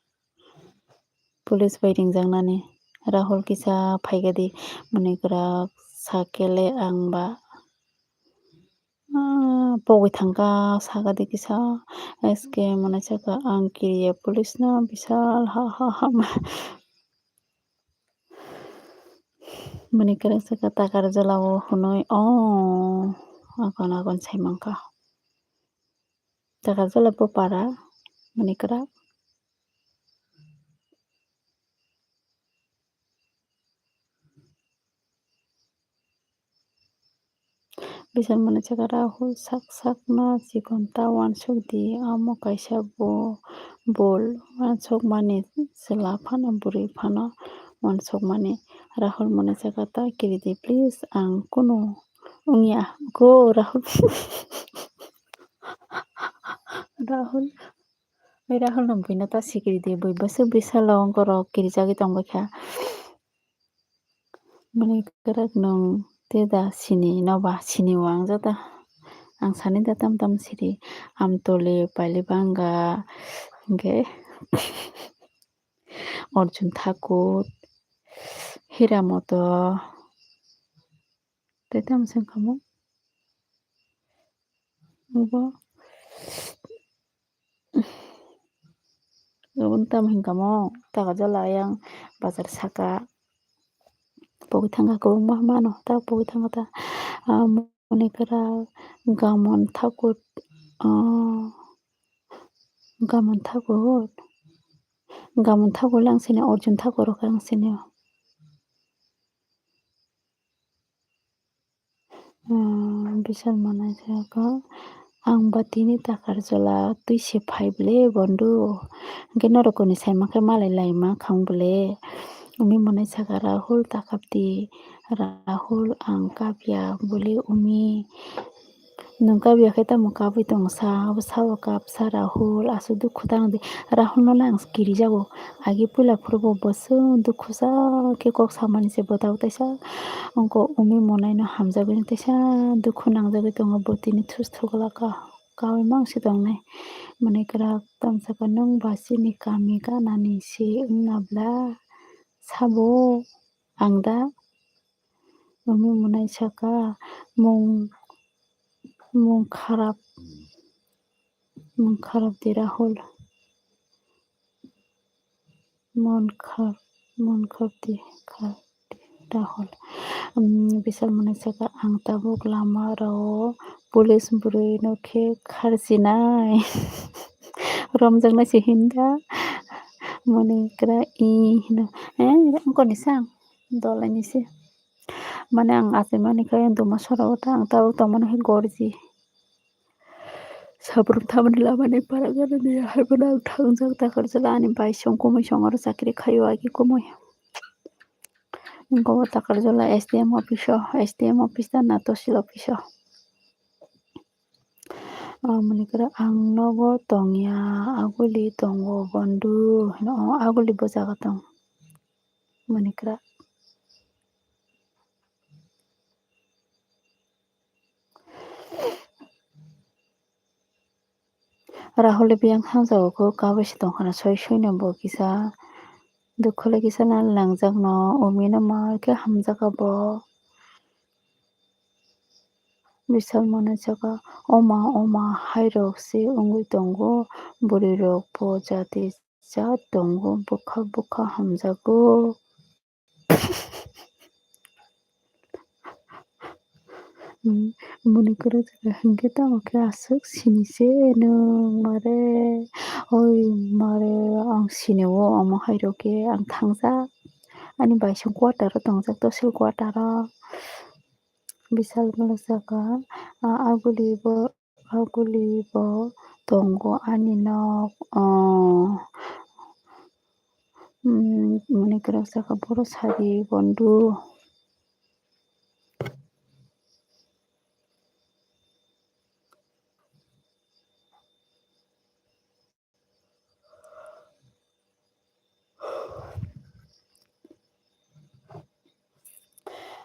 Police bai ringjaknani. Rahul kisa phaikha di, mwnwi kwrak sakhe le ang ba. Ah, pogwi thangkha, sakha di kisa, S K mwnwi saka, "Ang kiriya police no, Bishal, ha, ha, ha." Mwnwi kwrak saka, "Takar jwla o hwnwi, oh, akon, akon sai mankha. Takar jwla bo para, mwnwi kwrak." Bishal mwnwi saka, "Rahul sak sak no chikon ta uansuk di, amo kaisa bo bol uansuk mani chwla phano bwrwi phano uansukmani. Rahul mwnwi saka, "Ta kiridi please, ang kunu wngya go Rahul." Rahul, bai Rahul no buino ta sikiri di, bui bwswk bwsalo ongkorok kirijagwi tongbaikha. Mwnwi kwrak nwng tei da sini no ba sini o ang jata. Ang sani da tam tam siri, Amtoli, Palibanga, hwnkhe Arjun Thakur, Hiramoto, tei tamo se wngkha mo? Obo, obo tamo hwnkha mo? Takarjala ayang bazar saka. Pogwi thangkha kwbangma mano, ta pogwi thangkha ta. Ah, Moni kwrak, Gamon Thakur, ah, Gamon Thakur, Gamon Thakur le ang sini, Arjun Thakur rok ang sini. Ah, Bishal mwnwi saka, "Ang ba tini Takarjala twi se phai bwle bondu. Hwnkhe norok kuni saima khe malai laima khang bwle." Umi mwnwi saka, "Rahul ta kapti, Rahul ang kapya bwle umi. Nwng kapya khe tamo kapwi tong sa, abo sao kapsa Rahul, aswk dukhu tang di." Rahul no le ang kirijago. Agi puila phuru bo bwswk dukhu sa khe kok samani se bwtao taisa. Wngkha umi mwnai no hamjagwi teisa dukhu nangjagwi tongo, bo tini thus thuglaka, kaui mangsi tongnai. Mwnwi kwrak tamo saka, "Nwng ba chini kami ganani se wngna bla sabo ang da?" Umi mwnai saka, "Mung, mung kharap, mung kharap di Rahul." Mon khar, mon khar di, khar di, Rahul. Um, Bishal mwnwi saka, "Ang tabuk lama rao police bwrwi no khe kharchinai." Romjaknai se hinda. Mwnwi kwrak i hino. Eh, wngkha ni sang. Dolaini se. Mane ang achaimani khe duma sora o ta ang tabuk tongmani khe gorji. Sabrum thamani lamani para ganani hai phano ang thangjak Takarjala ani bai song kumui song aro chakri khaio agi kumui. Wngkha o Takarjala S D M office o, S D M office da na tosil office o. Ah, mwnwi kwrak ang nogo tongya, aguli tongo bondu hino, o aguli bo jaga tong. Mwnwi kwrak. Rahul le biyang thangjak o khe kabai se tongkha na soi soi no bo kisa dukhu le kisa na langjak no umi no ma khe hamjak abo. Bishal mwnwi saka, "Oma, oma, hairok se wngwi tongo, bwrwirok bo jati jat tongo, bwkha bwkha hamjago." Hmm, mwnwi kwrwi khe hwnkhe tamo khe aswk sini se nwng mare, oi mare, ang sini o omo hairok khe ang thangjak, ani bai song quarter o tongjak, tosil quarter o. Bishal mwnwi saka, a, aguli bo, aguli bo tongo ani nok, o, mm, mwnwi kwrak saka, boro sadi bondu.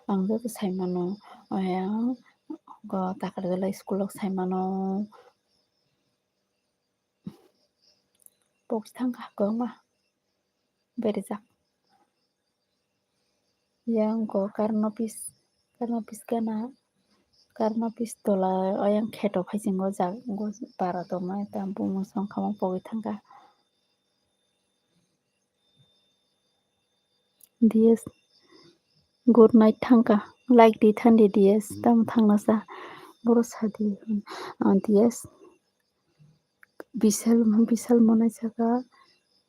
Ang joto sai mano, oya, go Takarjala school o sai mano. Pok thang kha kwbangma berajak. Yang go current office, current office gana, current office tola, oyang kheto phai sing go jag, go para tongma, ta bumung song kha ma pogwi thang kha. D S, good night thang kha, like di thandi D S, tamo thang na sa, boro sadi, ah, D S. Bishal, Bishal mwnwi saka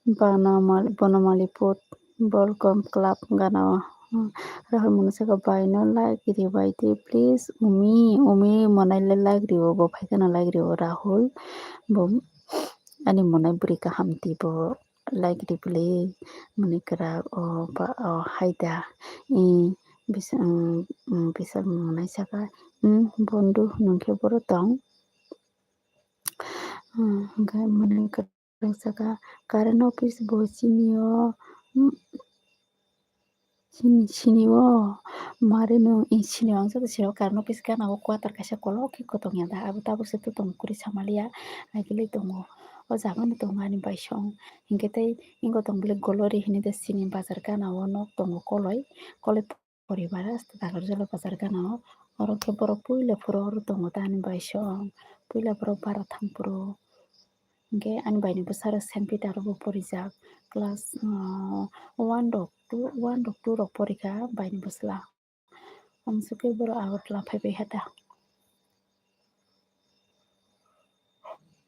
Banamali, Bonomalipur Welcome Club gana o. Hmm, Rahul mwnwi saka, "Bai no like ribai di please." Umi, umi mwnwi le like rio, bo phai kheno like rio Rahul. Bo ani mwnwi bwrwi kaham di bo. like ripli, mwnwi kwrak o ba o hai da. I bisa, um, um, bisa mwnai saka, um, bondu nwng khe boro tong. Um, hwnkhe mwnwi kwrak saka, current office bo chini o, um, Chini, chini o mare no, i chini o ang joto chini o current office gana o quarter kaisa kolok khe kotong ya da, abo tabuk se totong kwrwi samaliya, agilwi tongo. O jaga no tongo ani bai song, hinkhe tei ingo tong bile Golori hinwi de chini bazar gana o nok tongo koloi, koloi poribar Takarjala bazar gana o. Oro khe borok puila phuru oro tongo ta ani bai song, puila borok bara thang phuru. Hinkhe ani baini bwsarok Saint Peter o bo porijak, class, ah, one rok, two, one rok, two rok porikha baini bwsla. Amsukhe borok Agartala phaibai ha ta.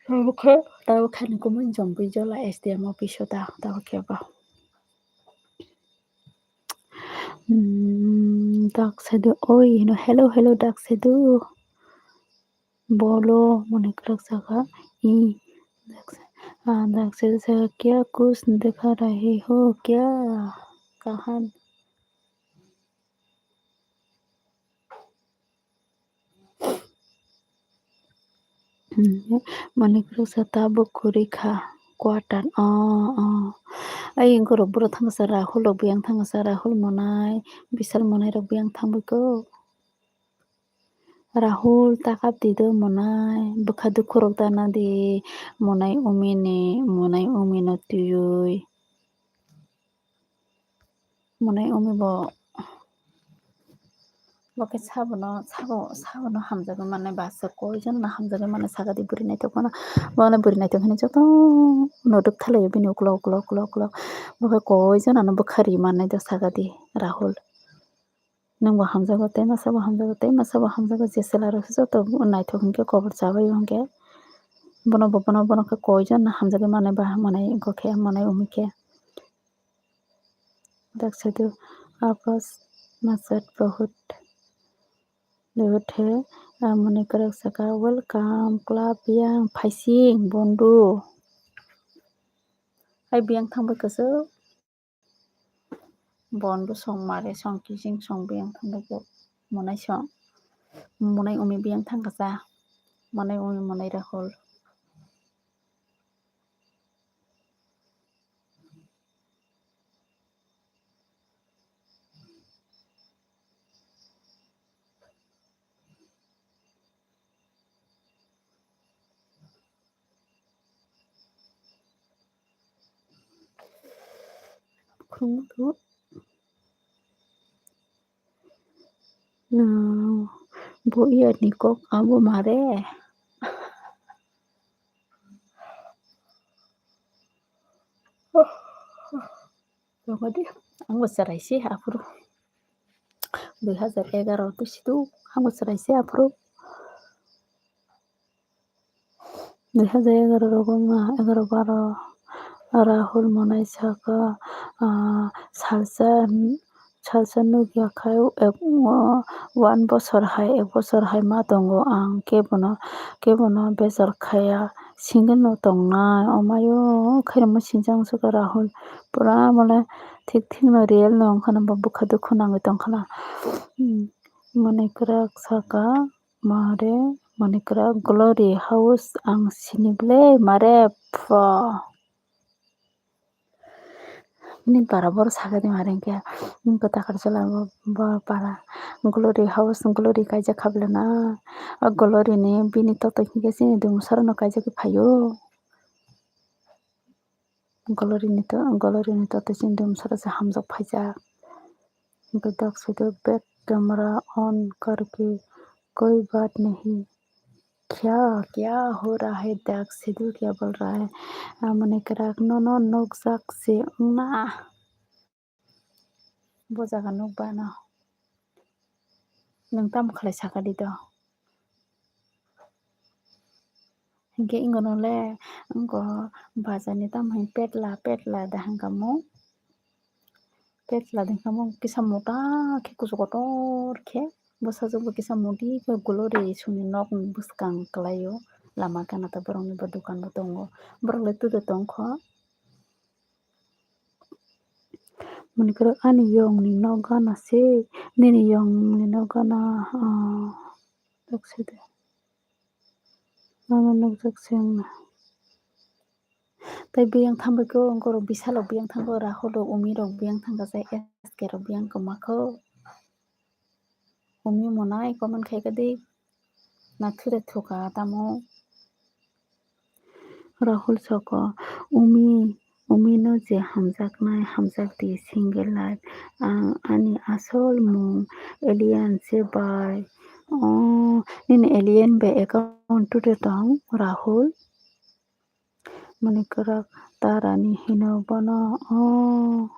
Tabukhe, tabukhe ani kumui Jompuijola S D M office o ta, tabukhe bo. Hmm, dak saidu, oi, hino, hello, hello, dak saidu. Bolo, mone kwrak saka, i, dak sa-, ah, dak saidu saka, "Kya kuch dikha rahe ho kya?" Kahan? Hmm, mane kwrwksa tabuk kwrwi kha quarter. Oh, oh. Ai, borok, borok thangsa Rahul rok biyang thangsa, Rahul monai, Bishal monai rok biyang thangbai kho. Rahul takap di do monai, bwkha dukhu rok dana di monai umi ni, monai umi no twiwi. Monai umi bo, bo khe sabono, sabo, sabono hamjagwi mannai ba aswk koijon no hamjagwi mannai saka di bwrwi naithok phano. Bono bwrwi naithok hinwi joto no rwktharlaio bini uklok, uklok, uklok, uklok. Bo khe koijon ano bwkha ri mannai do saka di Rahul. Nwng bo hamjago, tei masa bo hamjago, tei masa bo hamjago, je chwla rok joto naithok hinkhe kobor chabai o hinkhe. Bono bo, bono, bono khe koijon no hamjagwi mannai ba, monai wngkha khe, monai umi khe. Dak saidu, "Aap masa bahut, bahut hai," ah, mone kwrak saka, "Welcome, club yang phaising bondu." Hai biyang thangbai kwchwk. Bondu song mare song kising song biyang thangbai khe monai song. Monai umi biyang thangkha cha. Monai umi monai Rahul. Khum tu. No, bo iyani kok abo mare. Tongodi, ang bo chwrai se aphuru. Dui hajar egaro bisi tu ang bo chwrai se aphuru. Dui hajar egaro rogo wngma, egaro baro Rahul monai saka, ah, salsa, salsa nukya khai ek, o, one bosor hai, ek bosor hai ma tongo ang, kebono, kebono bejal khaya, single no tongnai, omayo khairokma sinijak saka Rahul, pura mole thik thik no real no wngkha na bo bwkha dukhu nangwi tongkha na, hmm, monai kwrak saka. Mare, mane kwrak Glory House ang sini ble mare pho. Nini para boro saka di mare hinkhe, wngkha Takarjala bo, bo para Glory House, Glory kaijak kha ble na. O Glory ni bini toto hinkhe chini Dumsara no kaijak khe phaio. Glory ni to, Glory ni toto chini Dumsara se hamjak phaijak. Hwnkhe dak saido back camera on karke koi baat nahi. Kya, kya ho raha hai, dak saido kya bol raha hai. Amoni kwrak nono nukjak se wngna. Bo jaga nukba no. Nwng tamo khlai saka di do? Hinkhe ingono le, ingo bazar ni tamo hai petla, petla da hwnkha mo. Petla da hwnkha mo kisa mota khe kuchuk kotor khe. Bwsajwk bo kisa modi khe Glory songni nokni bwskang kwlaio. Lama gana ta borokni bo dokan bo tongo. Borok le tudo tongkho. Mani kwrwk ani yongni nok gana se, nini yongni nok gana, ah, nok se de. Nono nukjak se wngna. Tei biyang thangbai khe borok bisalrok biyang thango, Rahul rok, Umi rok biyang thangkha, S K rok biyang kwma kho. Umi monai comment khai kha di. Na thura thuka tamo. Rahul soko, Umi, Umi no je hamjaknai, hamjak di single life. Ang ani asol mung alien se bai. Oh, nini alien bai account tude tong, Rahul? Mani kwrak tarani hino bono, oh.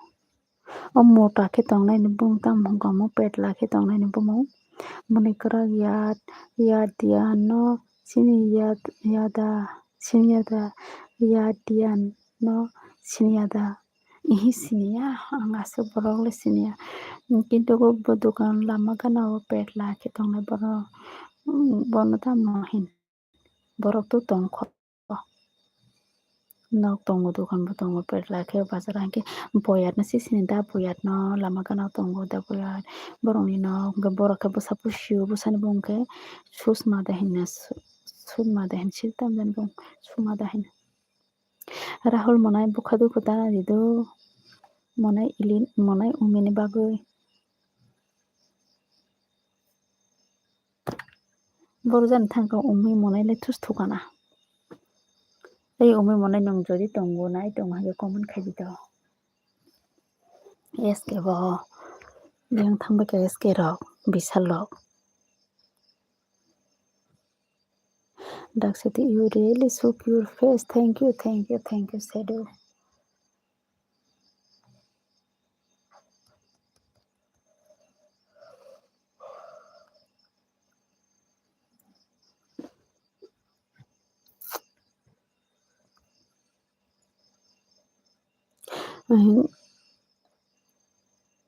O mota khe tongnaini bumung tamo hwnkha omo petla khe tongnaini bumung. Mani kwrak yat, yat diyan no sini yat, yada, sini yada, yat diyan no sini yada. Ihi siniya, ang aswk borok le siniya. Kintu bo, bo dokan lama gana o petla khe tongnai borok, bono tamo hin. Borok to tongkho. Nok tongo, dokan bo tongo, petla khe bazar hwnkhe boyatno sisini da boyatno lama gana tongo da boyat. Borokni nok hwnkhe borok khe bwsa pusio, bwsani bumung khe susma da hinna, su-, sukma da hin si tamjani bumung sukma da hin. Rahul monai bwkha dukhu tana di do, monai ili, monai umini bagwi. Borok jani thangkha umui monai le thus thukana. Tei umui monai nwng jodi tongo nai tongo hai khe comment khai di to. S K bo yang thangbai kha S K rok, Bisal rok. Dakseti, you really shook your face. Thank you, thank you, thank you, Sedu.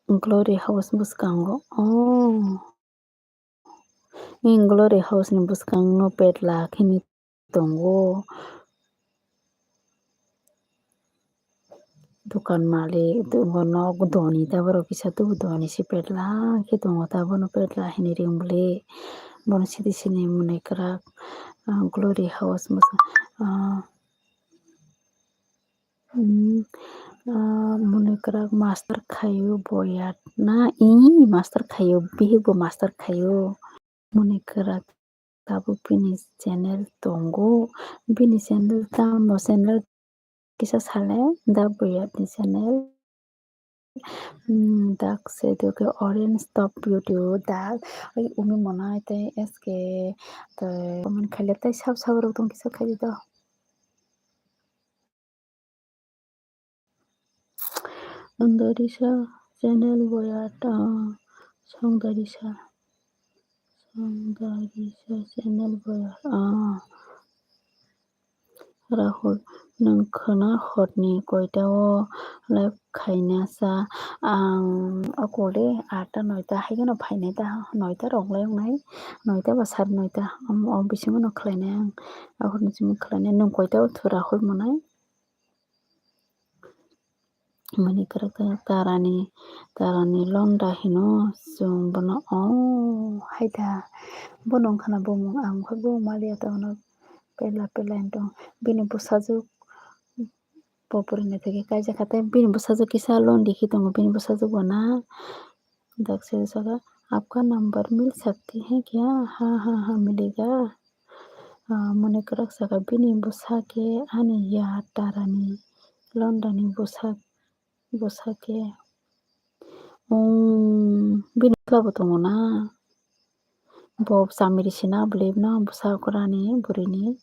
Glory House bwskango. Oh. Glory House ni bwskango petla khini tongo. Dukan malik, nok dhoni ta borok kisa tubu dhoni se petla khe tongo ta bono petla hinwi ring bwle. Bono sidi sini mwnwi kwrak, ah, Glory House bwsa, ah, hmm, ah, mwnwi kwrak master khaio boyat na, ih, master khaio, bihik bo master khaio. Mwnwi kwrak tabuk bini channel tongo. Bini channel tamo channel kisa sale da buyatni channel. Hmm, dak se do ke orange top video dak. Oi umi monai tei S K tei comment khaile tei sab sab rok tong kisa khaidi do. Songdarisa channel boyat, ah, Songdarisa, Songdarisa channel boyat, ah. Rahul, nwng khwna horni koita o live khaina sa? Ang okole atta noita hai kheno phainai ta, noita rok lai wngnai, noita ba sari noita, o bisingo no khlainai ang, ahorni simi khlainai. Nwng koita o thu Rahul monai? Mani kwrak tarani, tarani londa hino chwng bono, oh, haida. Bono wngkha na bumung, ang khe bumung maliya tongno pela pela hinwi tongo. Bini bwsajwk bo puri naithok khe kaijak kha tei bini bwsajwk kisa londi khe tongo, bini bwsajwk bo na. Dak se saka, "Apka number mil sakti hai kya?" "Ha, ha, ha, milega." Ah, mone kwrak saka, "Bini bwsa khe ani ya tarani, londani bwsa, bwsa khe." Um, bini bwsa bo tongo na? Bo chamiri sina bwlwi no bwsa kwrani bwrwini.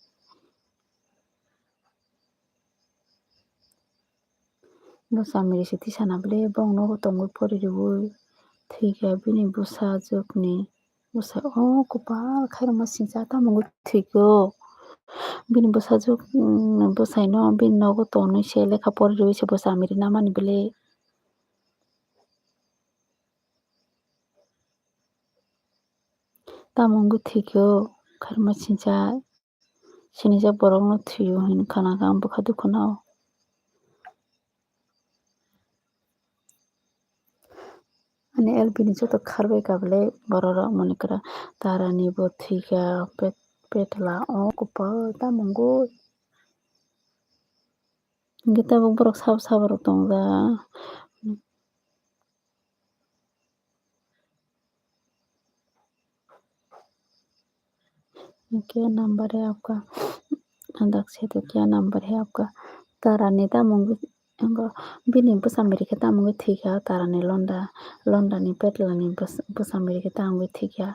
Bo chamiri se tisana bwle bong nogo tongwi pori rwui thwikha bini bwsajwkni bwsa. O kwpal khairokma singcha tamo wngwi thwikho. Bini bwsajwk, mm, bwsaino bini nogo tonwi se lekha pori rwui se bo chamiri namani bwle. Tamo wngwi thwikho khairokma singcha. Sinijak borokno thwio hinwi khna kha ang bwkha dukhuno. Ani L B ni joto kharbai kablai bororok mani kwra Tarani bo thwikha pet-, petla o kupar tamo wngwi. Hwnkhe tabuk borok sabo sabo rok tongjak. Kya number hai aapka? Dak se to kya number hai aapka? Tarani tamo wngwi, bini bwsa miri khe tamo wngwi thwikha, Tarani londa, londani petlani bwsa, bwsa miri khe tamo wngwi thwikha.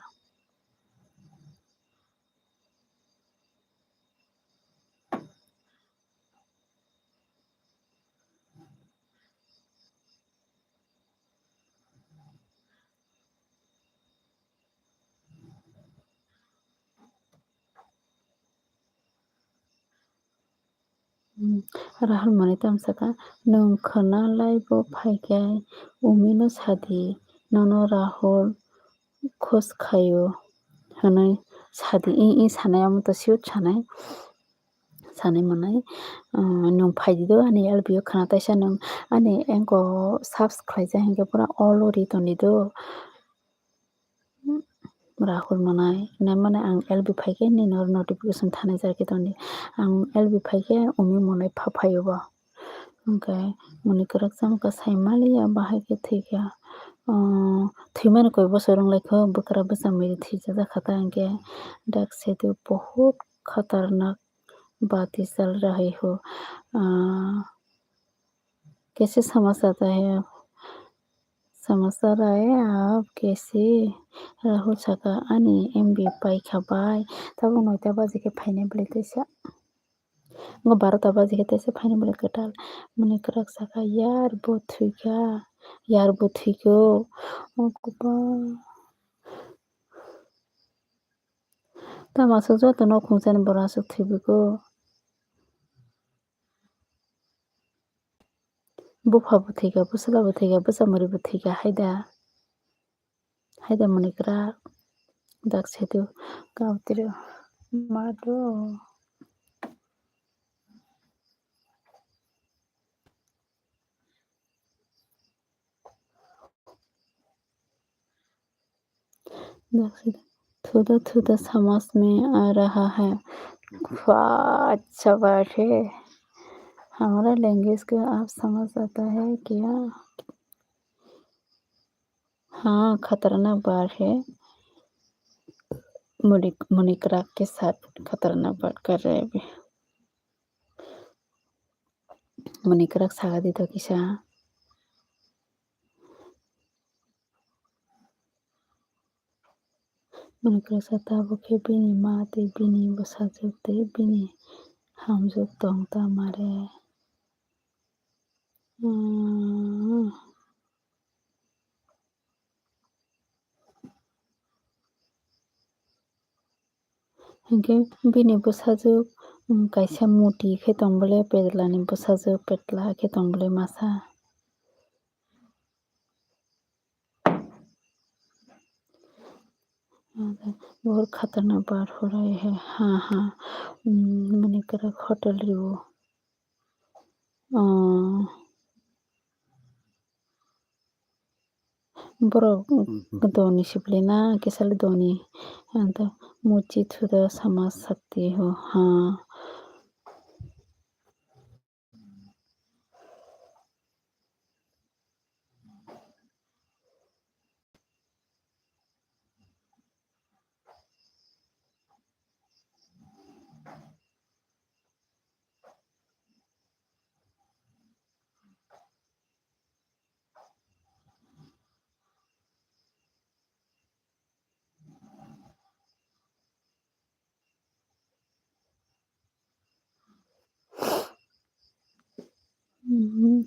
Hmm, Rahul mani tamo saka, "Nwng khwnalai bo phaikhe Umino sadi, nono Rahul khos khaio," hwnwi sadi, i, i sanai, amo to siyot sanai, sanai manai, um, "Nwng phaidi do ani L B o khwna taisa, nwng ani engo subs khlaijak hinkhe pura all ori tongdi do." Rahul manai, nai mane ang L B phaikhe nini oro notification thanai jar khe tongdi. Ang L B phaikhe Umi manai pha phaio bo. Hwnkhe muni kwrak chamkha sai maliya bahai khe thwikha. Ahh, thwimani koi bosor wnglaikho, bwkra bwsa miri thwijak kha ta hwnkhe. Dak sedu bahut khatarnak bati chal raha hai ho. Ahh, Kaise samajak ta hai, samajak raha hai aap kaise? Rahul saka, "Ani M B paikha bai, tabuk noita baji khe phainai bwlai teisa. Ngo barota baji khe teisa phainai bwlai kwtal." Muni kwrak saka, "Yar bo thwikha, yar bo thwikho." O kupa. Tamo aswk joto nok khungsa ni borok aswk thwibigo. Bupha bo thwikha, bwsla bo thwikha, bwsa mwrwi bo thwikha, haida, haida muni kwrak dak sedu kautiro mado. थोड़ा थोड़ा समझ में आ रहा है। वाह, अच्छा बात है। हमारा लैंग्वेज को आप समझ आता है क्या? हाँ, खतरनाक बात है। मुनि, मुनि क्राक के साथ खतरनाक बात कर रहे हैं अभी। Muni kwrak saka di to kisa. Muni kwrak sa tabuk khe bini ma tei bini bwsajwk tei bini hamjwk tong ta mare. Hmm. Hinkhe bini bwsajwk, um, kaisa muti khe tong bole, petlani bwsajwk petla khe tong bole masa. बहुत खतरनाक बात हो रही है। हाँ, हाँ। Um, muni kwrak hotel rio. Uh, Borok doni siplina kisali doni. Anta muchi thuda sama sakti ho ha. Mhm.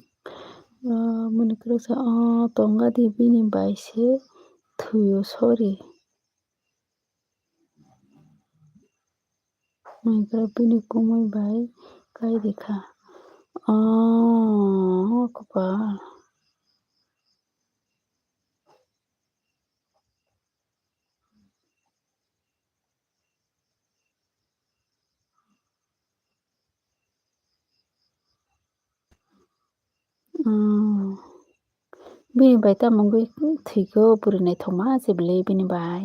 Ah, muni kwrwksa, ah, tonga di bini bai se thwio, sorry. Maigra bini kumui bai kai rikha. Oh, kwpal. Oh. Bini bai tamo wngwi thwikho bwrwi naithokma se bwlwi bini bai.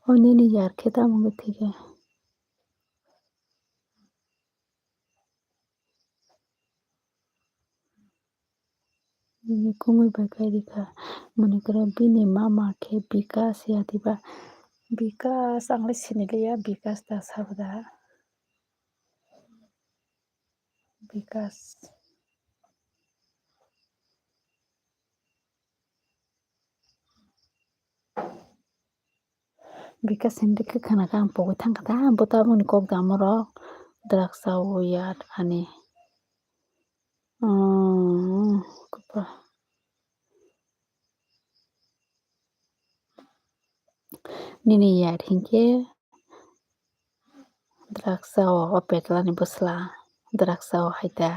O nini yar khe tamo wngwi thwikhe. Nini kumui bai kai rikha. Moni kwrwi bini mama khe Bikas ya diba? Bikas, ang le siniliya, Bikas da sabo da? Bikas. Bikas hinwi khe khna khe ang pogwi thang kha ta, bo tabukni kok damo rok, draksa o yat ani. Umm, kwpha. Nini yat hinkhe draksa o, o petlani bwsla draksa o hai ta.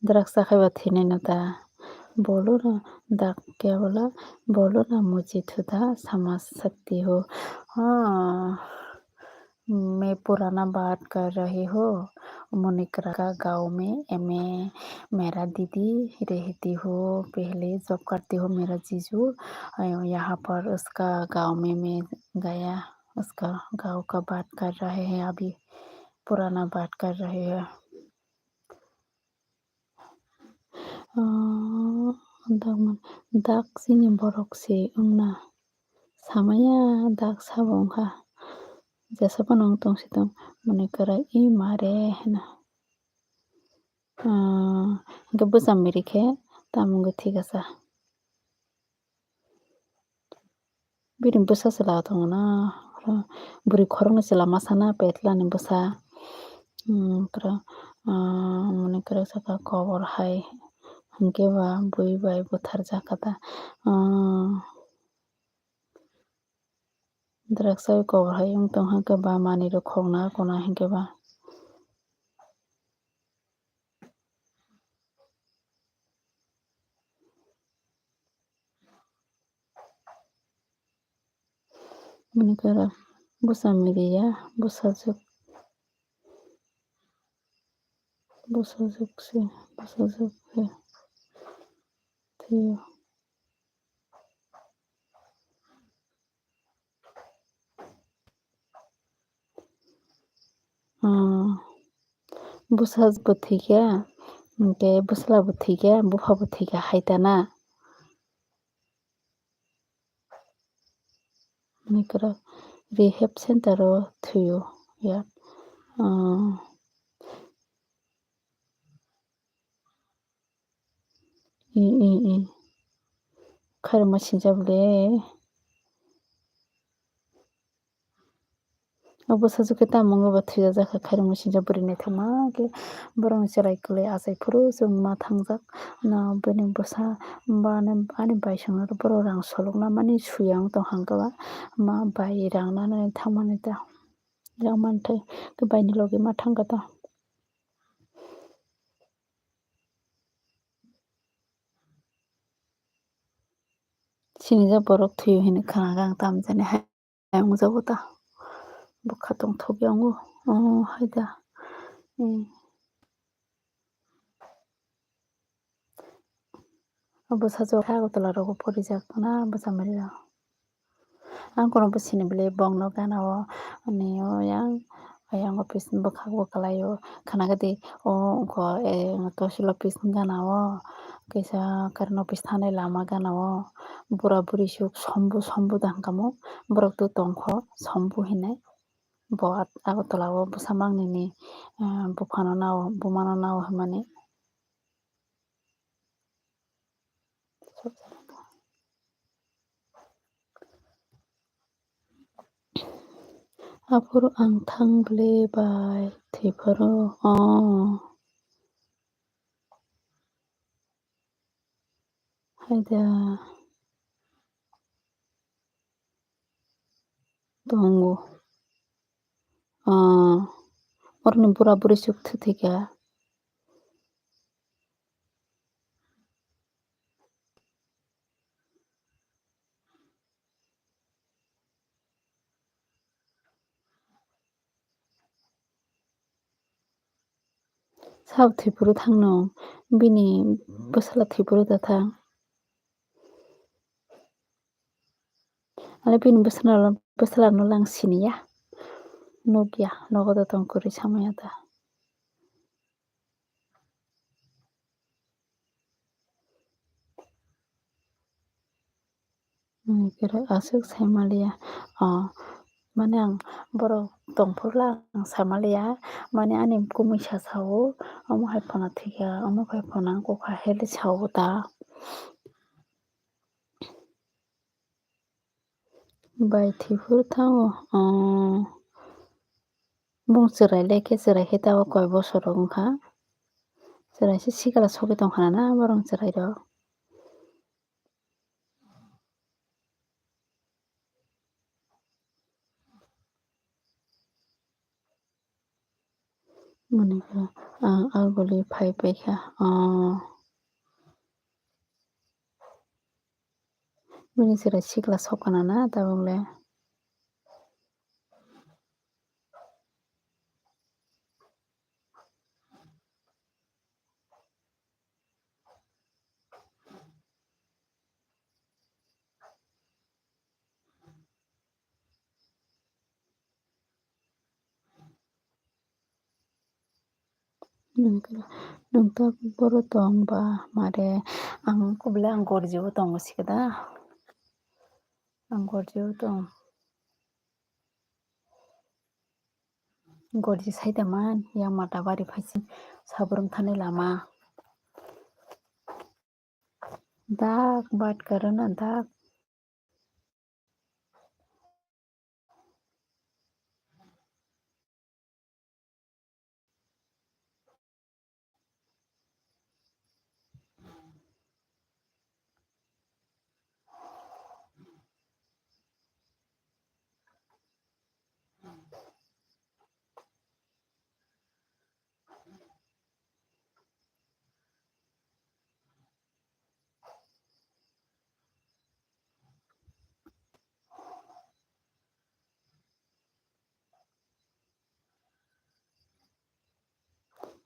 Draksa khai ba thwinai no ta. Bolo na dak kya bola, bolo na mujhe thuda samajh sakti ho. Haa, main purana baat kar rahi ho. Muni kra ka gaon mein M A mera didi rehti ho, pehle job karti ho mera jiju. Yahan par uska gaon mein main gaya, uska gaon ka baat kar rahe hain abhi. Purana baat kar rahe hain. Dak man, dak chini borok se wngna samaya, dak sabo wngkha. Jesa phano wng tong si tong, moni kwrwi i ma re hino. Hinkhe bwsa miri khe tamo wngwi thwikha sa. Bini bwsa chwla tongo na, bwrwi khoroknwi chwla masa na petlani bwsa. Moni kwrwi saka kobor hai hinkhe ba bui bai butharjak kha ta. Draksa kobor hai wng tong kha khe ba manwi rok khokna kona hinkhe ba. Mani kara bwsa miriya, bwsajwk, bwsajwk se, bwsajwk se thwiyo. Bwsa bo thwikha, hinkhe bwsla bo thwikha, bupha bo thwikha hai ta na. Rehab center o thwio ya. Khairokma sinjak le. O bwsajwk khe tamo wngwi ba thwijajak kha khairokma sinjak bwrwi naithokma khe borokni chwrai kwlwi achai phuru chwng ma thangjak. No bini bwsa ani baisongno borok rang solokna mani suya wng tong hangkhe ba ma bai rang nani thangmani ta rang manthai khe baini logi ma thangkha ta. Sinijak borok thwio hinwi khna khe ang tamjani hai wngjago ta. Bwkha tongthok ya wngo. Oh, hai da. Bwsajwk Agartala rogo porijak na bwsa mari rok. Ang kono bwsini bwlai bongno gana o ani o yang, yang office ni bwkhak bo kwlai o khna khe di o wngkha tosil office ni gana o kaisa current office thangnai lama gana o bura buri suk sombu sombu da hwnkha mo borok twi tongkho sombu hinwi bo Agartala o bwsa mangnini buphano nao bumano nao hinmani. Aphuru ang thang bwle bai thwi phuru, oh. Hai da. Tongo. Ah, Oroni bura buri chuk thwi thwi kha. Sabo thwi phuru thangno, bini bwsala thwi phuru da thang. Ale bini bwsala, bwsalano lang siniya. Nukya, nogo da tong kwrwi samaya da. Ani khe aswk saimaliya. Ah, mane ang borok tongphuru ang saimaliya. Mane ani kumui sa sao, omo hai phano thwikha, omo hai phano ang kokha heli sao ta. Bai thwiphuru thango, ah, bung chwrai le khe chwrai khe tabuk koi bosor rok wngkha. Chwrai se sikla sogwi tongkha na borok chwrai rok. Mane khe, ah, aguli phai paikha, ah, bini chwrai sikla sokana na tabuk le. Nwng ta boro tong ba mare ang kubule ang gorjibo tongo sikada. Ang gorjibo tong. Gorji saida man yang mata bari phaising sabrum thani lama. Dak bat karana dak.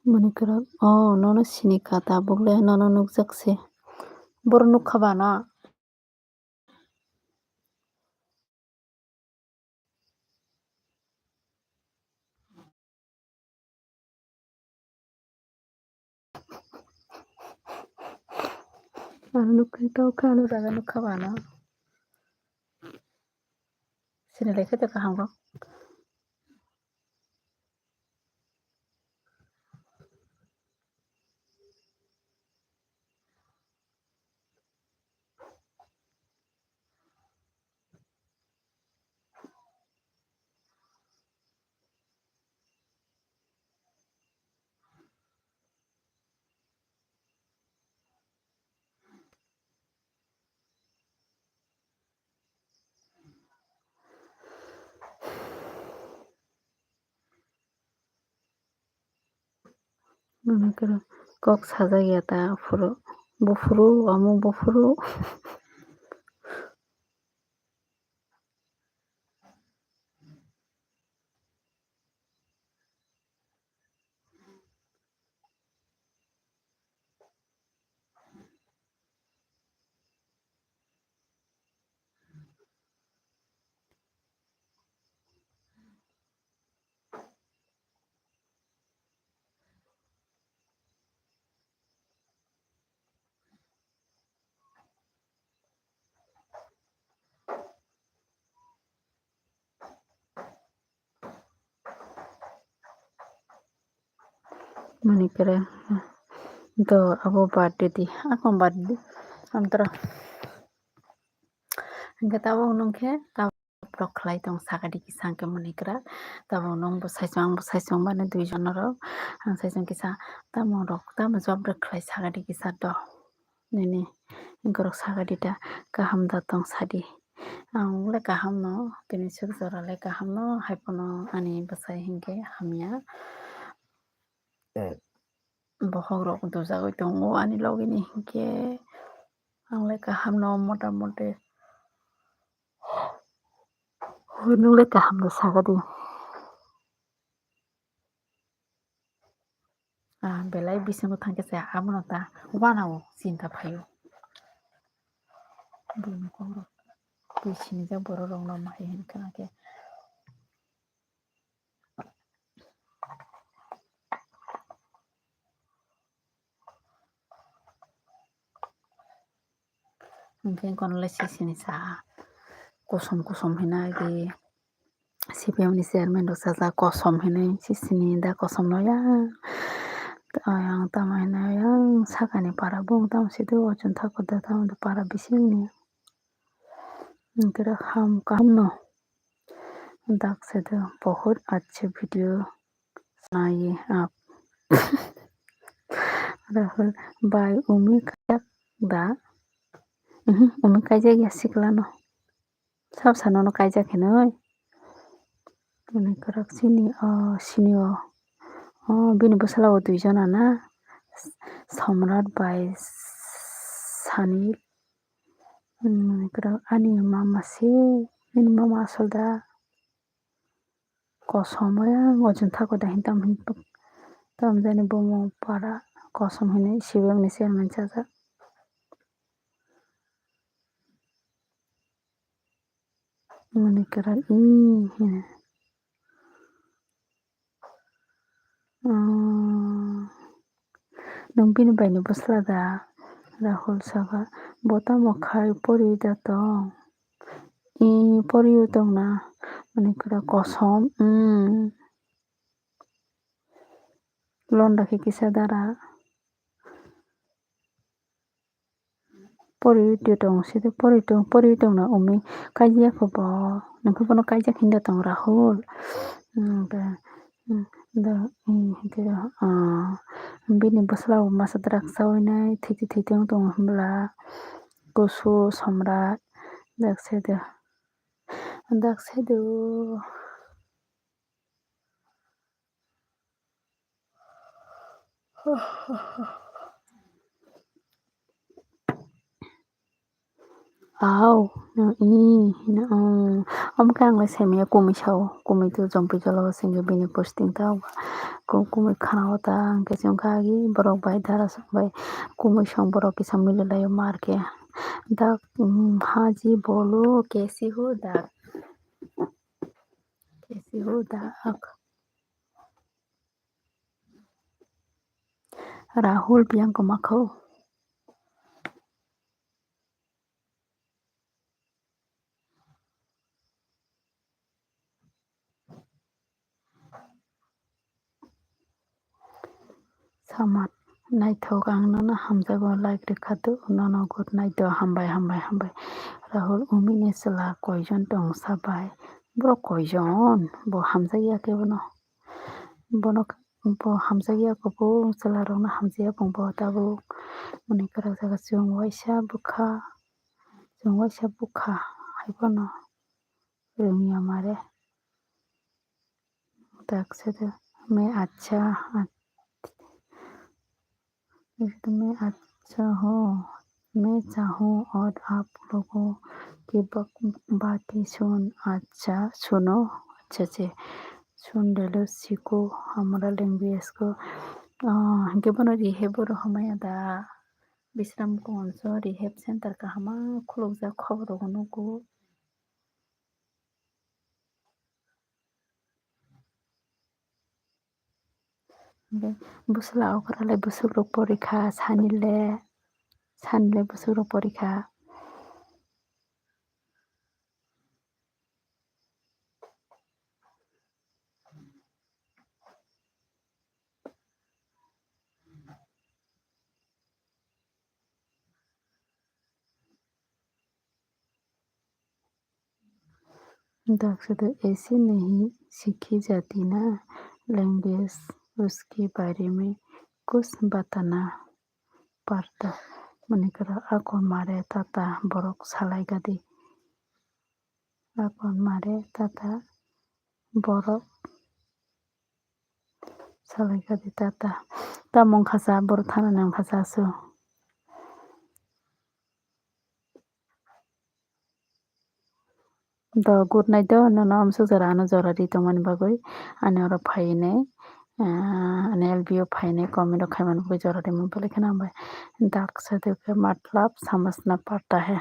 Mani kwrak, oh, nono sini kha tabuk le, nono nukjak se. Boro nukha ba no? Ano nukha tau kha, ano jaga nukha ba no. Sini lai khe tei kaham kok. Mane kwrwi kok sajak ya ta phuru, buphuru, omo buphuru. Mani kere do abo birthday di, ako birthday di, antara. Hingke tabuk nung khe tabuk rok khlai tong sakadi kisa hingke mani kera. Tabuk nung bo saichung, ang bo saichung mani dui jon rok. Ang saichung kisa tamo rok tamo job rok khlai sakadi kisa do. Nini borok sakadi ta kaham da tong sadi. Ang le kaham no, tini suk jora le kaham no, hai phano ani bwsai hinkhe hamya. bokhok rok dujagwi tongo ani logi ni hinkhe ang le kaham no mota moti hwnwi le kaham no sagadi. Ah, belai bisingo thangkhe se abono ta uanao chinta phaio. Buini kokrok twi sinijak borok rok no ma hai hwn khna khe. Hwnkhe kono le sisini sa kosom kosom hwnwi agi C P M ni chairman rok sajak kosom hwnwi sisini da kosom no yang yang tamo hwnwi yang sakani para bung tamo sidi o chwng thang kotor tamo para bisingni. Hwnkhe ham kaham no dak sede bahut acche video. Nai ap. Rahul bai umi kaijak da? Mhm, umi kaijak ya sikla no. Sab sano no kaijak hinoi. Umi kwrak sini o sini o. O bini bwsala o dui jona na. Somrat bai Sani. Umi kwrak ani mama se. Bini mama asol da. Kosom ya, o chwng thako da hin tam hin tuk. Tam jani bomo para kosom hinwi C P M ni chairman chajak. Mani kwrak i hino. Nwng bini bai ni bwsla da? Rahul saka, bo tamo khai pori da tong? I poriyo tong na? Mani kwrak kosom, mm. Londa khe kisa dara. Pori tong sidi, pori tong, pori tong na umi kaijak kho bo, nokhe bono kaijak hinda tong Rahul. Hmm, da, hmm, da, hmm, hwnkhe, ah, bini bwsla bo masa drak chawi nai, thiti thiti wng tong hwnbwla, kusu somrat, dak sede, dak sede o. Au, no, i, no, um, omo khe ang lai saimanya kumui sao, kumui tu jompi jolo singke bini posting ta, ku-, kumui khana o ta, ang khe chwng kha agi borok bai dara song bai kumui song borok kisa mili lai o mar khe dak, um, haji bolo kesi ho dak. Kesi ho dak. Rahul biyang kwma kho. Samat naithok, ang nono hamjakgo, like rwkha do, nono good night do, hambai, hambai, hambai. Rahul, umi ni chwla koijon tong sabai? Borok koijon? Bo hamjakya khe bono. Bono, bo hamjakya kubun chwla rokno hamjakya bung bo tabuk. Mani kwrak jaga chwng waisa bwkha, chwng waisa bwkha hai bono rwngya mare. Dak sede, मैं अच्छा, मैं अच्छा हूँ, मैं चाहूँ और आप लोगों की बक-, बातें सुन, अच्छा, सुनो, अच्छा से सुन ले लो, सीखो हमारा language को। Ah, hwnkhe bono rehab o rohormaya da, Bisramganj o rehab center kaham ma khulukjak, khobor rok nugo. Bwswla okra le bwswk rok porikha, sani le, sani le bwswk rok porikha. Dak sede ऐसी नहीं सीखी जाती ना language, उसके बारे में कुछ बताना पड़ता। Mani kwrak ako mare tata borok salai gadi. Ako mare tata borok Salai kha di tata. Tamo wngkha cha, borok thana nang kha cha su. Do good night do, nono amsuk jora ano jora ri tongmani bagwi ani oro phainai, ah, ani L B o phainai comment rok khaimani bagwi jora rimani bagwi kheno hambai. Dak sadhu ke matlab samajhna padta hai.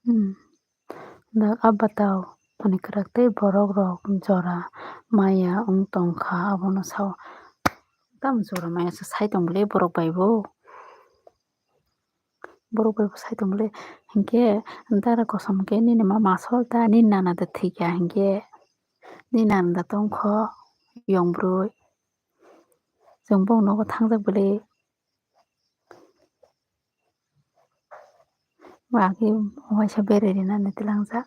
Hmm. Dak a bwtao ani kwrak tei borok rok jora maya wng tong kha, abono sao. Tamo jora maya se sai tong bwle borok bai bo. Borok bai bo sai tong bwle. Hinkhe dara kosom khe nini mama sol ta, nini nana da thwikha hinkhe. Nini nana da tongkho yong bwrwi. Chwng bo nogo thangjak bwle. Bo age waisa berai rina ni twlangjak.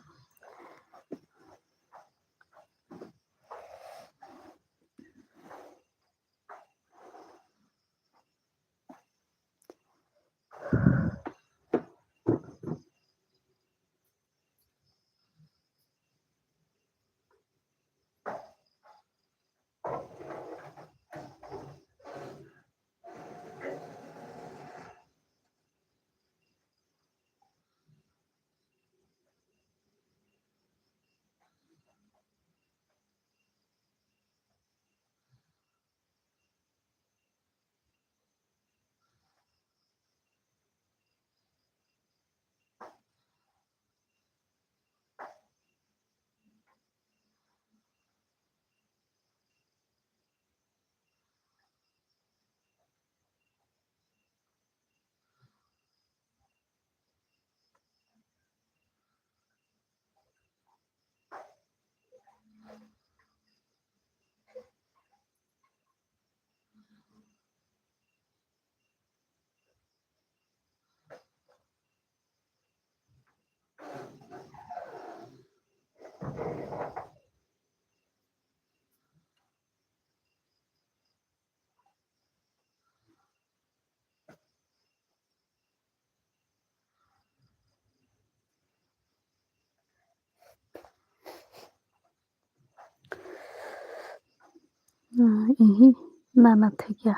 Ah, ihi, nana thikya.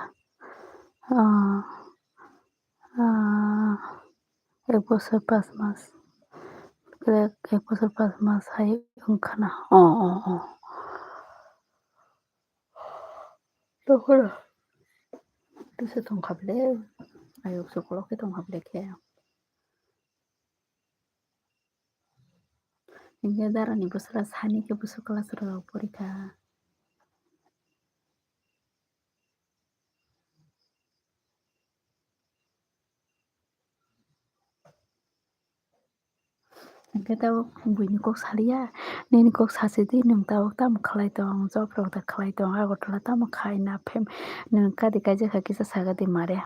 Ah, ah, ek bosor pas mas. Ek, ek bosor pas mas hai wngkhana. Oh, oh, oh. Tohoro. Tisa tongkha bele. Ayok sokolo khe tongkha bele khe. Hinkhe darani bwswra sani khe bwswk class rok porikha. Hinkhe tabuk buini kok saliya, nini kok sasi di, nwng tabuk tamo khlai tong, job rok da khlai tong, Agartala tamo khai na phem, nwng kadi kaijak kha kisa saga di mare.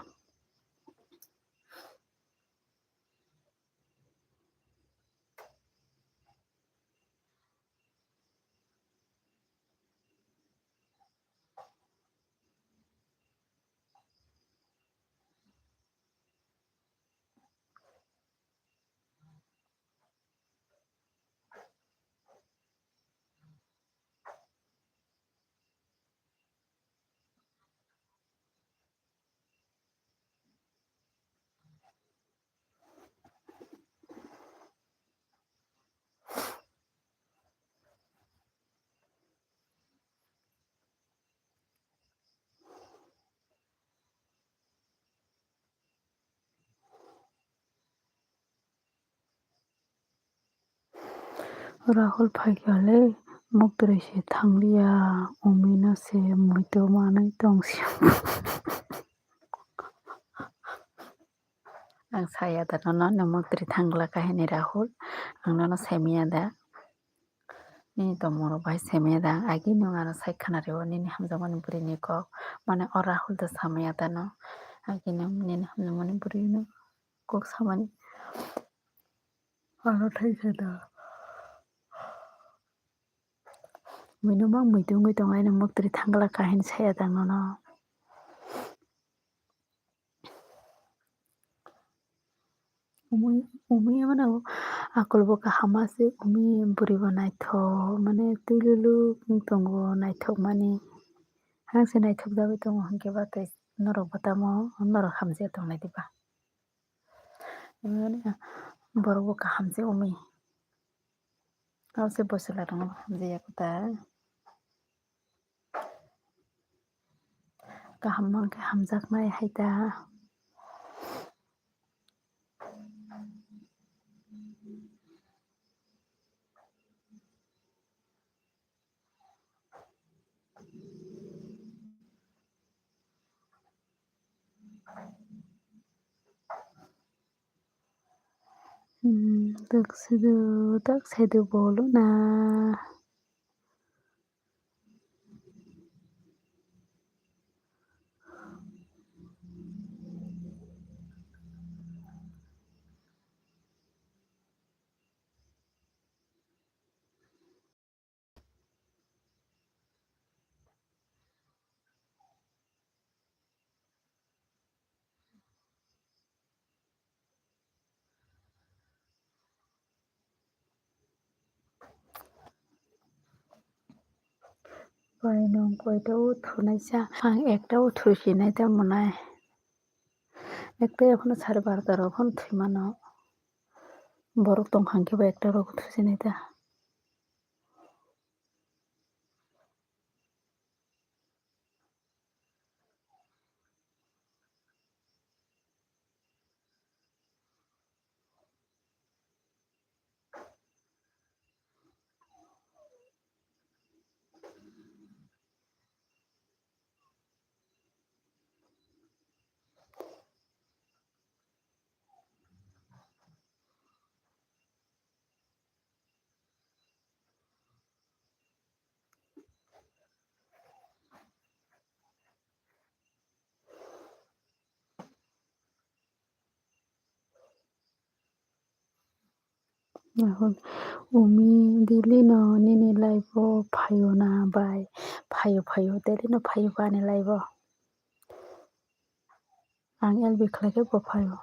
Rahul phaikha le, muktwrwi se thangliya, umino se muitu manwi tongsi. Ang saya da nono, nwng muktwrwi thangla kahini Rahul, ang nono saimanya da. Nini tongmungrok bai saimanya da, agi nwng ano sai khwna rw-o nini hamjakmani bwrwini kok, mane o Rahul da samaya da no, agi nwng nini hamjakmani bwrwino kok samani ano thaisa da. Muino mang muitu wngwi tongo, ani muktwrwi thangla kahini saya da nono. Umi, umi mano akol bo kaham ase, umi bwrwi bo naithok, mane twilulu wng tongo naithok mani. Ang se naithok jagwi tongo, hinkhe ba tei norok bo tamo norok hamjak tongnai diba? Borok bo kaham se umi. Abo se bwswla rok no hamjak ya kwtal. Kaham mankhe hamjaknai hai ta. Hmm, tak saidu, tak saidu bolu na. Bai nwng koita o thunai sa? Ang ekta o thusinai ta mwnai. Ekta ya phano sare barota rok phano thwi mano. Borok tong kha hwnkhe bo ekta rok thusinai ta. Umi, daily no nini live o phaio na bai? Phaio, phaio, daily no phaio ba ani live o. Ang L B khlai khe bo phaio.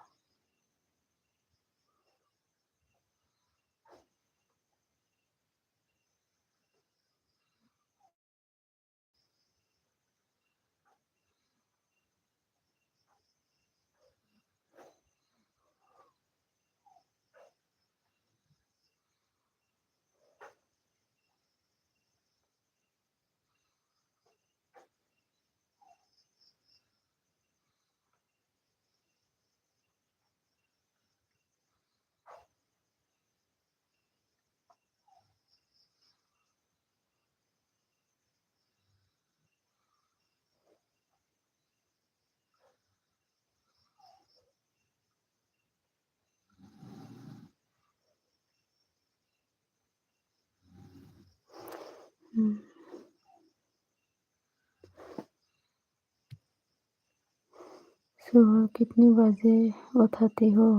Hmm. सुबह कितने बजे उठाती हो?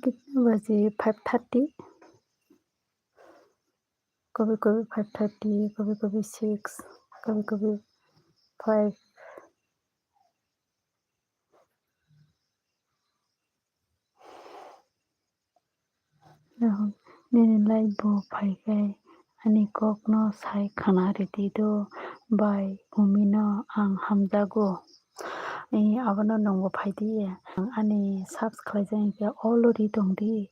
कितने बजे? Five thirty. कभी कभी five thirty, कभी कभी six, कभी कभी five. Nini live bo phai khe ani kok no sai khwna rwdi do bai, Umi no ang hamjago. Abono nwng bo phai di, ani subscribe khlai jak khe all ri tong di.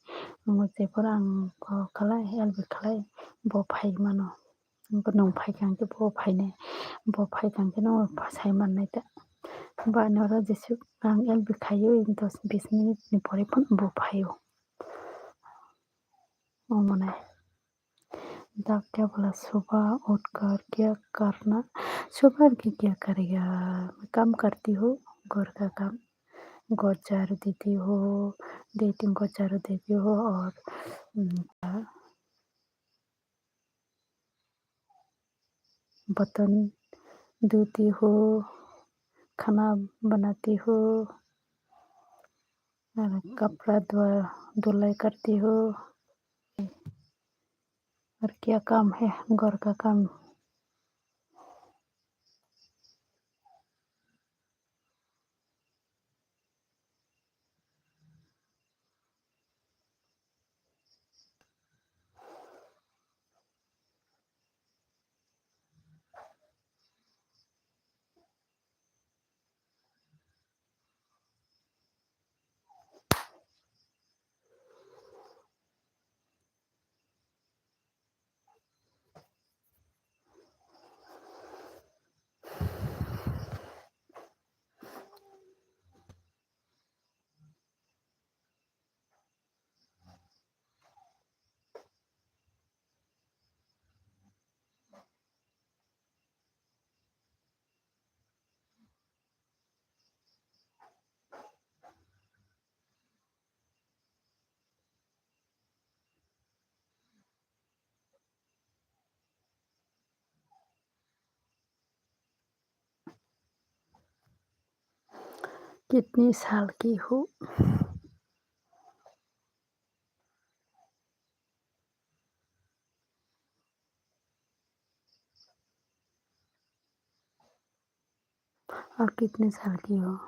Jephuru ang kok khlai, L B khlai, bo phai mano. Bo nwng phai kha hwnkhe bo phainai, bo phai kha hwnkhe no sai mannai ta. Ba noro jesuk ang L B khaio dos bis minute ni pore phano bo phaio. Omonai. Dak kya bola, subah uthkar kya karna? Subah ke kya karega? Kam karti ho, ghar ka kam. Ghar jharu deti ho, dei tin ghar jharu deti ho aur, mm, बर्तन धोती हो, खाना बनाती हो, और कपड़ा धुआ, धुलाई करती हो, और क्या काम है घर का काम। कितनी साल की हो? और कितने साल की हो?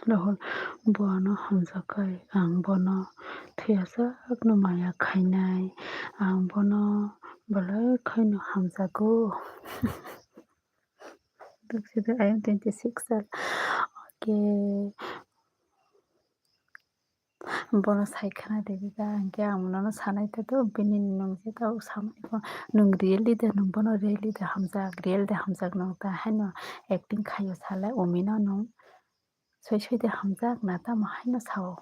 Rahul, bono hamjakhe ang bono thwiyajakno maya khainai, ang bono belai kheno hamjago. Ayang twenty six sal. Okay. Bono sai khna de dida, hwnkhe ang nono sanai ta do, bini nwng je ta samai bo, nwng real de, nwng bono real de hamjak, real de hamjak nwng ta haino acting khaio sale, umino nwng soi soi de hamjak na tamo haino sao.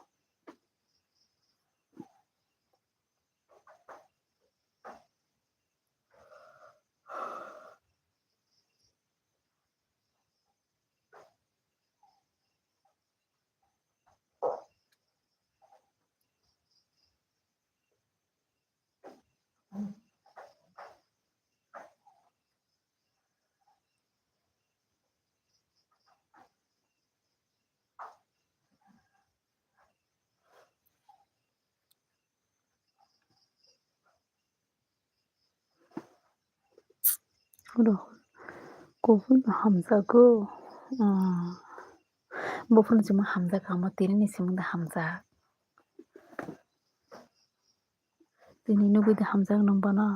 Oro kubun hamjago. Ah, buphuru chuma hamjak, amo tini ni simung da hamjak. Tini nugui da hamjak nwng bono.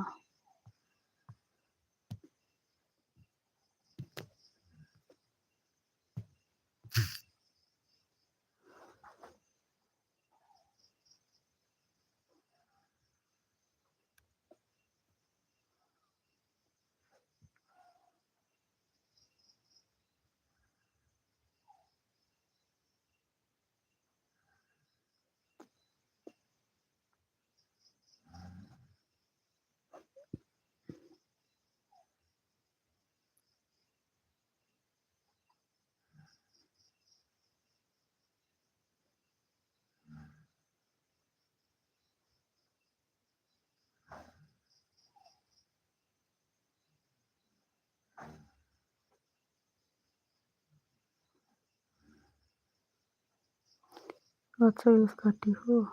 Acha use karti ho.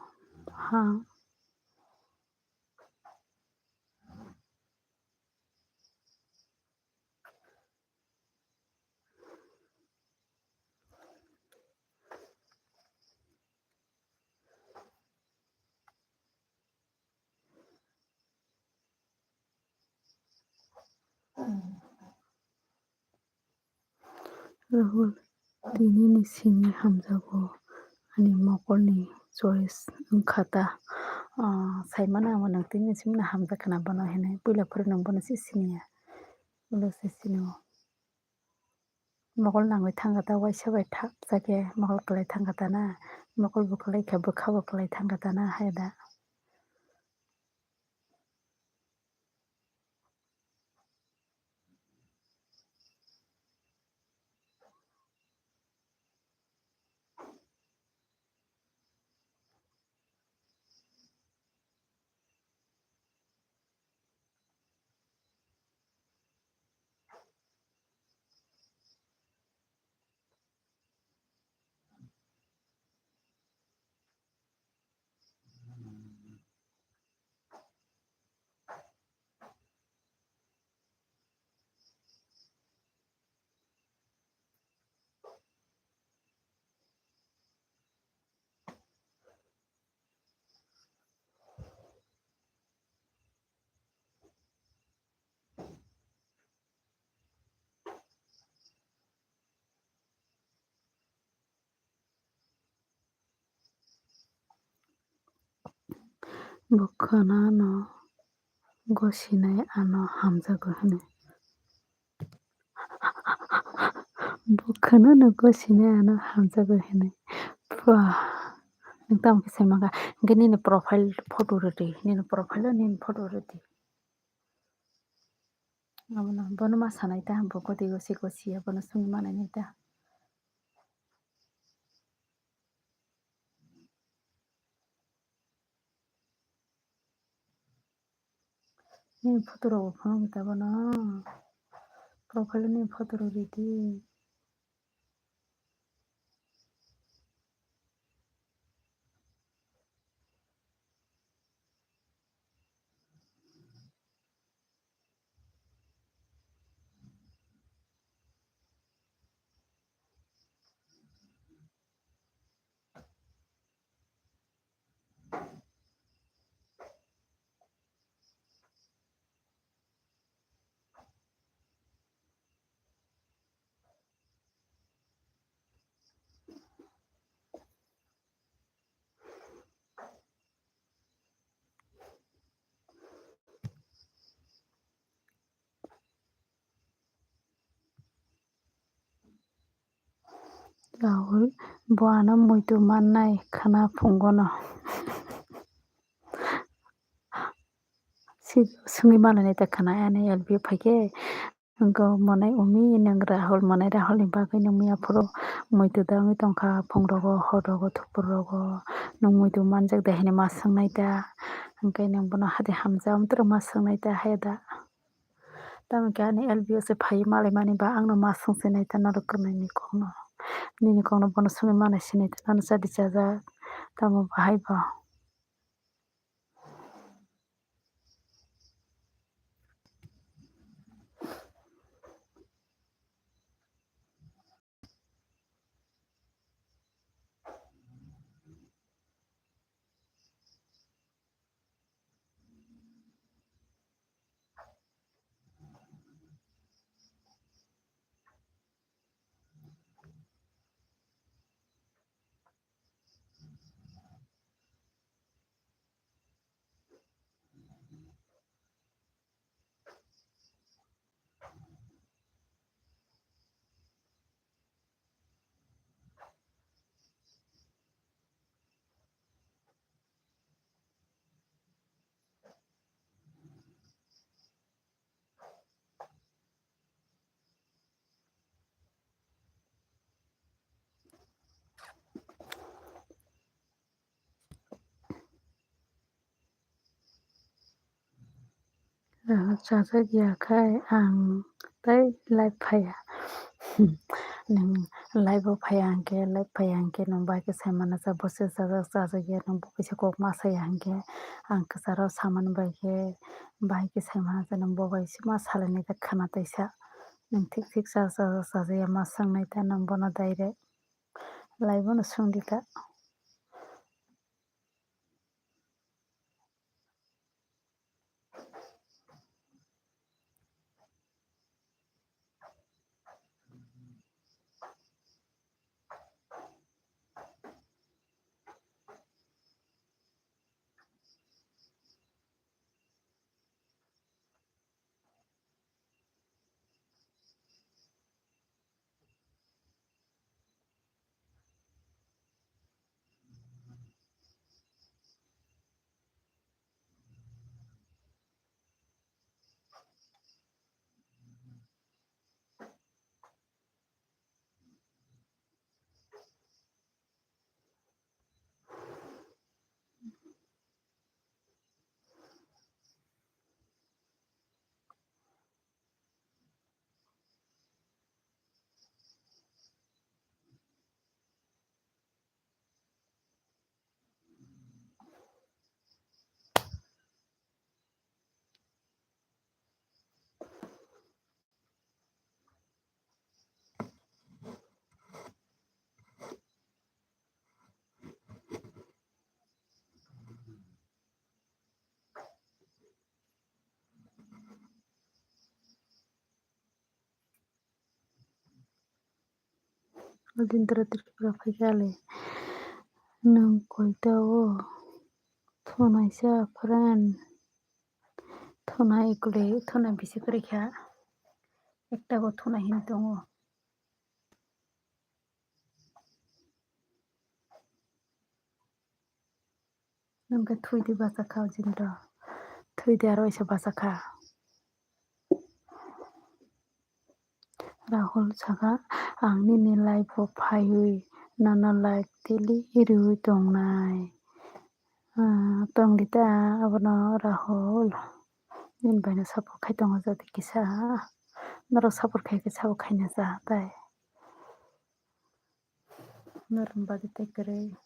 Ha. Rahul, tini ni simi hamjago, ani mokolni choice wngkha ta. Ah, saimano ang nwng tini simi hamjak khwna bono hinwi. Puila phuru nwng bono se siniya. Ulo se sinio. Mokol nangwi thangkha ta, waisa bai thapjak khe mokol kwlai thangkha ta na. Mokol bo kwlai kha, bwkha bo kwlai thangkha ta na hai da. Bo khwnano gosinai ano hamjago hwnwi. Bo khwnano gosinai ano hamjago hwnwi. Pua. Nwng tamo khe sai mankha. Hwnkhe nini profile photo rwdi. Nini profile o nini photo rwdi. Abono, bono ma sanai ta, bo koti gosi gosi ya, bono songwi manai nai ta. Nini photo rok bo phunuk ta bono. Profile o nini photo rok ridi. Rahul, bo ano muitu mannai khwna phungono. Si sungwi manani ta khwna ani L B O phaikhe. Go monai umi nwng Rahul, monai Rahul ni bagwi nwng miya phuru muitu dangwi tongkha, phung rogo, hor rogo, thupur rogo, nwng muitu manjak de hinwi ma swngnai ta, hwnkhe nwng bono hati hamjak, amtwrwk ma swngnai ta, haya da? Tamo khe ani L B O se phaiwi malaimani ba, angno ma swngchinai ta norok kwmwi ni kokno, nini kokno bono swnwi mana sinai ta, nono chadi chajak, tamo bahai bo. Chajak ya khai ang tei live phaiya. Nwng live o phaiya hwnkhe, live phaiya hwnkhe nwng bai khe sai mana cha, bo se chajak, chajak ya, nwng bo kaisa kok ma saya hwnkhe, ang kwcharo samani bai khe, bai khe sai mana cha, nwng bo bai se ma salainai ta khwna taisa. Nwng thik thik cha, cha, cha, chajak ya ma swngnai ta nwng bono direct. Live o no swngdi ta. Jindra Tripura phaikha le. Nwng koito o? Thunaisa friend. Thuna ekle, thuna bisi kwrwi kha. Ekta bo thuna hin tongo. Nwng khe thwi di bachakha o Jindra. Thwi di aro isa bachakha. Rahul saka, "Ang nini life o phaiwi nono like tili riwi tongnai." Ah, tong di ta abono Rahul. Nini baino support khai tongo jadi kisa. Norok support khai khe sabo khaina cha tai. Norok badi tai kwrwi.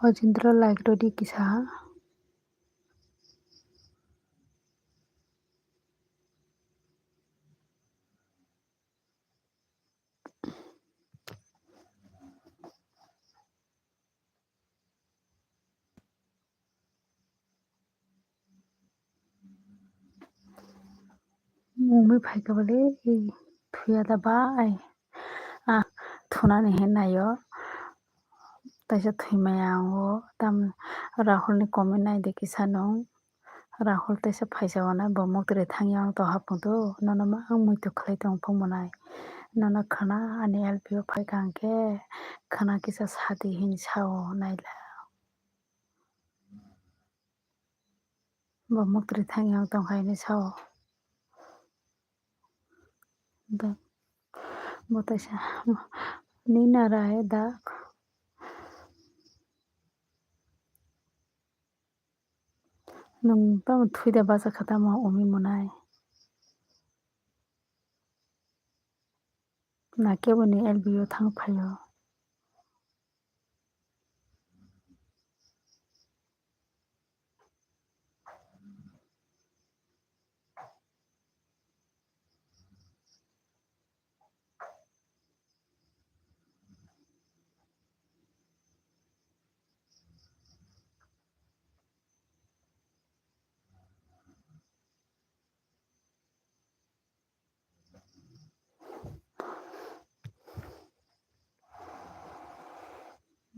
O Jindra like rwdi kisa. Mungwi phaikha bole, ei thuya da bai. Ah, thunani hin naio. Taisa thwimaya ang o. Tam Rahul ni comment naidi kisa nung. Rahul teisa phaisa wanai bo muktrwi thangya wng tong hapung tu, nono ma ang muitu khlai tong phung mwnai. Nono khwna ani L P o phaikha hwnkhe khwna kisa sadi hini sao naila. Bo muktrwi thangya wng tong kha hini sao. Da-, bo teisa nina rai dak. Nwng tamo thwi da bachakha tamo umi mwnai. Na kebo ni L B O thang phaio.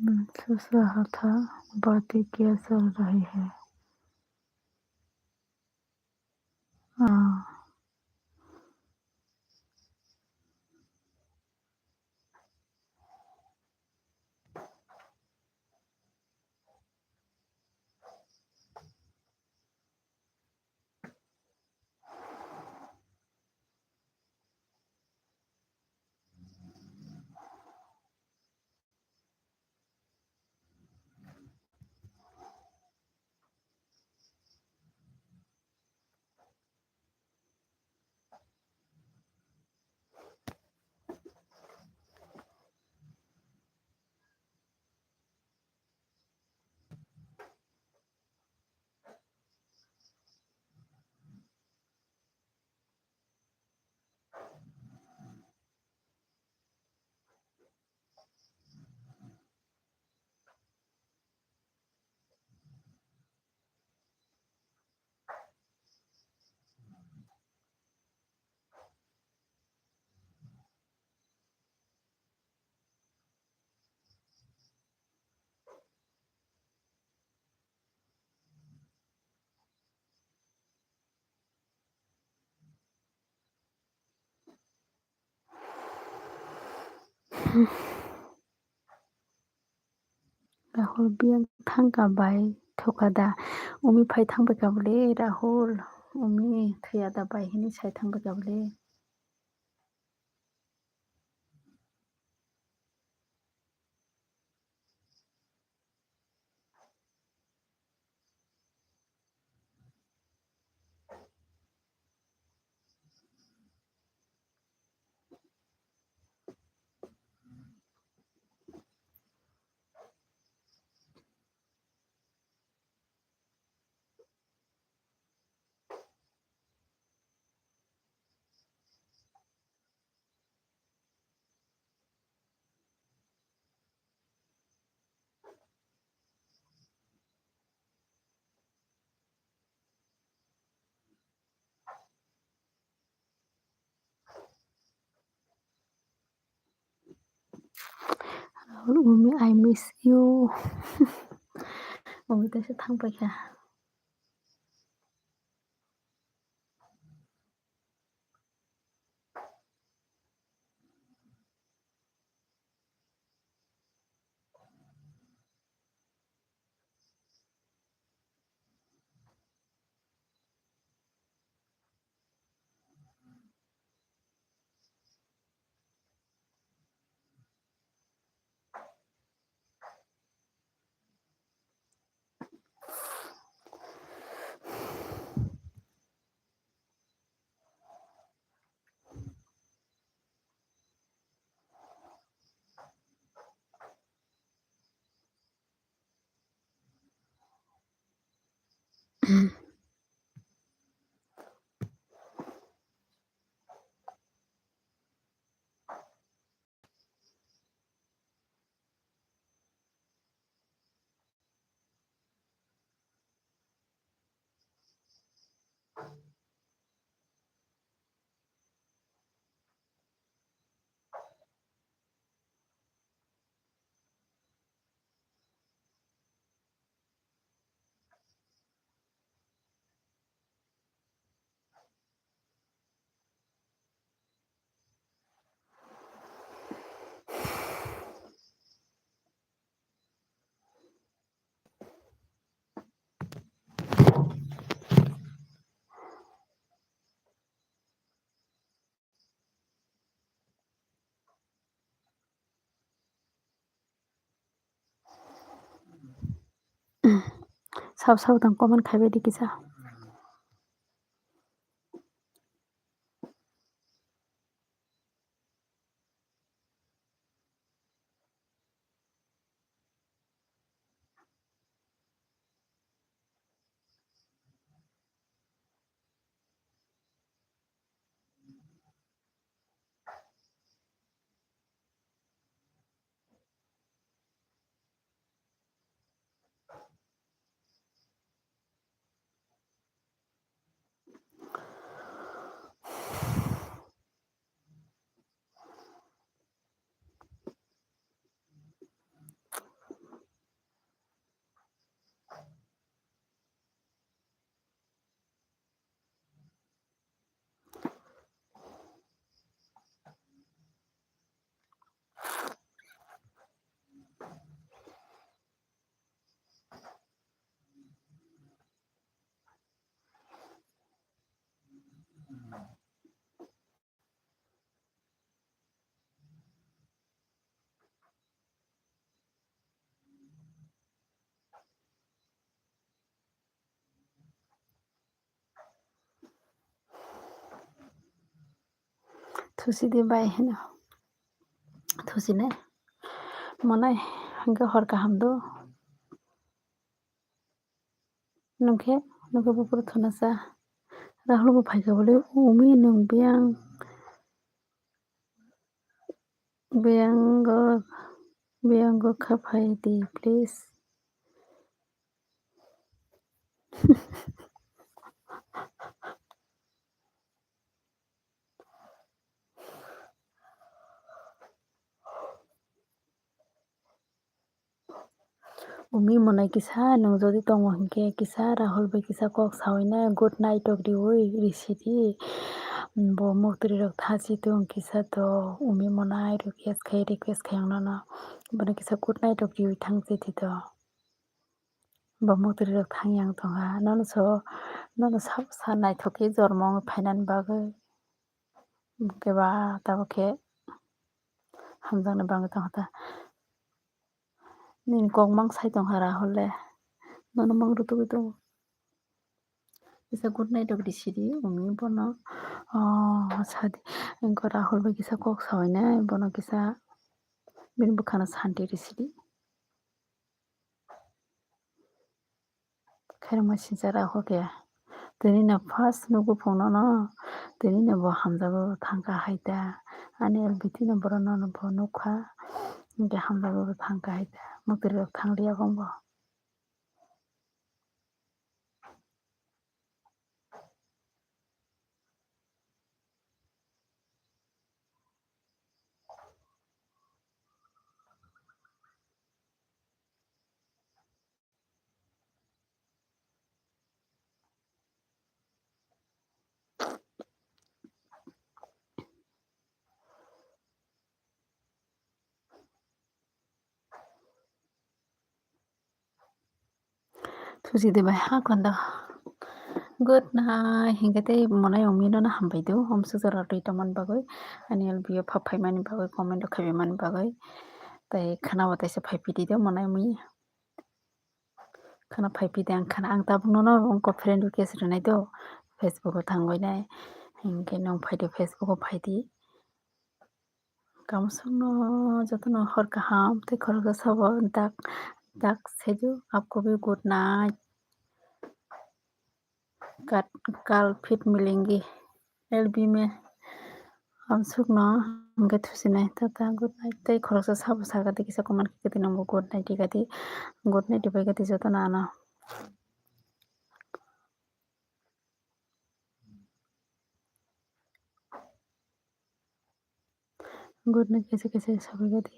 हम्म, ससुरा हाथा बातें क्या चल रही है? हाँ। Rahul biyang thangka bai thokada. Umi phai thangbai ka bole Rahul. Umi thwiya da bai hini sai thang bwkha bwle. Rahul, Umi, I miss you. Umi tei se thang paikha. Sabo sabo tang comment khaibai di kisa. Thusi di bai hino. Thusi ne. Monai hingke hor kaham do. Nungkhe, nungkhe buphuru thunasa. Rahul bo phaikha bole, Umi nwng biyang, biyango, biyango kha phai di, please. Umi monai kisa nwng jodi tongo hinkhe kisa Rahul bai kisa kok sawi nai, good night tok riwi risi di. Bo muktwrwi rok thachi tong kisa to Umi monai request khai, request khai ang nono. Bono kisa good night tok riwi thang se di to. Bo muktwrwi rok thang yang tongha. Nono so Nono sabo sa naithok khe jormo wngwi phainani bagwi. Khe ba tabuk khe hamjaknai bagwi tongkha ta. Nini kok mang sai tongkha Rahul le. Nono mang rwtugwi tongo. Kisa good night rok risidi, umi bono, oh, sadi. Engkho Rahul bai kisa kok saui nai, bono kisa bini bwkhano santi risidi. Khairokma sincha Rahul khe. Tini no first nugo phone no, tini no bo hamjago thangkha hai ta. Ani L B T no borok no bo nukha, hingkhe hamjago thangkha hai ta. Mwtwrwi rok thangliya bongbo. Thusi de bai ha kondo. Good night. Hingke tei monai umi no hambai do. Om sujara twi tongmani bagwi. Ani L B O pha phaimani bagwi, comment rok khaimani bagwi. Tei khana bo teisa phai pidi do monai umi. Khana phai pidi ang khana ang tabuk nono wngkha friend request rwnai do. Facebook o thangwi nai. Hingke nwng phai di Facebook o phai di. Kamsokno jotono hor kaham tei khoroksa sabo dak dak saidu apko bi good night. Kat kal phit milengi L B me kamsokno hingke thusinai tata good night tei khoroksa sabo saka di kisa comment khe di nangbo good night di gadi good night di bai gadi jotono ano. Good night kaisa kaisa sabai gadi.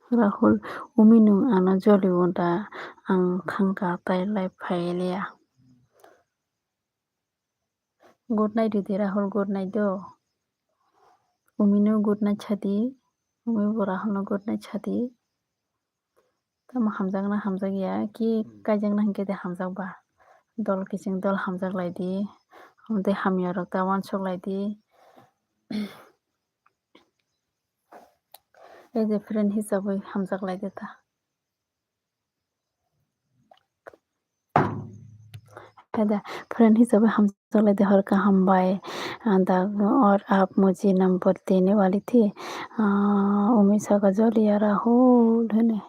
Rahul, umi nwng ano joli o da, ang thangkha tai lai phai liya. Good night ridi Rahul, good night do. Umi no good night sadi, umi bo Rahul no good night sadi. Tamo hamjakna hamjakya ki kaijakna hinkhe de hamjakba. Dol kiching dol hamjak laidi, omo tei hamya rok ta uansuk laidi. As a friend hisabwi hamjak laidi ta. Heda friend hisabe hamjak lai de hor kaham bai. Anda aur aap mujhe number dene wali thi. Ah, umi saka joli ya Rahul hene.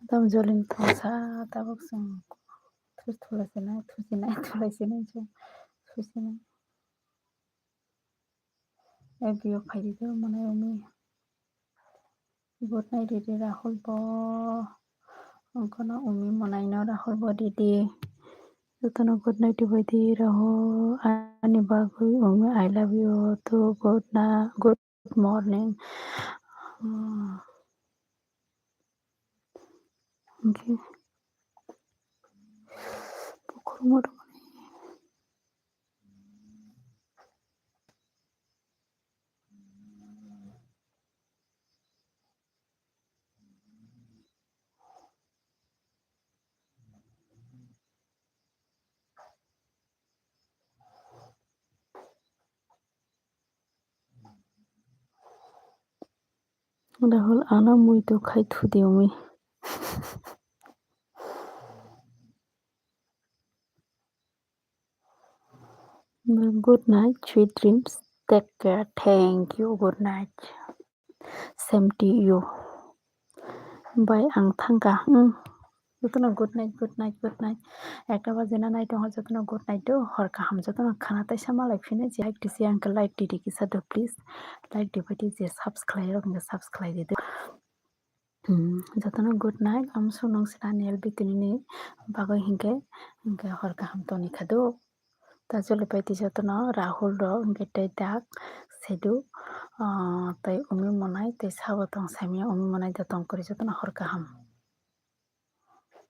Tam joli ni thangsa tabuk sung. Thus thulai sinai, thusinai, thulai sinai sung. Thusinai. F B O phaidi do monai umi. Good night ridi Rahul bo. Ongkono umi monai no Rahul bo ridi. Jotono good night ribaidi Rahul. Ani bagwi umi I love you to good na good morning. Hmm. Hingke bukhuk moto mani. Rahul ano mui to khai thudi umi. Good night, sweet dreams, take care, thank you, good night. Same to you. Bai ang thangkha. Hmm. Jotono good night, good night, good night. Ekta baje na nai tongo jotono good night do. Hor kaham jotono khana taisa malai phino je like tisi ang like tidi kisa do please. Like di bai di je subscribe rok hingke subscribe di do. Hmm. Jotono good night. Amsuk nung sina N L B tini ni bagwi hingke hingke hor kaham toni kha do. Tajoli bai di jotono Rahul rok hingke tei dak sedu, ah, tei umi monai tei sabo tong saimya umi monai da tong kori jotono hor kaham.